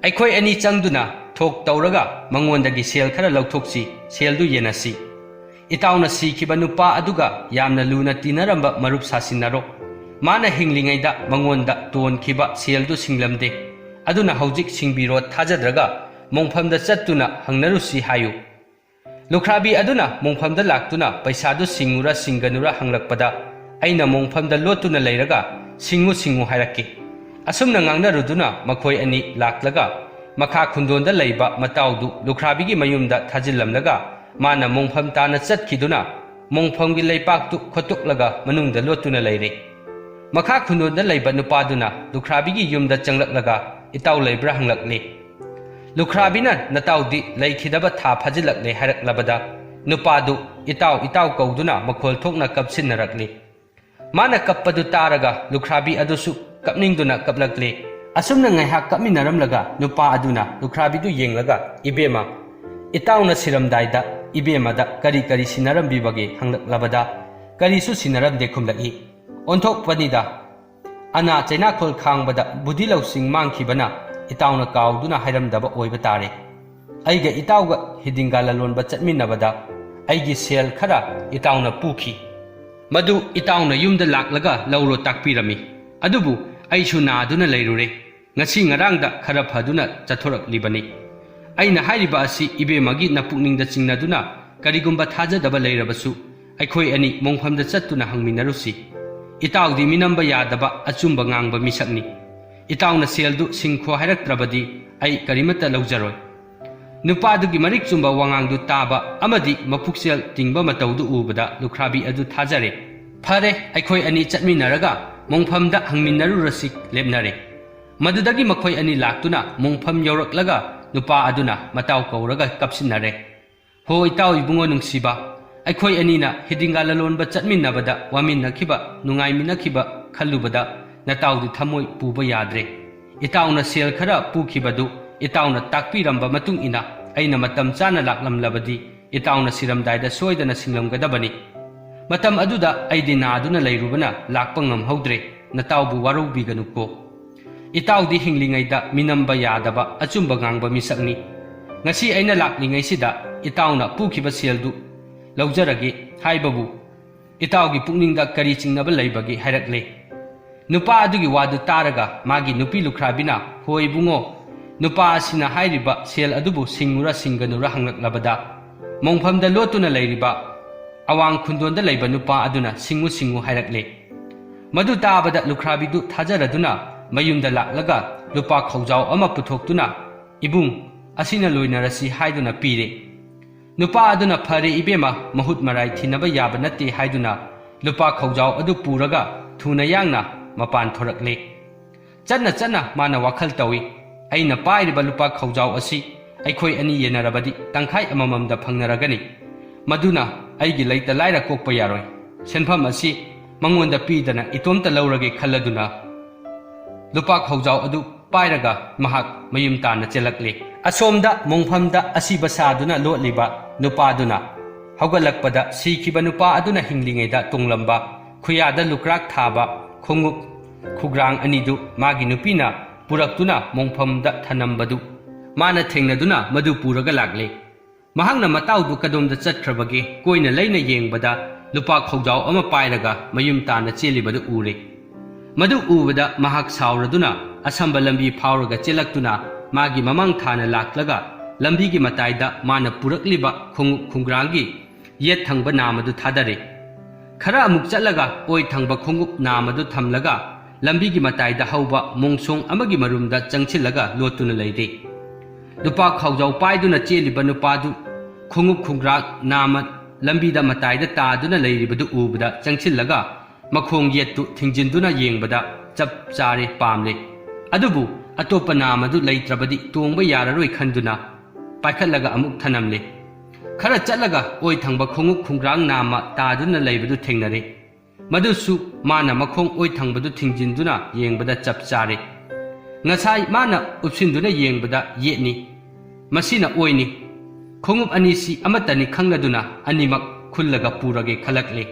ꯑꯩꯈꯣꯏ ꯑꯅꯤ ꯆꯪꯗꯨꯅ ꯊꯣꯛ ꯇꯧꯔꯒ ꯃꯉꯣꯟꯗꯒꯤ ꯁꯦꯜ ꯈꯔ ꯂꯧꯊꯣꯛꯁꯤ, ꯁꯦꯜꯗꯨ ꯌꯦꯟꯅꯁꯤ꯫ ꯏꯇꯥꯎꯅ ꯁꯤꯈꯤꯕ ꯅꯨꯄꯥ ꯑꯗꯨꯒ ꯌꯥꯝꯅ ꯂꯨꯅ ꯇꯤꯟꯅꯔꯝꯕ ꯃꯔꯨꯞ ꯁꯥꯁꯤꯟꯅꯔꯣ꯫ ꯃꯥꯅ ꯍꯤꯡꯂꯤꯉꯩꯗ ꯃꯉꯣꯟꯗ ꯇꯣꯟꯈꯤꯕ ꯁꯦꯜꯗꯨ ꯁꯤꯡꯂꯝꯗꯦ꯫ ꯑꯗꯨꯅ ꯍꯧꯖꯤꯛ ꯁꯤꯡꯕꯤꯔꯣ, ꯊꯥꯖꯗ꯭ꯔꯒ ꯃꯣꯡꯐꯝꯗ ꯆꯠꯇꯨꯅ ꯍꯪꯅꯔꯨꯁꯤ" ꯍꯥꯏꯌꯨ꯫ ꯂꯨꯈ꯭ꯔꯥꯕꯤ ꯑꯗꯨꯅ ꯃꯣꯡꯐꯝꯗ ꯂꯥꯛꯇꯨꯅ ꯄꯩꯁꯥꯗꯨ ꯁꯤꯡꯉꯨꯔꯥ ꯁꯤꯡꯒꯅꯨꯔꯥ ꯍꯪꯂꯛꯄꯗ, ꯑꯩꯅ ꯃꯣꯡꯐꯝꯗ ꯂꯣꯠꯇꯨꯅ ꯂꯩꯔꯒ "ꯁꯤꯡꯉꯨ, ꯁꯤꯡꯉꯨ" ꯍꯥꯏꯔꯛꯈꯤ꯫ ꯑꯁꯨꯝꯅ ꯉꯥꯡꯅꯔꯨꯗꯨꯅ ꯃꯈꯣꯏ ꯑꯅꯤ ꯂꯥꯛꯂꯒ ꯃꯈꯥ ꯈꯨꯟꯗꯣꯟꯗ ꯂꯩꯕ ꯃꯇꯥꯎꯗꯨ ꯂꯨꯈ꯭ꯔꯥꯕꯤꯒꯤ ꯃꯌꯨꯝꯗ ꯊꯥꯖꯤꯜꯂꯝꯂꯒ, ꯃꯥꯅ ꯃꯣꯡꯐꯝ ꯇꯥꯅ ꯆꯠꯈꯤꯗꯨꯅ ꯃꯣꯡꯐꯝꯒꯤ ꯂꯩꯄꯥꯛꯇꯨ ꯈꯣꯠꯇꯣꯛꯂꯒ ꯃꯅꯨꯡꯗ ꯂꯣꯠꯇꯨꯅ ꯂꯩꯔꯦ꯫ ꯃꯈꯥ ꯈꯨꯟꯗꯣꯟꯗ ꯂꯩꯕ ꯅꯨꯄꯥꯗꯨꯅ ꯂꯨꯈ꯭ꯔꯥꯕꯤꯒꯤ ꯌꯨꯝꯗ ꯆꯪꯂꯛꯂꯒ, "ꯏꯇꯥꯎ ꯂꯩꯕ꯭ꯔꯥ?" ꯍꯪꯂꯛꯂꯦ꯫ ꯂꯨꯈ꯭ꯔꯥꯕꯤꯅ, "ꯅꯇꯥꯎꯗꯤ ꯂꯩꯈꯤꯗꯕ ꯊꯥ ꯐꯥꯖꯤꯜꯂꯛꯂꯦ" ꯍꯥꯏꯔꯛꯂꯕꯗ, ꯅꯨꯄꯥꯗꯨ "ꯏꯇꯥꯎ, ꯏꯇꯥꯎ" ꯀꯧꯗꯨꯅ ꯃꯈꯣꯜ ꯊꯣꯛꯅ ꯀꯞꯁꯤꯟꯅꯔꯛꯂꯤ꯫ ꯃꯥꯅ ꯀꯞꯄꯗꯨ ꯇꯥꯔꯒ ꯂꯨꯈ꯭ꯔꯥꯕꯤ ꯑꯗꯨꯁꯨ ꯀꯞꯅꯤꯡꯗꯨꯅ ꯀꯞꯂꯛꯂꯤ꯫ ꯑꯁꯨꯝꯅ ꯉꯥꯏꯍꯥꯛ ꯀꯞꯃꯤꯟꯅꯔꯝꯂꯒ ꯅꯨꯄꯥ ꯑꯗꯨꯅ ꯂꯨꯈ꯭ꯔꯥꯕꯤꯗꯨ ꯌꯦꯡꯂꯒ, "ꯏꯕꯦꯝꯃ, ꯏꯇꯥꯎꯅ ꯁꯤꯔꯝꯗꯥꯏꯗ ꯏꯕꯦꯝꯃꯗ ꯀꯔꯤ ꯀꯔꯤ ꯁꯤꯟꯅꯔꯝꯕꯤꯕꯒꯦ?" ꯍꯪꯂꯛꯂꯕꯗ, "ꯀꯔꯤꯁꯨ ꯁꯤꯟꯅꯔꯝꯗꯦ" ꯈꯨꯝꯂꯛꯏ꯫ ꯑꯣꯟꯊꯣꯛꯄꯅꯤꯗ, ꯑꯅꯥ ꯆꯩꯅꯥꯈꯣꯜ ꯈꯥꯡꯕꯗ ꯕꯨꯙꯤ ꯂꯧꯁꯤꯡ ꯃꯥꯡꯈꯤꯕꯅ ꯏꯇꯥꯎꯅ ꯀꯥꯎꯗꯨꯅ ꯍꯥꯏꯔꯝꯗꯕ ꯑꯣꯏꯕ ꯇꯥꯔꯦ꯫ ꯑꯩꯒ ꯏꯇꯥꯎꯒ ꯍꯤꯗꯤꯡꯒꯥ ꯂꯂꯣꯟꯕ ꯆꯠꯃꯤꯟꯅꯕꯗ ꯑꯩꯒꯤ ꯁꯦꯜ ꯈꯔ ꯏꯇꯥꯎꯅ ꯄꯨꯈꯤ꯫ ꯃꯗꯨ ꯏꯇꯥꯎꯅ ꯌꯨꯝꯗ ꯂꯥꯛꯂꯒ ꯂꯧꯔꯣ ꯇꯥꯛꯄꯤꯔꯝꯃꯤ꯫ ꯑꯗꯨꯕꯨ ꯑꯩꯁꯨ ꯅꯥꯗꯨꯅ ꯂꯩꯔꯨꯔꯦ꯫ ꯉꯁꯤ ꯉꯔꯥꯡꯗ ꯈꯔ ꯐꯗꯨꯅ ꯆꯠꯊꯣꯔꯛꯂꯤꯕꯅꯤ꯫ ꯑꯩꯅ ꯍꯥꯏꯔꯤꯕ ꯑꯁꯤ ꯏꯕꯦꯝꯃꯒꯤ ꯅꯄꯨꯛꯅꯤꯡꯗ ꯆꯤꯡꯅꯗꯨꯅ ꯀꯔꯤꯒꯨꯝꯕ ꯊꯥꯖꯗꯕ ꯂꯩꯔꯕꯁꯨ ꯑꯩꯈꯣꯏ ꯑꯅꯤ ꯃꯣꯡꯐꯝꯗ ꯆꯠꯇꯨꯅ ꯍꯪꯃꯤꯟꯅꯔꯨꯁꯤ꯫ ꯏꯇꯥꯎꯗꯤ ꯃꯤꯅꯝꯕ ꯌꯥꯗꯕ ꯑꯆꯨꯝꯕ ꯉꯥꯡꯕ ꯃꯤꯁꯛꯅꯤ꯫ ꯏꯇꯥꯎꯅ ꯁꯦꯜꯗꯨ ꯁꯤꯡꯈꯣ ꯍꯥꯏꯔꯛꯇ꯭ꯔꯕꯗꯤ ꯑꯩ ꯀꯔꯤꯃꯠꯇ ꯂꯧꯖꯔꯣꯏ꯫ ꯅꯨꯄꯥꯗꯨꯒꯤ ꯃꯔꯤꯛ ꯆꯨꯝꯕ ꯋꯥꯉꯥꯡꯗꯨ ꯇꯥꯕ ꯑꯃꯗꯤ ꯃꯄꯨꯛꯆꯦꯜ ꯇꯤꯡꯕ ꯃꯇꯧꯗꯨ ꯎꯕꯗ ꯂꯨꯈ꯭ꯔꯥꯕꯤ ꯑꯗꯨ ꯊꯥꯖꯔꯦ꯫ "ꯐꯔꯦ, ꯑꯩꯈꯣꯏ ꯑꯅꯤ ꯆꯠꯃꯤꯟꯅꯔꯒ ꯃꯣꯡꯐꯝꯗ ꯍꯪꯃꯤꯟꯅꯔꯨꯔꯁꯤ" ꯂꯦꯞꯅꯔꯦ꯫ ꯃꯗꯨꯗꯒꯤ ꯃꯈꯣꯏ ꯑꯅꯤ ꯂꯥꯛꯇꯨꯅ ꯃꯣꯡꯐꯝ ꯌꯧꯔꯛꯂꯒ ꯅꯨꯄꯥ ꯑꯗꯨꯅ ꯃꯇꯥꯎ ꯀꯧꯔꯒ ꯀꯞꯁꯤꯟꯅꯔꯦ꯫ "ꯍꯣ ꯏꯇꯥꯎ ꯏꯕꯨꯡꯉꯣ ꯅꯨꯡꯁꯤꯕ, ꯑꯩꯈꯣꯏ ꯑꯅꯤꯅ ꯍꯤꯗꯤꯡꯒꯥ ꯂꯂꯣꯟꯕ ꯆꯠꯃꯤꯟꯅꯕꯗ ꯋꯥꯃꯤꯟꯅꯈꯤꯕ, ꯅꯨꯡꯉꯥꯏꯃꯤꯟꯅꯈꯤꯕ ꯈꯜꯂꯨꯕꯗ ꯅꯇꯥꯎꯗꯤ ꯊꯃꯣꯏ ꯄꯨꯕ ꯌꯥꯗ꯭ꯔꯦ꯫ ꯏꯇꯥꯎꯅ ꯁꯦꯜ ꯈꯔ ꯄꯨꯈꯤꯕꯗꯨ ꯏꯇꯥꯎꯅ ꯇꯥꯛꯄꯤꯔꯝꯕ ꯃꯇꯨꯡ ꯏꯟꯅ ꯑꯩꯅ ꯃꯇꯝ ꯆꯥꯅ ꯂꯥꯛꯂꯝꯂꯕꯗꯤ ꯏꯇꯥꯎꯅ ꯁꯤꯔꯝꯗꯥꯏꯗ ꯁꯣꯏꯗꯅ ꯁꯤꯡꯂꯝꯒꯗꯕꯅꯤ꯫ ꯃꯇꯝ ꯑꯗꯨꯗ ꯑꯩꯗꯤ ꯅꯥꯗꯨꯅ ꯂꯩꯔꯨꯕꯅ ꯂꯥꯛꯄ ꯉꯝꯍꯧꯗ꯭ꯔꯦ꯫ ꯅꯇꯥꯎꯕꯨ ꯋꯥꯔꯧꯕꯤꯒꯅꯨꯀꯣ꯫ ꯏꯇꯥꯎꯗꯤ ꯍꯤꯡꯂꯤꯉꯩꯗ ꯃꯤꯅꯝꯕ ꯌꯥꯗꯕ ꯑꯆꯨꯝꯕ ꯉꯥꯡꯕ ꯃꯤꯁꯛꯅꯤ꯫ ꯉꯁꯤ ꯑꯩꯅ ꯂꯥꯛꯂꯤꯉꯩꯁꯤꯗ ꯏꯇꯥꯎꯅ ꯄꯨꯈꯤꯕ ꯁꯦꯜꯗꯨ ꯂꯧꯖꯔꯒꯦ ꯍꯥꯏꯕꯕꯨ ꯏꯇꯥꯎꯒꯤ ꯄꯨꯛꯅꯤꯡꯗ ꯀꯔꯤ ꯆꯤꯡꯅꯕ ꯂꯩꯕꯒꯦ?" ꯍꯥꯏꯔꯛꯂꯦ꯫ ꯅꯨꯄꯥ ꯑꯗꯨꯒꯤ ꯋꯥꯗꯨ ꯇꯥꯔꯒ ꯃꯥꯒꯤ ꯅꯨꯄꯤ ꯂꯨꯈ꯭ꯔꯥꯕꯤꯅ, "ꯍꯣꯏ ꯏꯕꯨꯡꯉꯣ, ꯅꯨꯄꯥ ꯑꯁꯤꯅ ꯍꯥꯏꯔꯤꯕ ꯁꯦꯜ ꯑꯗꯨꯕꯨ ꯁꯤꯡꯉꯨꯔꯥ ꯁꯤꯡꯒꯅꯨꯔꯥ" ꯍꯪꯂꯛꯂꯕꯗ, ꯃꯣꯡꯐꯝꯗ ꯂꯣꯠꯇꯨꯅ ꯂꯩꯔꯤꯕ ꯑꯋꯥꯡ ꯈꯨꯟꯗꯣꯟꯗ ꯂꯩꯕ ꯅꯨꯄꯥ ꯑꯗꯨꯅ "ꯁꯤꯡꯉꯨ, ꯁꯤꯡꯉꯨ" ꯍꯥꯏꯔꯛꯂꯦ꯫ ꯃꯗꯨ ꯇꯥꯕꯗ ꯂꯨꯈ꯭ꯔꯥꯕꯤꯗꯨ ꯊꯥꯖꯔꯗꯨꯅ ꯃꯌꯨꯝꯗ ꯂꯥꯛꯂꯒ ꯂꯨꯄꯥ ꯈꯧꯖꯥꯎ ꯑꯃ ꯄꯨꯊꯣꯛꯇꯨꯅ, "ꯏꯕꯨꯡ, ꯑꯁꯤꯅ ꯂꯣꯏꯅꯔꯁꯤ" ꯍꯥꯏꯗꯨꯅ ꯄꯤꯔꯦ꯫ ꯅꯨꯄꯥ ꯑꯗꯨꯅ "ꯐꯔꯦ ꯏꯕꯦꯝꯃ, ꯃꯍꯨꯠ ꯃꯔꯥꯏ ꯊꯤꯅꯕ ꯌꯥꯕ ꯅꯠꯇꯦ" ꯍꯥꯏꯗꯨꯅ ꯂꯨꯄꯥ ꯈꯧꯖꯥꯎ ꯑꯗꯨ ꯄꯨꯔꯒ ꯊꯨꯅ ꯌꯥꯡꯅ ꯃꯄꯥꯟ ꯊꯣꯔꯛꯂꯦ꯫ ꯆꯠꯅ ꯆꯠꯅ ꯃꯥꯅ ꯋꯥꯈꯜ ꯇꯧꯏ, "ꯑꯩꯅ ꯄꯥꯏꯔꯤꯕ ꯂꯨꯄꯥ ꯈꯧꯖꯥꯎ ꯑꯁꯤ ꯑꯩꯈꯣꯏ ꯑꯅꯤ ꯌꯦꯟꯅꯔꯕꯗꯤ ꯇꯪꯈꯥꯏ ꯑꯃꯃꯝꯗ ꯐꯪꯅꯔꯒꯅꯤ꯫ ꯃꯗꯨꯅ ꯑꯩꯒꯤ ꯂꯩꯇ ꯂꯥꯏꯔ ꯀꯣꯛꯄ ꯌꯥꯔꯣꯏ꯫ ꯁꯦꯟꯐꯝ ꯑꯁꯤ ꯃꯉꯣꯟꯗ ꯄꯤꯗꯅ ꯏꯇꯣꯝꯇ ꯂꯧꯔꯒꯦ" ꯈꯜꯂꯗꯨꯅ ꯂꯨꯄꯥ ꯈꯥꯎꯖꯥꯎ ꯑꯗꯨ ꯄꯥꯏꯔꯒ ꯃꯍꯥꯛ ꯃꯌꯨꯝ ꯇꯥꯟꯅ ꯆꯦꯜꯂꯛꯂꯦ꯫ ꯑꯁꯣꯝꯗ ꯃꯣꯡꯐꯝꯗ ꯑꯁꯤꯕ ꯁꯥꯗꯨꯅ ꯂꯣꯠꯂꯤꯕ ꯅꯨꯄꯥꯗꯨꯅ ꯍꯧꯒꯠꯂꯛꯄꯗ ꯁꯤꯈꯤꯕ ꯅꯨꯄꯥ ꯑꯗꯨꯅ ꯍꯤꯡꯂꯤꯉꯩꯗ ꯇꯣꯡꯂꯝꯕ ꯈꯨꯌꯥꯗ ꯂꯨꯀ꯭ꯔꯥꯛ ꯊꯥꯕ ꯈꯣꯡꯎꯞ ꯈꯨꯒ꯭ꯔꯥꯡ ꯑꯅꯤꯗꯨ ꯃꯥꯒꯤ ꯅꯨꯄꯤꯅ ꯄꯨꯔꯛꯇꯨꯅ ꯃꯣꯡꯐꯝꯗ ꯊꯅꯝꯕꯗꯨ ꯃꯥꯅ ꯊꯦꯡꯅꯗꯨꯅ ꯃꯗꯨ ꯄꯨꯔꯒ ꯂꯥꯛꯂꯦ꯫ ꯃꯍꯥꯛꯅ ꯃꯇꯥꯎꯗꯨ ꯀꯗꯣꯝꯗ ꯆꯠꯈ꯭ꯔꯕꯒꯦ ꯀꯣꯏꯅ ꯂꯩꯅ ꯌꯦꯡꯕꯗ ꯂꯨꯄꯥ ꯈꯧꯖꯥꯎ ꯑꯃ ꯄꯥꯏꯔꯒ ꯃꯌꯨꯝ ꯇꯥꯟꯅ ꯆꯦꯜꯂꯤꯕꯗꯨ ꯎꯔꯦ꯫ ꯃꯗꯨ ꯎꯕꯗ ꯃꯍꯥꯛ ꯁꯥꯎꯔꯗꯨꯅ ꯑꯁꯝꯕ ꯂꯝꯕꯤ ꯐꯥꯎꯔꯒ ꯆꯦꯜꯂꯛꯇꯨꯅ ꯃꯥꯒꯤ ꯃꯃꯥꯡ ꯊꯥꯅ ꯂꯥꯛꯂꯒ ꯂꯝꯕꯤꯒꯤ ꯃꯇꯥꯏꯗ ꯃꯥꯅ ꯄꯨꯔꯛꯂꯤꯕ ꯈꯣꯡꯎꯞ ꯈꯣꯡꯒ꯭ꯔꯥꯡꯒꯤ ꯌꯦꯠ ꯊꯪꯕ ꯅꯥꯝ ꯑꯗꯨ ꯊꯥꯗꯔꯦ꯫ ꯈꯔ ꯑꯃꯨꯛ ꯆꯠꯂꯒ ꯑꯣꯏ ꯊꯪꯕ ꯈꯣꯡꯎꯞ ꯅꯥꯝ ꯑꯗꯨ ꯊꯝꯂꯒ ꯂꯝꯕꯤꯒꯤ ꯃꯇꯥꯏꯗ ꯍꯧꯕ ꯃꯣꯡꯁꯣꯡ ꯑꯃꯒꯤ ꯃꯔꯨꯝꯗ ꯆꯪꯁꯤꯜꯂꯒ ꯂꯣꯠꯇꯨꯅ ꯂꯩꯔꯦ꯫ ꯂꯨꯄꯥ ꯈꯥꯎꯖꯥꯎ ꯄꯥꯏꯗꯨꯅ ꯆꯦꯜꯂꯤꯕ ꯅꯨꯄꯥꯗꯨ ꯈꯣꯡꯎꯞ ꯈꯣꯡꯒ꯭ꯔꯥꯛ ꯅꯥꯝꯃ ꯂꯝꯕꯤꯗ ꯃꯇꯥꯏꯗ ꯇꯥꯗꯨꯅ ꯂꯩꯔꯤꯕꯗꯨ ꯎꯕꯗ ꯆꯪꯁꯤꯜꯂꯒ ꯃꯈꯣꯡ ꯌꯦꯠꯇꯨ ꯊꯤꯡꯖꯤꯟꯗꯨꯅ ꯌꯦꯡꯕꯗ ꯆꯞ ꯆꯥꯔꯦ ꯄꯥꯝꯂꯦ꯫ ꯑꯗꯨꯕꯨ ꯑꯇꯣꯞꯄ ꯅꯥꯝ ꯑꯗꯨ ꯂꯩꯇ꯭ꯔꯕꯗꯤ ꯇꯣꯡꯕ ꯌꯥꯔꯔꯣꯏ ꯈꯟꯗꯨꯅ ꯄꯥꯏꯈꯠꯂꯒ ꯑꯃꯨꯛ ꯊꯅꯝꯂꯦ꯫ ꯈꯔ ꯆꯠꯂꯒ ꯑꯣꯏ ꯊꯪꯕ ꯈꯣꯡꯎꯞ ꯈꯣꯡꯒ꯭ꯔꯥꯡ ꯅꯥꯝꯃ ꯇꯥꯗꯨꯅ ꯂꯩꯕꯗꯨ ꯊꯦꯡꯅꯔꯦ꯫ ꯃꯗꯨꯁꯨ ꯃꯥꯅ ꯃꯈꯣꯡ ꯑꯣꯏ ꯊꯪꯕꯗꯨ ꯊꯤꯡꯖꯤꯟꯗꯨꯅ ꯌꯦꯡꯕꯗ ꯆꯞ ꯆꯥꯔꯦ꯫ ꯉꯁꯥꯏ ꯃꯥꯅ ꯎꯞꯁꯤꯟꯗꯨꯅ ꯌꯦꯡꯕꯗ ꯌꯦꯠꯅꯤ, ꯃꯁꯤꯅ ꯑꯣꯏꯅꯤ꯫ ꯈꯣꯡꯎꯞ ꯑꯅꯤꯁꯤ ꯑꯃꯠꯇꯅꯤ ꯈꯪꯂꯗꯨꯅ ꯑꯅꯤꯃꯛ ꯈꯨꯜꯂꯒ ꯄꯨꯔꯒꯦ ꯈꯜꯂꯛꯂꯦ꯫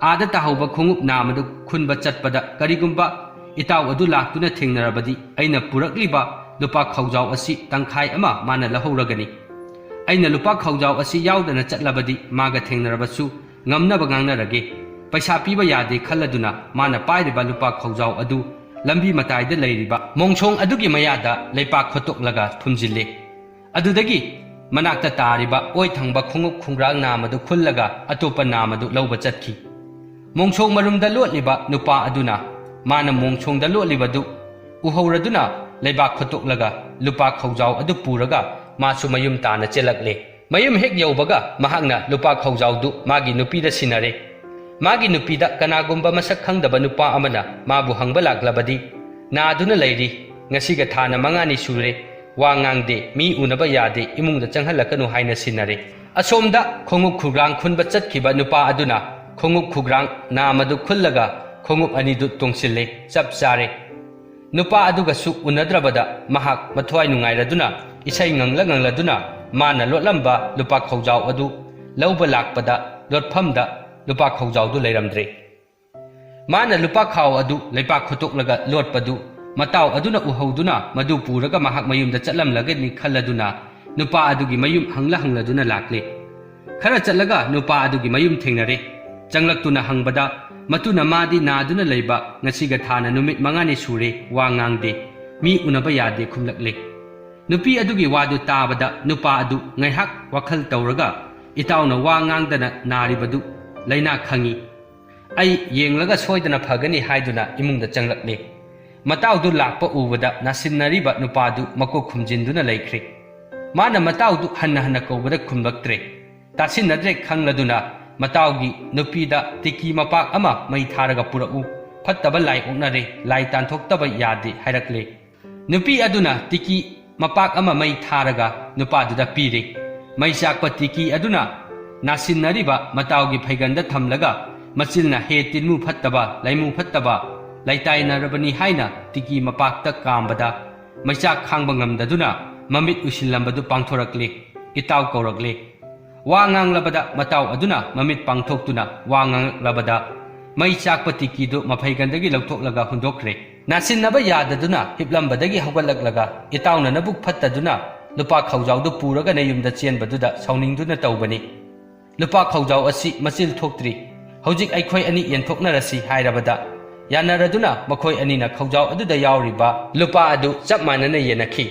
ꯑꯥꯗ ꯇꯥꯍꯧꯕ ꯈꯣꯡꯎꯞ ꯅꯥꯝ ꯑꯗꯨ ꯈꯨꯟꯕ ꯆꯠꯄꯗ ꯀꯔꯤꯒꯨꯝꯕ ꯏꯇꯥꯎ ꯑꯗꯨ ꯂꯥꯛꯇꯨꯅ ꯊꯦꯡꯅꯔꯕꯗꯤ ꯑꯩꯅ ꯄꯨꯔꯛꯂꯤꯕ ꯂꯨꯄꯥ ꯈꯧꯖꯥꯎ ꯑꯁꯤ ꯇꯪꯈꯥꯏ ꯑꯃ ꯃꯥꯅ ꯂꯧꯍꯧꯔꯒꯅꯤ꯫ ꯑꯩꯅ ꯂꯨꯄꯥ ꯈꯧꯖꯥꯎ ꯑꯁꯤ ꯌꯥꯎꯗꯅ ꯆꯠꯂꯕꯗꯤ ꯃꯥꯒ ꯊꯦꯡꯅꯔꯕꯁꯨ ꯉꯝꯅꯕ ꯉꯥꯡꯅꯔꯒꯦ꯫ ꯄꯩꯁꯥ ꯄꯤꯕ ꯌꯥꯗꯦ ꯈꯜꯂꯗꯨꯅ ꯃꯥꯅ ꯄꯥꯏꯔꯤꯕ ꯂꯨꯄꯥ ꯈꯧꯖꯥꯎ ꯑꯗꯨ ꯂꯝꯕꯤ ꯃꯇꯥꯏꯗ ꯂꯩꯔꯤꯕ ꯃꯣꯡꯁꯣꯡ ꯑꯗꯨꯒꯤ ꯃꯌꯥꯗ ꯂꯩꯄꯥꯛ ꯈꯣꯠꯇꯣꯛꯂꯒ ꯐꯨꯝꯖꯤꯜꯂꯦ꯫ ꯑꯗꯨꯗꯒꯤ ꯃꯅꯥꯛꯇ ꯇꯥꯔꯤꯕ ꯑꯣꯏ ꯊꯪꯕ ꯈꯣꯡꯎꯞ ꯈꯣꯡꯒ꯭ꯔꯥꯡ ꯅꯥꯝ ꯑꯗꯨ ꯈꯨꯜꯂꯒ ꯑꯇꯣꯞꯄ ꯅꯥꯝ ꯑꯗꯨ ꯂꯧꯕ ꯆꯠꯈꯤ꯫ ꯃꯣꯡꯁꯣꯡ ꯃꯔꯨꯝꯗ ꯂꯣꯠꯂꯤꯕ ꯅꯨꯄꯥ ꯑꯗꯨꯅ ꯃꯥꯅ ꯃꯣꯡꯁꯣꯡꯗ ꯂꯣꯠꯂꯤꯕꯗꯨ ꯎꯍꯧꯔꯗꯨꯅ ꯂꯩꯕꯥꯛ ꯈꯣꯠꯇꯣꯛꯂꯒ ꯂꯨꯄꯥ ꯈꯧꯖꯥꯎ ꯑꯗꯨ ꯄꯨꯔꯒ ꯃꯥꯁꯨ ꯃꯌꯨꯝ ꯇꯥꯅ ꯆꯦꯜꯂꯛꯂꯦ꯫ ꯃꯌꯨꯝ ꯍꯦꯛ ꯌꯧꯕꯒ ꯃꯍꯥꯛꯅ ꯂꯨꯄꯥ ꯈꯧꯖꯥꯎꯗꯨ ꯃꯥꯒꯤ ꯅꯨꯄꯤꯗ ꯁꯤꯟꯅꯔꯦ꯫ ꯃꯥꯒꯤ ꯅꯨꯄꯤꯗ ꯀꯅꯥꯒꯨꯝꯕ ꯃꯁꯛ ꯈꯪꯗꯕ ꯅꯨꯄꯥ ꯑꯃꯅ ꯃꯥꯕꯨ ꯍꯪꯕ ꯂꯥꯛꯂꯕꯗꯤ, "ꯅꯥꯗꯨꯅ ꯂꯩꯔꯤ, ꯉꯁꯤꯒ ꯊꯥꯅ ꯃꯉꯥꯅꯤ ꯁꯨꯔꯦ, ꯋꯥ ꯉꯥꯡꯗꯦ, ꯃꯤ ꯎꯅꯕ ꯌꯥꯗꯦ, ꯏꯃꯨꯡꯗ ꯆꯪꯍꯜꯂꯛꯀꯅꯨ" ꯍꯥꯏꯅ ꯁꯤꯟꯅꯔꯦ꯫ ꯑꯁꯣꯝꯗ ꯈꯣꯡꯎꯞ ꯈꯨꯒ꯭ꯔꯥꯡ ꯈꯨꯟꯕ ꯆꯠꯈꯤꯕ ꯅꯨꯄꯥ ꯑꯗꯨꯅ ꯈꯣꯡꯎꯞ ꯈꯨꯒ꯭ꯔꯥꯡ ꯅꯥꯝ ꯑꯗꯨ ꯈꯨꯜꯂꯒ ꯈꯣꯡꯎꯞ ꯑꯅꯤꯗꯨ ꯇꯣꯡꯁꯤꯜꯂꯦ꯫ ꯆꯞ ꯆꯥꯔꯦ꯫ ꯅꯨꯄꯥ ꯑꯗꯨꯒꯁꯨ ꯎꯅꯗ꯭ꯔꯕꯗ ꯃꯍꯥꯛ ꯃꯊ꯭ꯋꯥꯏ ꯅꯨꯡꯉꯥꯏꯔꯗꯨꯅ ꯏꯁꯩ ꯉꯪꯂ ꯉꯪꯂꯗꯨꯅ ꯃꯥꯅ ꯂꯣꯠꯂꯝꯕ ꯂꯨꯄꯥ ꯈꯧꯖꯥꯎ ꯑꯗꯨ ꯂꯧꯕ ꯂꯥꯛꯄꯗ ꯂꯣꯠꯐꯝꯗ ꯂꯨꯄꯥ ꯈꯧꯖꯥꯎꯗꯨ ꯂꯩꯔꯝꯗ꯭ꯔꯦ꯫ ꯃꯥꯅ ꯂꯨꯄꯥ ꯈꯥꯎ ꯑꯗꯨ ꯂꯩꯄꯥꯛ ꯈꯣꯠꯇꯣꯛꯂꯒ ꯂꯣꯠꯄꯗꯨ ꯃꯇꯥꯎ ꯑꯗꯨꯅ ꯎꯍꯧꯗꯨꯅ ꯃꯗꯨ ꯄꯨꯔꯒ ꯃꯍꯥꯛ ꯃꯌꯨꯝꯗ ꯆꯠꯂꯝꯂꯒꯅꯤ ꯈꯜꯂꯗꯨꯅ ꯅꯨꯄꯥ ꯑꯗꯨꯒꯤ ꯃꯌꯨꯝ ꯍꯪꯂ ꯍꯪꯂꯗꯨꯅ ꯂꯥꯛꯂꯦ꯫ ꯈꯔ ꯆꯠꯂꯒ ꯅꯨꯄꯥ ꯑꯗꯨꯒꯤ ꯃꯌꯨꯝ ꯊꯦꯡꯅꯔꯦ꯫ ꯆꯪꯂꯛꯇꯨꯅ ꯍꯪꯕꯗ ꯃꯇꯨꯅ ꯃꯥꯗꯤ ꯅꯥꯗꯨꯅ ꯂꯩꯕ ꯉꯁꯤꯒ ꯊꯥꯅ ꯅꯨꯃꯤꯠ ꯃꯉꯥꯅꯤ ꯁꯨꯔꯦ ꯋꯥ ꯉꯥꯡꯗꯦ, ꯃꯤ ꯎꯅꯕ ꯌꯥꯗꯦ ꯈꯨꯝꯂꯛꯂꯦ꯫ ꯅꯨꯄꯤ ꯑꯗꯨꯒꯤ ꯋꯥꯗꯨ ꯇꯥꯕꯗ ꯅꯨꯄꯥ ꯑꯗꯨ ꯉꯥꯏꯍꯥꯛ ꯋꯥꯈꯜ ꯇꯧꯔꯒ ꯏꯇꯥꯎꯅ ꯋꯥ ꯉꯥꯡꯗꯅ ꯅꯥꯔꯤꯕꯗꯨ ꯂꯥꯏꯅꯥ ꯈꯪꯏ꯫ ꯑꯩ ꯌꯦꯡꯂꯒ ꯁꯣꯏꯗꯅ ꯐꯒꯅꯤ ꯍꯥꯏꯗꯨꯅ ꯏꯃꯨꯡꯗ ꯆꯪꯂꯛꯂꯦ꯫ ꯃꯇꯥꯎꯗꯨ ꯂꯥꯛꯄ ꯎꯕꯗ ꯅꯥꯁꯤꯟꯅꯔꯤꯕ ꯅꯨꯄꯥꯗꯨ ꯃꯀꯣꯛ ꯈꯨꯝꯖꯤꯟꯗꯨꯅ ꯂꯩꯈ꯭ꯔꯦ꯫ ꯃꯥꯅ ꯃꯇꯥꯎꯗꯨ ꯍꯟꯅ ꯍꯟꯅ ꯀꯧꯕꯗ ꯈꯨꯝꯂꯛꯇ꯭ꯔꯦ꯫ ꯇꯥꯁꯤꯟꯅꯗ꯭ꯔꯦ ꯈꯪꯂꯗꯨꯅ ꯃꯇꯥꯎꯒꯤ ꯅꯨꯄꯤꯗ ꯇꯤꯀꯤ ꯃꯄꯥꯛ ꯑꯃ ꯃꯩ ꯊꯥꯔꯒ ꯄꯨꯔꯛꯎ, ꯐꯠꯇꯕ ꯂꯥꯏ ꯑꯣꯛꯅꯔꯦ, ꯂꯥꯏ ꯇꯥꯟꯊꯣꯛꯇꯕ ꯌꯥꯗꯦ ꯍꯥꯏꯔꯛꯂꯦ꯫ ꯅꯨꯄꯤ ꯑꯗꯨꯅ ꯇꯤꯀꯤ ꯃꯄꯥꯛ ꯑꯃ ꯃꯩ ꯊꯥꯔꯒ ꯅꯨꯄꯥꯗꯨꯗ ꯄꯤꯔꯦ꯫ ꯃꯩ ꯆꯥꯛꯄ ꯇꯤꯀꯤ ꯑꯗꯨꯅ ꯅꯥꯁꯤꯟꯅꯔꯤꯕ ꯃꯇꯥꯎꯒꯤ ꯐꯩꯒꯟꯗ ꯊꯝꯂꯒ ꯃꯆꯤꯜꯅ ꯍꯦ ꯇꯤꯟꯃꯨ ꯐꯠꯇꯕ, ꯂꯩꯃꯨ ꯐꯠꯇꯕ, ꯂꯩꯇꯥꯏꯅꯔꯕꯅꯤ ꯍꯥꯏꯅ ꯇꯤꯀꯤ ꯃꯄꯥꯛꯇ ꯀꯥꯝꯕꯗ ꯃꯩꯆꯥꯛ ꯈꯥꯡꯕ ꯉꯝꯗꯗꯨꯅ ꯃꯃꯤꯠ ꯎꯏꯁꯤꯜꯂꯝꯕꯗꯨ ꯄꯥꯡꯊꯣꯔꯛꯂꯦ꯫ ꯏꯇꯥꯎ ꯀꯧꯔꯛꯂꯦ꯫ ꯋꯥ ꯉꯥꯡꯂꯕꯗ ꯃꯇꯥꯎ ꯑꯗꯨꯅ ꯃꯃꯤꯠ ꯄꯥꯡꯊꯣꯛꯇꯨꯅ ꯋꯥ ꯉꯥꯡꯂꯛꯂꯕꯗ ꯃꯩ ꯆꯥꯛꯄ ꯇꯤꯀꯤꯗꯨ ꯃꯐꯩꯒꯟꯗꯒꯤ ꯂꯧꯊꯣꯛꯂꯒ ꯍꯨꯟꯗꯣꯛꯈ꯭ꯔꯦ꯫ ꯅꯥꯁꯤꯟꯅꯕ ꯌꯥꯗꯗꯨꯅ ꯍꯤꯞꯂꯝꯕꯗꯒꯤ ꯍꯧꯒꯠꯂꯛꯂꯒ ꯏꯇꯥꯎꯅ ꯅꯕꯨꯛ ꯐꯠꯇꯗꯨꯅ ꯂꯨꯄꯥ ꯈꯧꯖꯥꯎꯗꯨ ꯄꯨꯔꯒ ꯅꯌꯨꯝꯗ ꯆꯦꯟꯕꯗꯨꯗ ꯁꯥꯎꯅꯤꯡꯗꯨꯅ ꯇꯧꯕꯅꯤ꯫ ꯂꯨꯄꯥ ꯈꯧꯖꯥꯎ ꯑꯁꯤ ꯃꯆꯤꯜ ꯊꯣꯛꯇ꯭ꯔꯤ꯫ ꯍꯧꯖꯤꯛ ꯑꯩꯈꯣꯏ ꯑꯅꯤ ꯌꯦꯟꯊꯣꯛꯅꯔꯁꯤ ꯍꯥꯏꯔꯕꯗ ꯌꯥꯅꯔꯗꯨꯅ ꯃꯈꯣꯏ ꯑꯅꯤꯅ ꯈꯧꯖꯥꯎ ꯑꯗꯨꯗ ꯌꯥꯎꯔꯤꯕ ꯂꯨꯄꯥ ꯑꯗꯨ ꯆꯞ ꯃꯥꯟꯅꯅ ꯌꯦꯟꯅꯈꯤ꯫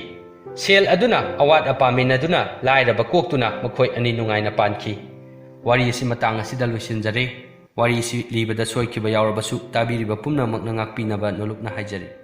ꯁꯦꯜ ꯑꯗꯨꯅ ꯑꯋꯥꯠ ꯑꯄꯥ ꯃꯦꯟꯅꯗꯨꯅ ꯂꯥꯏꯔꯕ ꯀꯣꯛꯇꯨꯅ ꯃꯈꯣꯏ ꯑꯅꯤ ꯅꯨꯡꯉꯥꯏꯅ ꯄꯥꯟꯈꯤ꯫ ꯋꯥꯔꯤ ꯑꯁꯤ ꯃꯇꯥꯡ ꯑꯁꯤꯗ ꯂꯣꯏꯁꯤꯟꯖꯔꯦ꯫ ꯋꯥꯔꯤ ꯑꯁꯤ ꯂꯤꯕꯗ ꯁꯣꯏꯈꯤꯕ ꯌꯥꯎꯔꯕꯁꯨ ꯇꯥꯕꯤꯔꯤꯕ ꯄꯨꯝꯅꯃꯛꯅ ꯉꯥꯛꯄꯤꯅꯕ ꯅꯣꯂꯨꯛꯅ ꯍꯥꯏꯖꯔꯤ꯫